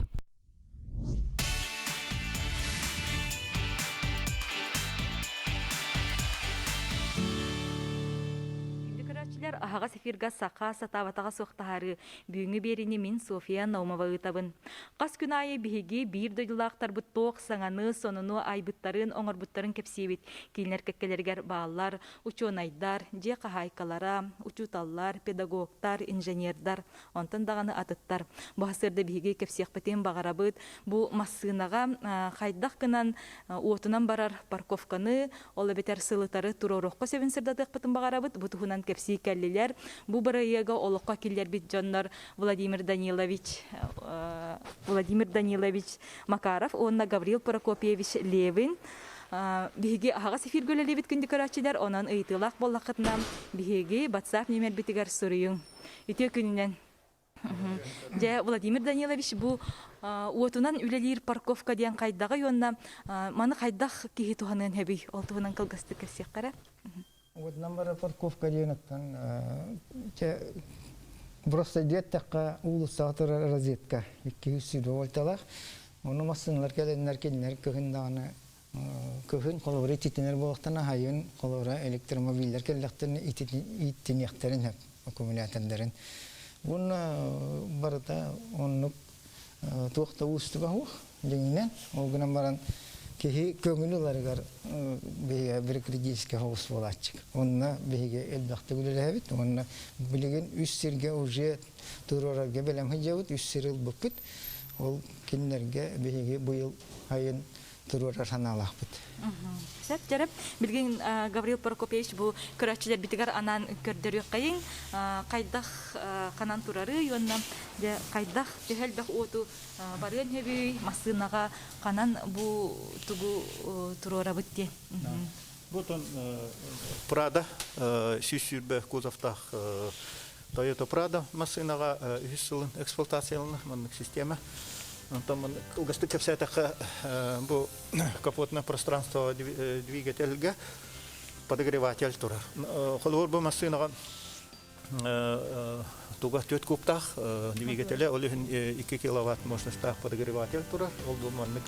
Күндү аһаҕас эфирга саха сатаабатаҕа суох таһаарыы бүгүҥҥү биэриини мин София Наумова ыытабын. Хас күн аайы биһиги биир дойдулаахтарбыт туох саҥаны, сонуну айбыттарын, оҥорбуттарын кэпсиибит. Кинилэр кэккэлэригэр бааллар учуонайдар, дьиэ хаһаайкалара, учууталлар, педагогтар, инженердар, онтон даҕаны атыттар. Бу сырда биһиги кэпсиэхпитин баҕарабыт. Бу массыынаҕа хайдах гынан уотунан барар парковканы, ол эбэтэр сылытары туруоруохха сөбүн сырдатыахпытын баҕарабыт. Бу туһунан кэпсии кэллилэр. Бу бырайыага олоххо киллэрбит дьоннор Владимир Данилович Владимир Данилович Макаров уонна Гаврил Прокопьевич Левин биһиги аһаҕас эфиргэ үлэлиибит күндү көрөөччүлэр, онон ыйытыылаах буоллаххытына биһиги WhatsApp нүөмэрбитигэр суруйуҥ. Үтүө күнүнэн! Дьэ, Владимир Данилович, бу уотунан үлэлиир парковка диэн хайдаҕый уонна маны хайдах киһи туһаныан сөбүй? Ол туһунан кылгастык кэпсиэххэ эрэ. Уотунан барар парковка диэн оттон просто диэттэххэ уулуссаҕа турар розетка 200 вольталаах. Ону массыыналар кэлэннэр кинилэр кыһын даҕаны кыһын холобура ититинэр буолуохтана хайын холобура электромобиллар кэллэхтэринэ ииттиниэхтэрин сөп аккумулятордарын. Уонна барыта оннук туох да уустуга суох дьиҥинэн. Ол гынан баран киһи көҥүл ыларыгар биһиги бюрократический соҕус буолааччык. Онно биһиги элбэхтик үлэлэһэбит. Уонна билигин үс сиргэ уже туруорарга бэлэм сылдьабыт, үс сир ылбыппыт. Ол кинилэргэ биһиги быйыл айын туруорар санаалаахпыт. Сөп, дьэрэ. Билигин Гаврил Прокопьевич бу көрөөччүлэрбитигэр анаан көрдөрүөххэйиҥ. Хайдах ханан турарый уонна дьэ хайдах төһө элбэх уоту барыан сөбүй, массыынаҕа ханан бу тугу туруорабыт диэн. Бу отон Прада 120 кузовтаах Toyota Prado массыынаҕа үһүс сылын эксплуатацияланар маннык система. Онтон кылгастык кэпсээтэххэ бу капотное пространство двигательгэ подогреватель турар. Холобур бу массыынаҕа туга түөрт кубтаах двигателэ, ол иһин 2 киловатт мощностаах подогреватель турар. Ол бу маннык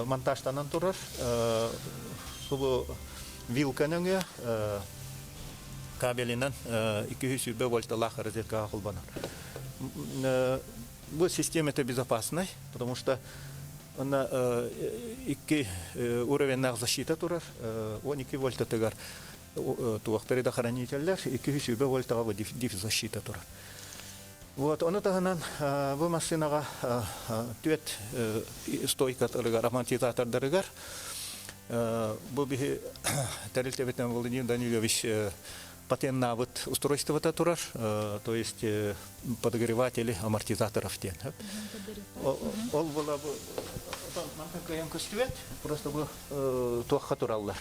монтажтанан турар. Субу вилка нөҥүө кабелинэн 220 вольталаах розеткаҕа холбонор. Бу система это безопасный, потому что она икки уровеннаах защита турар, 12 вольтатыгар туохтары да хранителлэр, 220 вольтаҕа дифзащита турар. Вот, ону таһынан бу массыынаҕа түөрт стойкатарыгар, амортизатордарыгар бу биһи тэрилтэбитинэн Владимир Данилович патеннаабыт устройствота турар, то есть подогреватели амортизаторов диэн. Ол була бу мантан кыайан көстүбэт, просто бу туохха тураллар.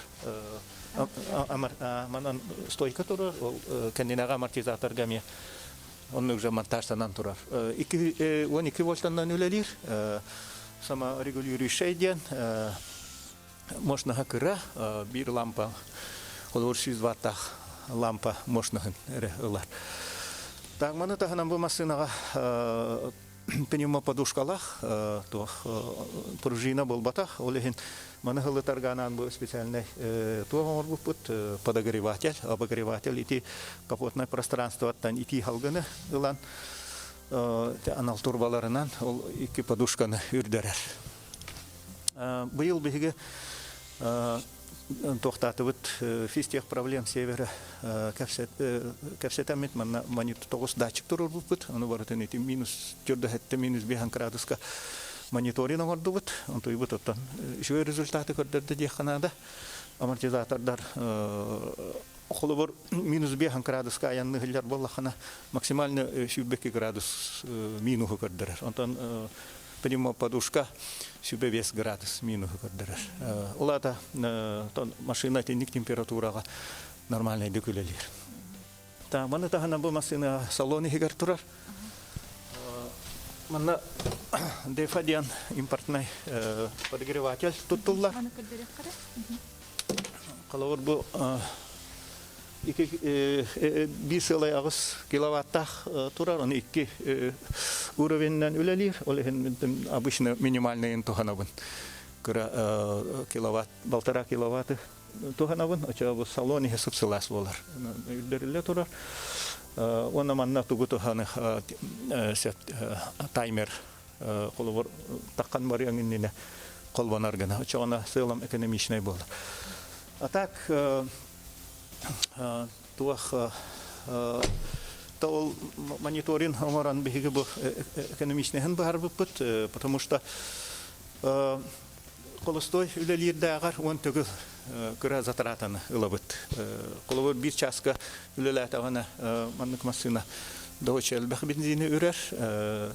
Манан стойка турар, ол кэннинээҕи амортизаторга эмиэ Оннук же монтажтанан турар. 12 вольтаннан үлэлиир. Саморегулирующай диэн мощноһа кыра биир лампа холобур 100 ваттаах лампа мощноһын эрэ ылар. Так маны таһынан бу массыынаҕа Пневмоподушкалаах туох пружина буолбатах. Ол иһин маны һылытарга анаан бу специальный туох оҥорбуппут подогреватель, обогреватель ити капотное пространствоттан итии халгыны ылан анал турбаларынан ол икки подушканы үрдэрэр. Быйыл биһиги туохтаатыбыт физтех проблем севера кэпсэтэммит манна тоҕус датчик туруорбуппут ону барытын ити минус төрдөһөттө минус биэһэн градуска мониторинг оҥордубут онтуйбут оттон үчүгэй результаты көрдөрдө диэххэ наада амортизатордар холобур минус биэһэн градуска айанныһыллар буоллаххына максимально сүүрбэки градус минуһу көрдөрөр онтон Пневмоподушка сүбэ 5 градус минуһу көрдөрөр. Ол аата машина итинник температураҕа нормальнайдык үлэлиир. Маны таһынан бу массыына салон иһигэр турар. Манна Дефа диэн импортнай подогреватель туттуллар. Холобур бу биир сыалай аҕыс киловаттаах турар, оны икки уровеньнан үлэлиир. Ол иһин обычно минимальныйын туһанабын. Кыра киловатт, полтора киловатты туһанабын. Очо бу салон иһэ сып-сылаас буолар. Үрдэриллэ турар. Уонна манна тугу туһаны таймер холобур таххан барыаҥ иннинэ холбонор гына. Очоҕуна сыалам экономичнай буолар. А так туох ол мониторинг оҥорон биһиги бу экономичныйын быһарбыппыт, потому что холостой үлэлиирдээҕэр уон төгүл кыра затратаны ылабыт. Холобур биир чааска үлэлээтэҕинэ маннык массыына доча элбэх бензини үрэр,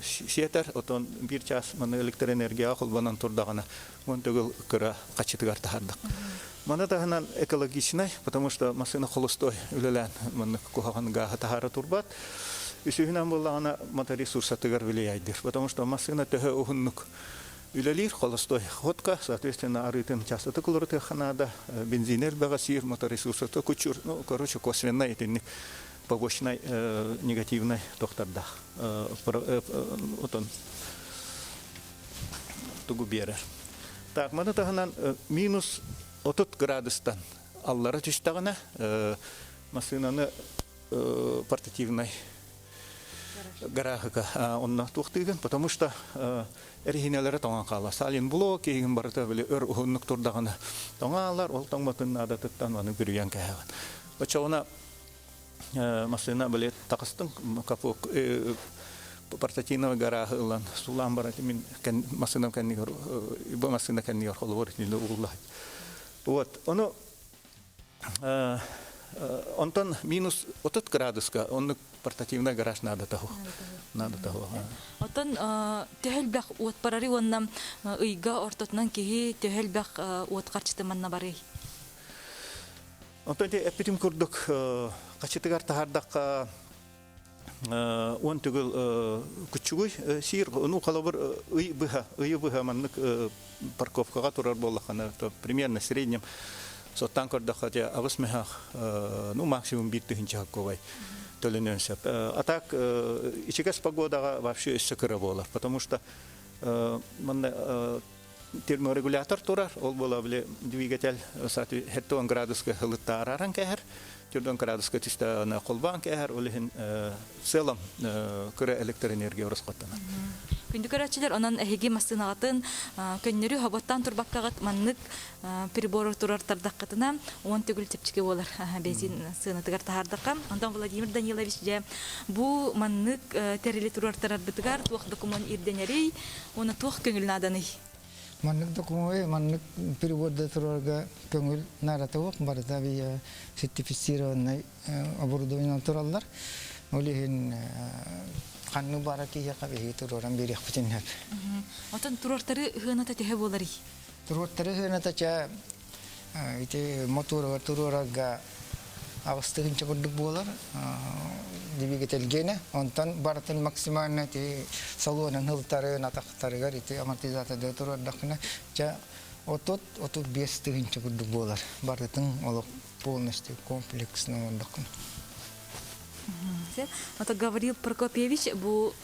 сиэтэр, отон биир чаас маннык электроэнергияҕа холбонон турдаҕына уон төгүл кыра хаччытыгар таһардах. Маны таһынан экологичнай, потому что массыына холостой үлэлээн маннык куһаҕан гааһы таһаара турбат. Үсүһүнэн буоллаҕына моторесурсатыгар влияйдыр, потому что массыына төһө уһуннук үлэлиир холостой ходка, соответственно, арыытын частотык уларытыахха наада, бензин элбэҕэ сиир, моторесурсата кучур, ну, короче, косвенный итинник побочнай негативный тохтардаах. Отон тугу биэрэр. Так, маны таһынан минус 30 градустан аллара түстэҕинэ массыынаны портативнай гарааһыка онно туохтыыгын, потому что эриһинэлэрэ тоҥон хаалар. Салин блок киһигин барыта били өр уһуннук турдаҕына тоҥаалар, ол тоҥмотун наадатыттан маны бүрүйэн кэһэҕин. Оччоҕуна массыына били тахыстың капок портативного гарааһы ылан сулаан баран мин массыынам кэннигэр бу массыына кэннигэр холобур итиннэ угуллаһыт. Вот ону онтон минус 30 градуска оннук портативный гараж надо того. Надо того. Оттон төһөлбэх уот барары уонна ыйга ортотунан киһи төһөлбэх уот харчыты манна барый? Онтон эппитим курдук хачытыгар таһардахха он төгүл күчүгүй сиир ну холобур ый быһа ыйы быһа маннык парковкаҕа турар буоллаххына то примерно среднем соттан көрдөххө те аҕыс мөһөх ну максимум биир тыһыынча ковай төлөнүөн сөп а так ичигэс погодаҕа вообще өссө кыра буолар потому что манна терморегулятор турар ол буола били двигатель 70 градуска ылыттаараран кэһэр 40 градуска түстэ холбоон кэһэр ол иһин в целом кыра электроэнергия ороскуоттанар. Күндү көрөөччүлэр, онон эһиги массыынаҕытын көннөрү хоботтоон турбаккаҕыт маннык прибор турар тардаххытына уон төгүл чэпчэки буолар бензин сыанатыгар таһаардахха. Онтон Владимир Данилович дьэ бу маннык тэрили туруортарарбытыгар туох докумуон ирдэнэрий уонна туох көҥүл нааданый? Маннык докумуой, маннык переводда турарга көҥүл наадата суох, барыта сертифицированный оборудованиенан тураллар. Ол иһин ханнык баара киһиэхэ биһиги туруоран биэриэхпитин сөп. Отон туруортары ыһыаната төһө буоларый? Туруортары ыһыаната чэ ити мотуоругар туруорарга аҕыс тыһыынча курдук буолар двигательгиэнэ. Онтон барытын максимально ити салонун ылтарын, атахтарыгар ити амортизаторда туруордаххына, чэ 30-35 тыһыынча курдук буолар. Барытын олох полностью комплексно оҥордоххуна. Ото Гаврил Прокопьевич бу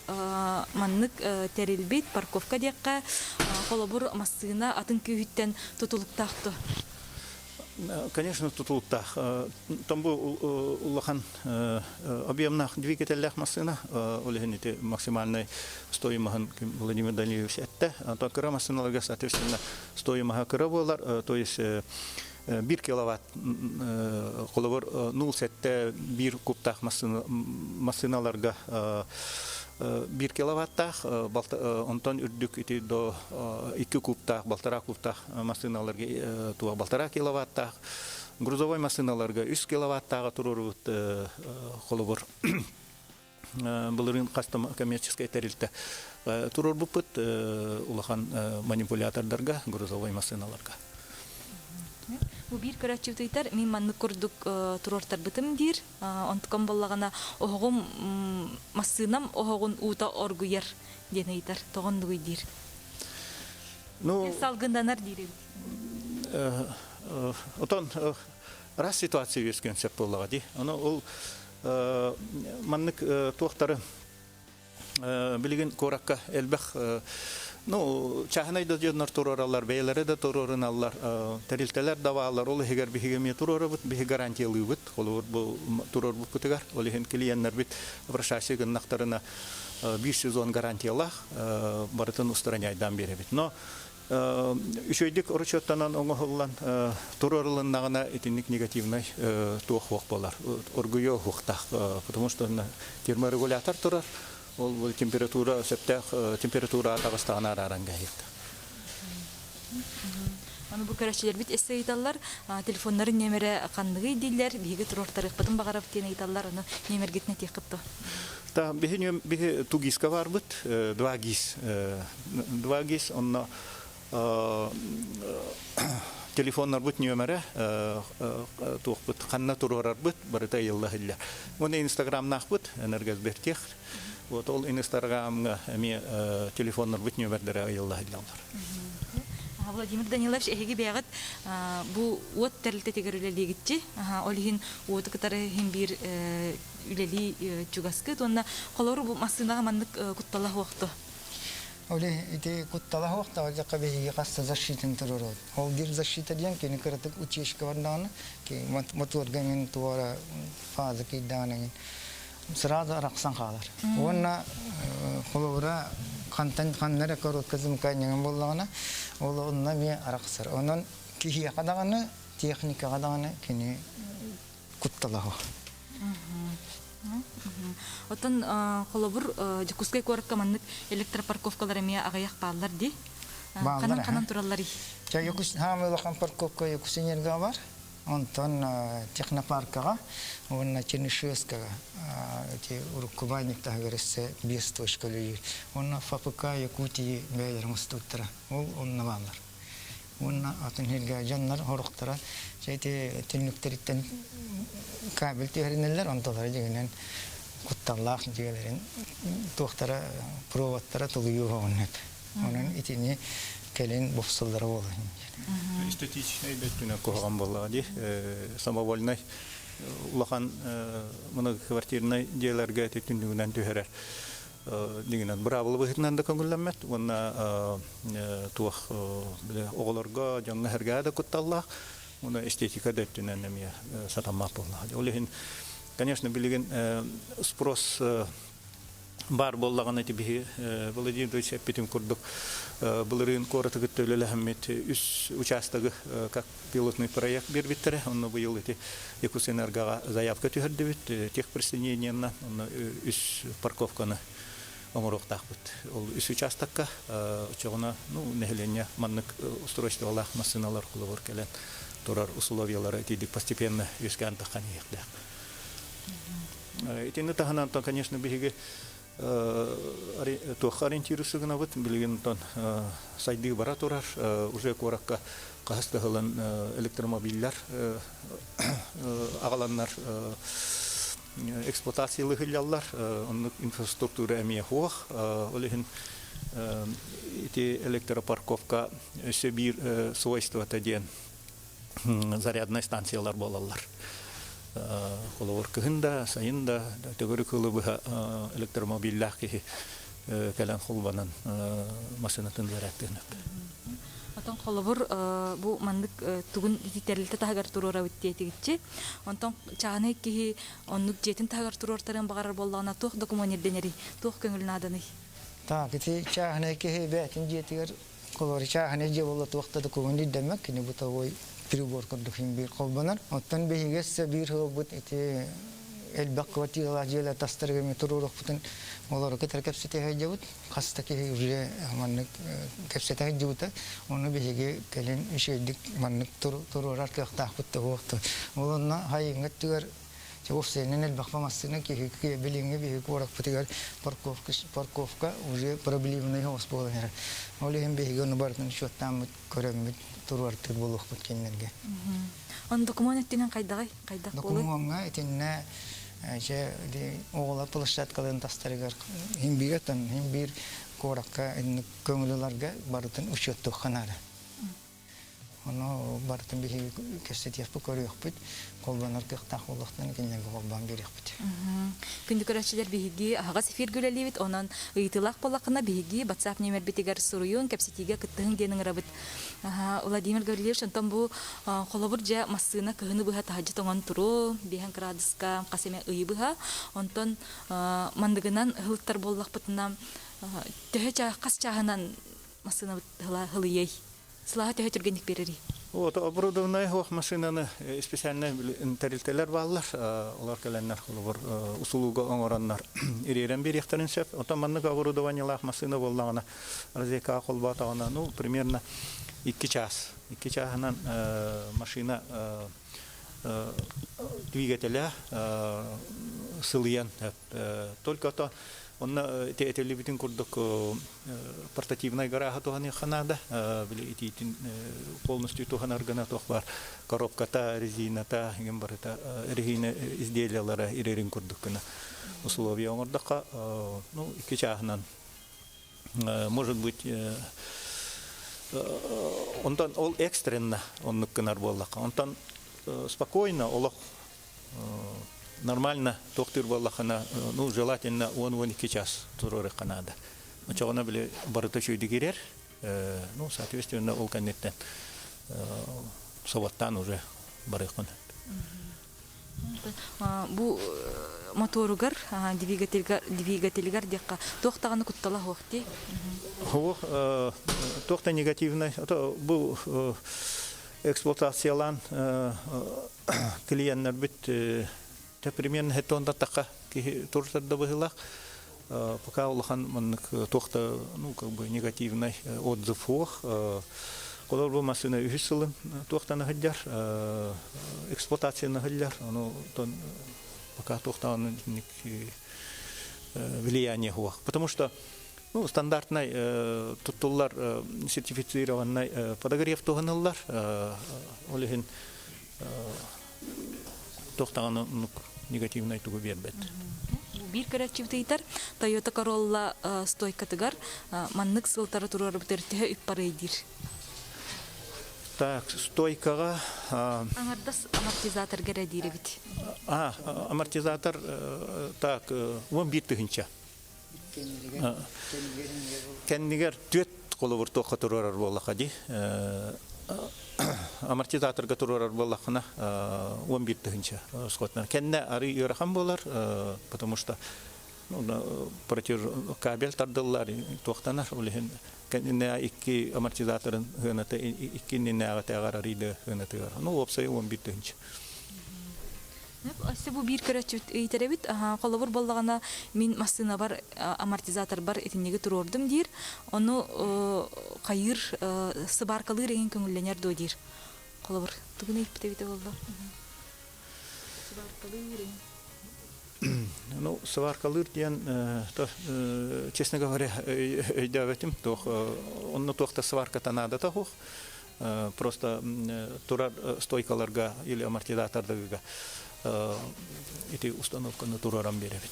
маннык тэрилбит парковка диэххэ холобур массыына атын күүһүттэн тутулуктаах дуо? Конечно, тутулуктаах. Там бу улахан объемнаах двигателлээх массыына, ол иһин ити максимальный стоимоһын Владимир Данилович эттэ. Онтон кыра массыыналарга, соответственно, стоимоһа кыра буолар, то есть 1 киловатт холобур 0,7 1 кубтаах массыыналарга 1 киловаттаах, онтон үрдүк ити до 2 кубтаах, балтараа кубтаах массыыналарга туох балтараа киловаттаах, грузовой массыыналарга 3 киловаттааҕа туруорубут холобур былырыын хас да коммерческай тэрилтэ туруорбуппут улахан манипулятордарга, грузовой массыыналарга. Бу биир көрөөччүбүт ыйтар, мин маннык курдук туруортарбытым диир. Онтукам буоллаҕына оһоҕум массыынам оһоҕун уута оргуйар диэн ыйытар. Тоҕо оннугуй диир. Ну, салгынданар диир эбит. Отон раз ситуация үөскүөн сөп буоллаҕа дии. Ону ол маннык туохтары билигин куоракка элбэх ну чааһынай да дьоннор туруораллар, бэйэлэрэ да туруоруналлар, тэрилтэлэр да бааллар, ол иһигэр биһиги эмиэ туруорабыт, биһи гарантиялыыбыт, холобур бу туруорбуппутугар, ол иһин клиеннэрбит обращайся гыннахтарына биир сезон гарантиялаах барытын устраняйдаан биэрэбит. Но Үчүгэйдик оручуоттанан оҥоһуллан туруорулуннаҕына итинник негативнай туох суох буолар, оргуйуо суохтаах, потому что терморегулятор турар, ол температура сөптөөх температура таҕыстаҕына арааран кэһиэхтээх. Аны бу көрөөччүлэрбит эссе ыйыталлар, телефоннарын нөмэрэ ханныгый дииллэр, биһиги туруортарыахпытын баҕарабыт диэн ыйыталлар, ону нөмэргитин этиэххит дуо? Та биһи биһи тугиска барбыт, 2 ГИС, 2 ГИС, онно телефоннарбыт нүөмэрэ туохпут ханна туруорарбыт барыта ыйылла иһиллэр. Уонна инстаграмнаахпыт энергосбертех. Вот ол инстаграмҥа эмиэ телефоннарбыт нүөмэрдэрэ ыйылла иһиллэллэр. Владимир Данилович, эһиги бэйэҕит бу уот тэрилтэтигэр үлэлиигитчи. Ол иһин уоту кытары иһин биир үлэлии чугаскыт уонна холору бу массыынаҕа маннык куттала суохту. Оле ити куттала суохтаҕа дьакка биһиги хасса защитын турурут. Ол бир защита диэн кини кыратык утечка бардаҕына, мотуорга эҥин туора фаза киирдэҕинэ эҥин сразу арахсан хаалар. Уонна холобура хантан ханна эрэ короткое замыкание буоллаҕына, ол онно эмиэ арахсар. Онон киһиэхэ даҕаны, техникаҕа даҕаны кини куттала суох. Оттон холобур Дьокуускай куоракка маннык электропарковкалар эмиэ аҕыйах бааллар дии. Бааллар. Ханан туралларый? Чэ, Якус хаамыы улахан парковка Якусэнерго бар. Онтон технопаркаҕа уонна Чернышевскага эти урукку баанньык таһыгар өссө биэс точка үлэлиир. Уонна ФПК Якутии бэйэлэрин устубуттара. Ол онно бааллар. Уонна атын сиргэ дьоннор сорохторо ити түннүктэриттэн кабель түһэринэллэр, онтулара дьиҥинэн кутталлаах дьиэлэрин туохтара проводтара тулуйуу оҕуннат. Онон итини кэлин бопсуллара буолар. Эстетичнэй да өттүнэн куһаҕан буоллаҕа дии. Самовольнай улахан многоквартирнай дьиэлэргэ ити түннүгүнэн түһэрэр дигинэн быраабыла быһыытынан да көҥүллэммэт уонна туох оҕолорго дьоҥҥо сэргээ да кутталлаах уонна эстетика да өттүнэн эмиэ сатаммат буоллаҕа. Ол иһин, конечно, билигин спрос баар буоллаҕына ити биһи Владимир Ильич эппитин курдук былырыын куораты кытта үлэлэһэммит үс учаастагы как пилотный проект биэрбиттэрэ. Онно быйыл ити Якутсэнергоҕа заявка түһэрдибит техприсоединениеннан онно үс парковканы оҥоруохтаахпыт. Ол үс учаастакка оччоҕуна ну нэһилиэнньэ маннык устройстволаах массыыналар холобур кэлэн турар условиялара итийдик постепенно үөскээн таххан иһиэхтээх. Итини таһынан, конечно, биһиги туохха ориентируйса гынабыт, билигин онтон сайдыы бара турар, уже куоракка хаһыс да сылын электромобиллар аҕаланнар эксплуатациялыы сылдьаллар, оннук инфраструктура эмиэ суох, ол иһин ити электропарковка өссө биир свойствота диэн заряднай станциялар буолаллар. Холобур кыһын да, сайын да төгүрүк ылы быһа электромобиллаах киһи кэлэн холбонон массыынатын зарядтыан Отон холобур бу маннык тугун ититэрилтэ таһыгар туруорабыт диэтигиччи. Онтон чааһынай киһи оннук дьиэтин таһыгар туруортарыан баҕарар буоллаҕына туох докумуон ирдэнэрий? Туох көҥүл нааданый? Так, ити чааһынай киһи бэйэтин дьиэтигэр холобур чааһынай дьиэ буолла туох да докумуон ирдэммэт, кини бытовой прибор курдук иһин биир холбонор. Оттон биһиги өссө биир ыалбыт ити элбэх квартиралаах дьиэлэр тастарыгар эмиэ туруоруохпутун олору кытары кэпсэтэ сылдьабыт. Хас да киһи уже маннык кэпсэтэ сылдьыбыта. Ону биһиги кэлин үчүгэйдик маннык туруорар кыахтаахпыт да суохту. Ол онно хайыҥҥа өттүгэр Офсенин элбэх массыына киһи билиҥҥи биһиги куораппытыгар парковка парковка уже проблемный соҕус буолан эрэр. Ол иһин биһиги ону барытын учуоттааммыт, көрөммүт, туруортуур буолуохпут кинилэргэ. Он докумуон өттүнэн хайдаҕый? Хайдах буолуй? Докумуоҥҥа итиннэ дьэ оҕолор площадкаларын тастарыгар иһин биир оттон иһин биир куоракка көҥүл ыларга барытын учуоттуохха наада. Ону барытын биһиги кэпсэтиэхпит, көрүөхпүт, холбонор кыахтаах буолуохтан кинилэргэ холбоон биэриэхпит. Күндү көрөөччүлэр биһиги аһаҕас эфиргэ үлэлиибит, онон ыйытыылаах буоллаххына биһиги WhatsApp нүөмэрбитигэр суруйуҥ, кэпсэтиигэ кыттыһыҥ диэн ыҥырабыт. Владимир Гаврильевич, онтон бу холобур дьэ массыына кыһыны быһа таһырдьа тоҥон туруо, биэһэн кыраадыска хас эмэ ыйы быһа, онтон манныгынан ыһылыттар буоллахпытына төһө хас чааһынан массыынабыт хылыйыай? Сылааһы төһө түргэнник биэрэрий? Вот оборудованная хуох машинаны специальный тэрилтэлэр бааллар. Олар кэлэннэр холобур услуга оҥороннор ириэрэн биэриэхтэрин сөп. Оттон маннык оборудованиелаах массыына буоллаҕына розетка холбоотоҕуна ну примерно 2 час. 2 чааһынан машина двигателя сылыйан только то онно этиллибитин курдук портативнай гарааһы туһаныахха наада били итиитин полностью туһанар гына туох баар коробката резината иҥин барыта резина изделиялара ирэрин курдук гына условия оҥордоххо ну икки чааһынан может быть онтон ол экстренно оннук гынар буоллахха онтон спокойно олох нормально туохтуур буоллаххына ну желательно 10-12 час туруорукка наада очоҕуна били барыта үчүгэйдик киирэр ну соответственно ол кэнниттэн соботтаан уже барыаххын Бу моторугар двигателгар двигателигар диэххэ туох даҕаны куттала суох дии. Суох туох да негативный бу эксплуатациялаан клиеннэрбит примерно хеттон тахха киһи турсарда быһыылаах пока улахан маннык туох да ну как бы негативный отзыв суох Холор бу массыына үһүс сылын туохтан ыһыллар, эксплуатацияны ыһыллар, ону пока туохтан влияние суох. Потому что ну, стандартный туттуллар сертифицированный подогрев туһаныллар, ол иһин туохтаҕаны негативнай тугу биэрбэт. Биир көрөөччүбүт ыйытар, Toyota Corolla стойкатыгар маннык сылтары туруорбутар төһө үп барый диир. Так, стойкаҕа... Аҥардас амортизаторга эрэ диир эбит. А, амортизатор, так, 11 тыһынча. Кэннигэр түөт холобур туохха туруорар буоллаха дии. Амортизаторга туруорар буоллаххына 11 тыһынча схотнар. Кэннэ арый ыарахан буолар, потому что ну, против кабель тардыллар туохтанар, ол иһин кэннэ икки амортизаторын хыаната икки иннинээҕи тээҕэр арыйда хыанатыгар. Ну, уопсайа 11 тыһынча. Өссө бу биир көрөөччүбүт ыйытар эбит. Холобур буоллаҕына, мин массыынабар амортизаторбар итинниги туруордум диир. Ону хайыыр, сыбааркалыыр эҥин көҥүллэнэр дуо диир. Холобур, тугун ыйыппыт эбитэ буолла? Сыбааркалыыр эҥин. Ну, сыбааркалыыр диэн, честно говоря, өйдөөбөтүм. Туох, онно туох да сварката наадата суох. Просто турар стойкаларга или амортизатордарга ити установканы туруоран биэрэбит.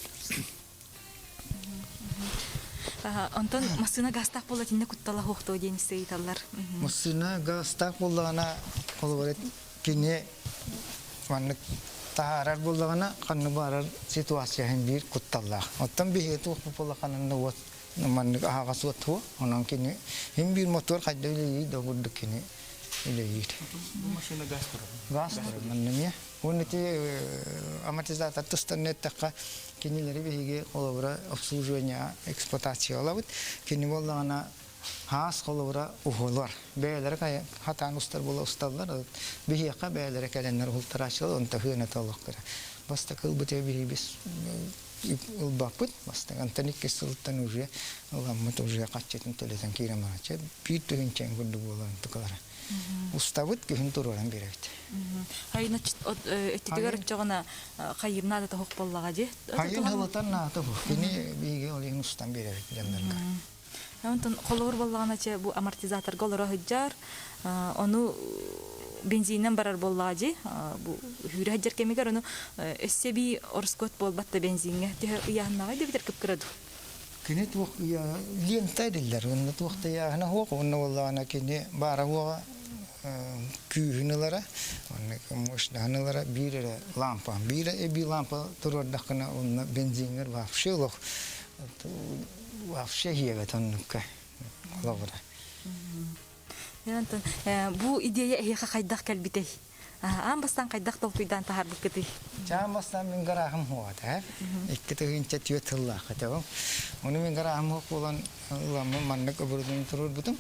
Онтон массыына газтаах буолла итиннэ куттала суохтуо диэн ыйыталлар. Массыына газтаах буоллаҕына, холобура, кини маннык Таһаарар буоллаҕына, ханнык баҕарар ситуация иһин биир кутталлаах. Оттон биһиги туох буоллаххына уот маннык аһаҕас уот суох. Онон кини иһин биир мотуор хайда үлэлиир да курдук кини үлэлиир. Бу машина газ турар. Газ турар манна эмиэ. Уонна ити амортизатор тустарынан эттэххэ, кинилэри биһиги холобура обслуживание эксплуатация ылабыт. Кини буоллаҕына хаас холобура уһулар. Бэйэлэрэ хатаан устар буола усталлар. Биһиэхэ бэйэлэрэ кэлэннэр уһултарааччылар, онто хыаната олох кыра. Бастакы ылбыт биһиги ылбаппыт. Бастакы антон иккис сылтан уже ыламмыт уже хаччытын төлөтөн киирэн бараччы. Биир тыһыынча курдук буолар онтукалара. Устабыт күһүн туруоран биэрэбит. Хайын өттүтүгэр оччоҕуна хайыырна да тоһук буоллаҕа дии. Хайын хылытан наата бу. Кини биһиги ол иһин устан биэрэбит дьоннорго. Онтон холобур буоллаҕына чэ бу амортизаторга олоро сылдьар, ону бензининэн барар буоллаҕа дии. Бу үүрэ сылдьар кэмигэр ону өссө эбии ороскуот буолбат да бензиҥҥэ төһө ыйааһыннаҕай да эбэтэр кып-кыра дуу? Кини туох лента диллэр, онно туох да ыйааһына суох, онно буоллаҕына кини баара суоҕа күүһүн ылара, онно мощнаһын ылара биир эрэ лампа. Биир эбии лампа туруордаххына онно бензиҥҥэр вообще олох вообще иһиэбэт оннукка холобура. Онтон бу идея эһиэхэ хайдах кэлбитэй? Аан бастаан хайдах толкуйдаан таһаарбыккытый? Аан бастаан мин гарааһым хуоҕа 2 тыһыынча 4 сыллаахха этэ. Ону мин гарааһым хуох буолан ыламмын маннык оборудование туруорбутум.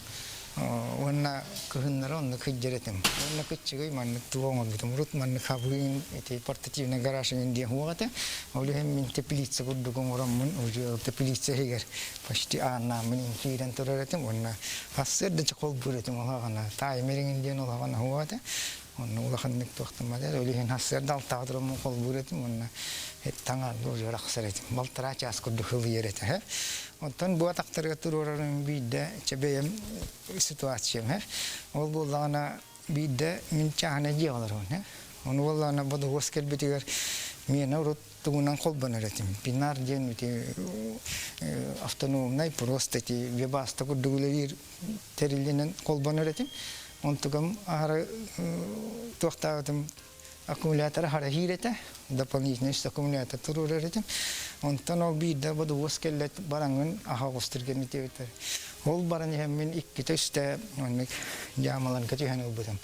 Уонна кыһыннары оннук сылдьар этим. Уонна кыччыгый маннык туох оҥорбутум. Урут маннык хабыын ити портативный гараж иҥин диэн хуох этэ. Ол иһин мин теплица курдук оҥороммун уже теплица иһигэр почти ааннааммын киирэн турар этим. Уонна сарсыарда холбуур этим улаҕана таймер иҥин диэн улаҕана хуох этэ. Онно улаханнык туохтаммат. Ол иһин сарсыарда алтаҕа тураммын холбуур этим. Уонна таҥарга уже арахсар этим. Балтараа чаас курдук ылыйар этэ. Оттон бу атахтарга туруорарым биирдэ чэ бэйэм ситуациям. Ол буоллаҕына биирдэ мин чааһынай дьиэҕэ олоробун. Ону буоллаҕына бодоһуос кэлбитигэр миэнэ урут тугунан холбонор этим. Пинар диэн ити автономнай просто ити вебаста курдук үлэлиир тэрилинэн холбонор этим. Онтугам аһары туохтаабытым аккумулятор аһара иһиир этэ, дополнительный аккумулятор туруорар этим. Онтон ол биирдэ бодоһуос кэллэт бараҥҥын аһа оҕустаргын диэбиттэр. Ол баран иһэммин иккитэ-үстэ маннык дьаамаларга түһэн ылбытым.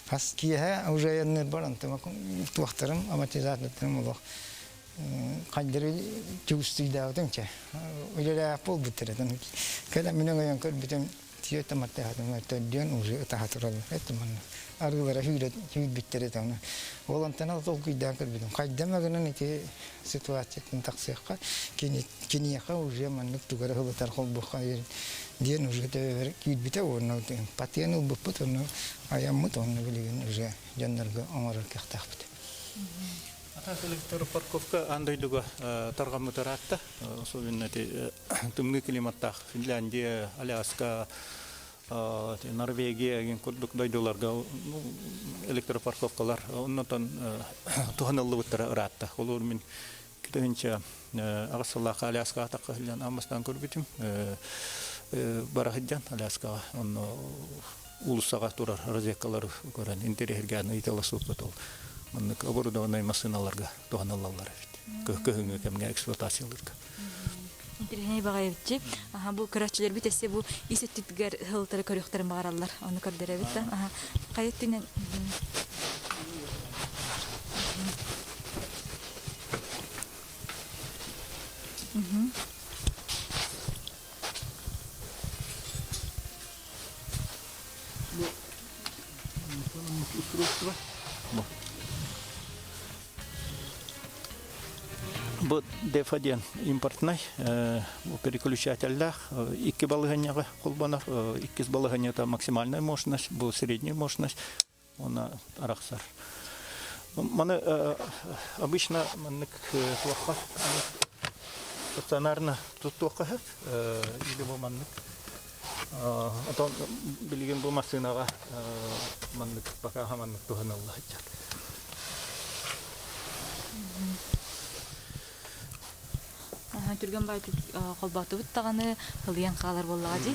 Хас киэһэ уже айанныырбар онтум туохтарым амортизатордарым олох хайдары чугустуйдаабытым чэ. Үлэлээх буолбуттар этим. Кэлэн мин өҥөйөн көрбүтүм Тиэт аматтаһатым төрдүөн уже ытаһа тураллар этим онно. Арыылара сүүрбүттэр этэ ону. Ол онтон ол толкуйдаан көрбүтүм. Хайдам гынан ити ситуациятын тахсыахха, киниэхэ уже маннык тугара ылытар холбуохха диэн уже төбөбөр киирбитэ уонна патент ылбыппыт, онно айаммыт, онно билигин уже дьоннорго оҥорор кыахтаахпыт. Атас электропарковка аан дойдуга тарҕаммыт ыраатта. Особенно ити тымныы климаттаах Финляндия, Аляска, Норвегия деген курдук дойдуларга электропарковкалар оннотон туһаныллыбыттара ыраатта. Олор мин кытыһынча аҕыс сыллаахха Аляскаҕа тахха сылдьан аан көрбүтүм. Бара сылдьан Аляскаҕа онно уулуссаҕа турар розеткалары көрөн интэриэһиргээн ыйыталаспыппыт ол маннык оборудованный массыыналарга туһаныллаллар эбит. Кыһыҥҥы кэмҥэ эксплуатациялыырга. Интэриэһинэй баҕайыбытчы. Аха бу көрөөччүлэрбит өссө бу ис өттүгэр сылтары көрүөхтэрин баҕараллар. Ону көрдөрөбүт да. Аха хайа өттүнэн Устройство. Бу ДФ диэн импортнай переключателлээх икки балаһыанньаҕа холбонор. Иккис балаһыанньата максимальная мощность, бу средняя мощность, уонна арахсар. Маны обычно маннык туохха стационарно туттуохха сөп или бу маннык Отон билигин бу массыынаҕа маннык пока маннык туһанылла сылдьар. Түргэн баайтык холбоотубут даҕаны ылыйан хаалар буоллаҕа дии.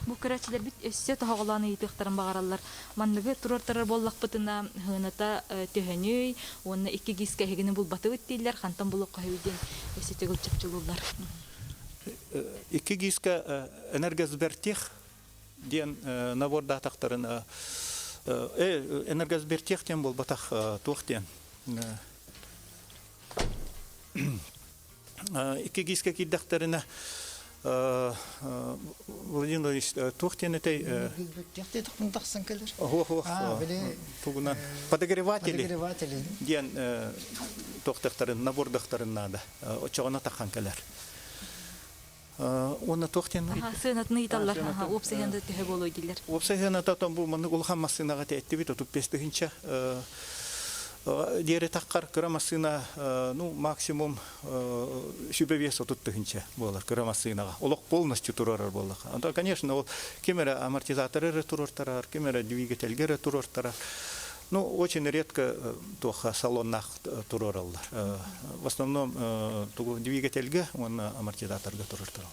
Бу көрөөччүлэрбит өссө тоһоҕолоон ыйытыахтарын баҕараллар. Манныгы туруортарар буоллахпытына, сыаната төһөнүй уонна икки гиска эһигини булбатыбыт дииллэр, хантан булуохха үһү диэн өссө төгүл чопчулууллар. Икки гиска энергосбертех диэн набордаатахтарын энергосбертех диэн буолбатах туох диэн Икки гиска киирдэхтэринэ Владимир Владимирович туох диэн этэй? Тахсан кэлэр. Оһуох тугунан подогреватели диэн туохтахтарын набордахтарын наада. Оччоҕуна тахан кэлэр. Уонна туох диэн Сыанатын ыйыталлар. Уопсай сыаната төһө буолуой дииллэр. Уопсай сыаната отон бу маннык улахан массыынаҕа тээттибит 35 тыһыынча диэри таххар кыра массыына ну максимум сүбэ 5 тыһыынча буолар кыра массыынаҕа. Олох полностью туруорар буоллаха. Онтон, конечно, ол ким эрэ амортизатор эрэ туруортарар, ким эрэ двигательгэ эрэ туруортарар. Ну, очень редко туохха салоннаах туруораллар. В основном тугу двигательгэ уонна амортизаторга туруортараллар.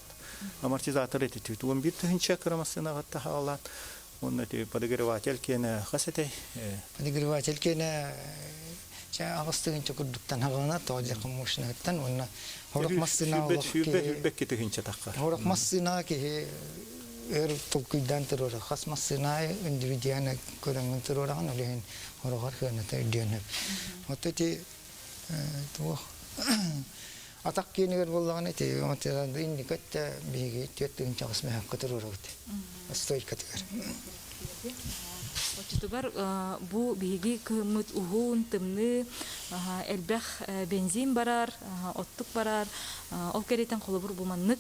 Амортизатор эти 11 тыһыынча кыра массыынаҕа таһаалаан, уонна эти подогреватель киэнэ хас этэй? Подогреватель киэнэ аҕыс тыһыынча курдуктан хаҕына тоҕо диэххэ машинаттан уонна хорох массыына Сүүрбэ тыһыынча таххар. Хорох массыына киһи өр толкуйдаан туруора хас массыына индивидуально көрөҥҥүн туруораҕын ол иһин хороҕор сыаната үрдүөн сөп. Оттон ити туох атах киэнигэр буоллаҕына ити инники өттө биһиги 4 8 мөһөккө туруорабыт стойкатыгар. Оччотугар бу биһиги кыһыммыт уһун, тымныы, элбэх бензин барар, оттук барар. Ол кэриэтэн холобур бу маннык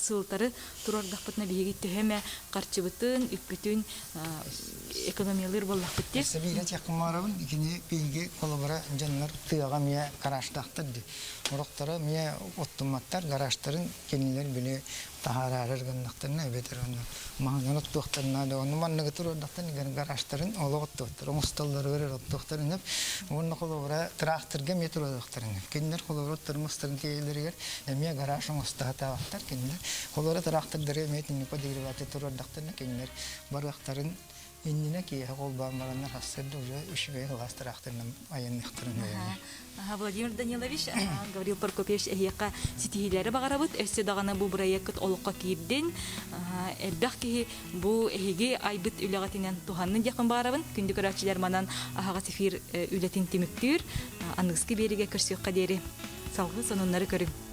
сылтары туруордахпытына биһиги төһө эмэ харчыбытын, үппүтүн экономиялыыр буоллахпыт дии. Сабиира Чакмаровын икини биһиги холобура дьоннор тыаҕа эмиэ гаражтаахтар дии. Орохторо эмиэ оттумматтар гаражтарын кинилэр били таһаараарар гыннахтарына эбэтэр ону маһынан оттуохтарына да ону манныгы туруордахтарына гаражтарын олох оттуохтар оҥостоллоругар оттуохтарын уонна холобура тыраахтырга эмиэ туруоруохтарын кинилэр холобура оттор мастарын тиэйэллэригэр эмиэ гараж оҥосто сатаабаттар кинилэр холобура тыраахтырдары эмиэ итинник подогреватель туруордахтарына кинилэр барыахтарын иннинэ киэһэ холбоон бараннар сарсыарда уже үчүгэй кылаас тыраахтырынан айанныахтарын үөрэнэ. Владимир Данилович, Гаврил Прокопьевич эһиэхэ ситиһиилэри баҕарабыт. Өссө даҕаны бу бырайыаккыт олоххо киирдин. Элбэх киһи бу эһиги айбыт үлэҕитинэн туһаннын диэхпин баҕарабын. Күндү көрөөччүлэр манан аһаҕас эфир үлэтин түмүктүүр. Аныгыскы биэриигэ көрсүөххэ диэри салгыы сонуннары көрүҥ.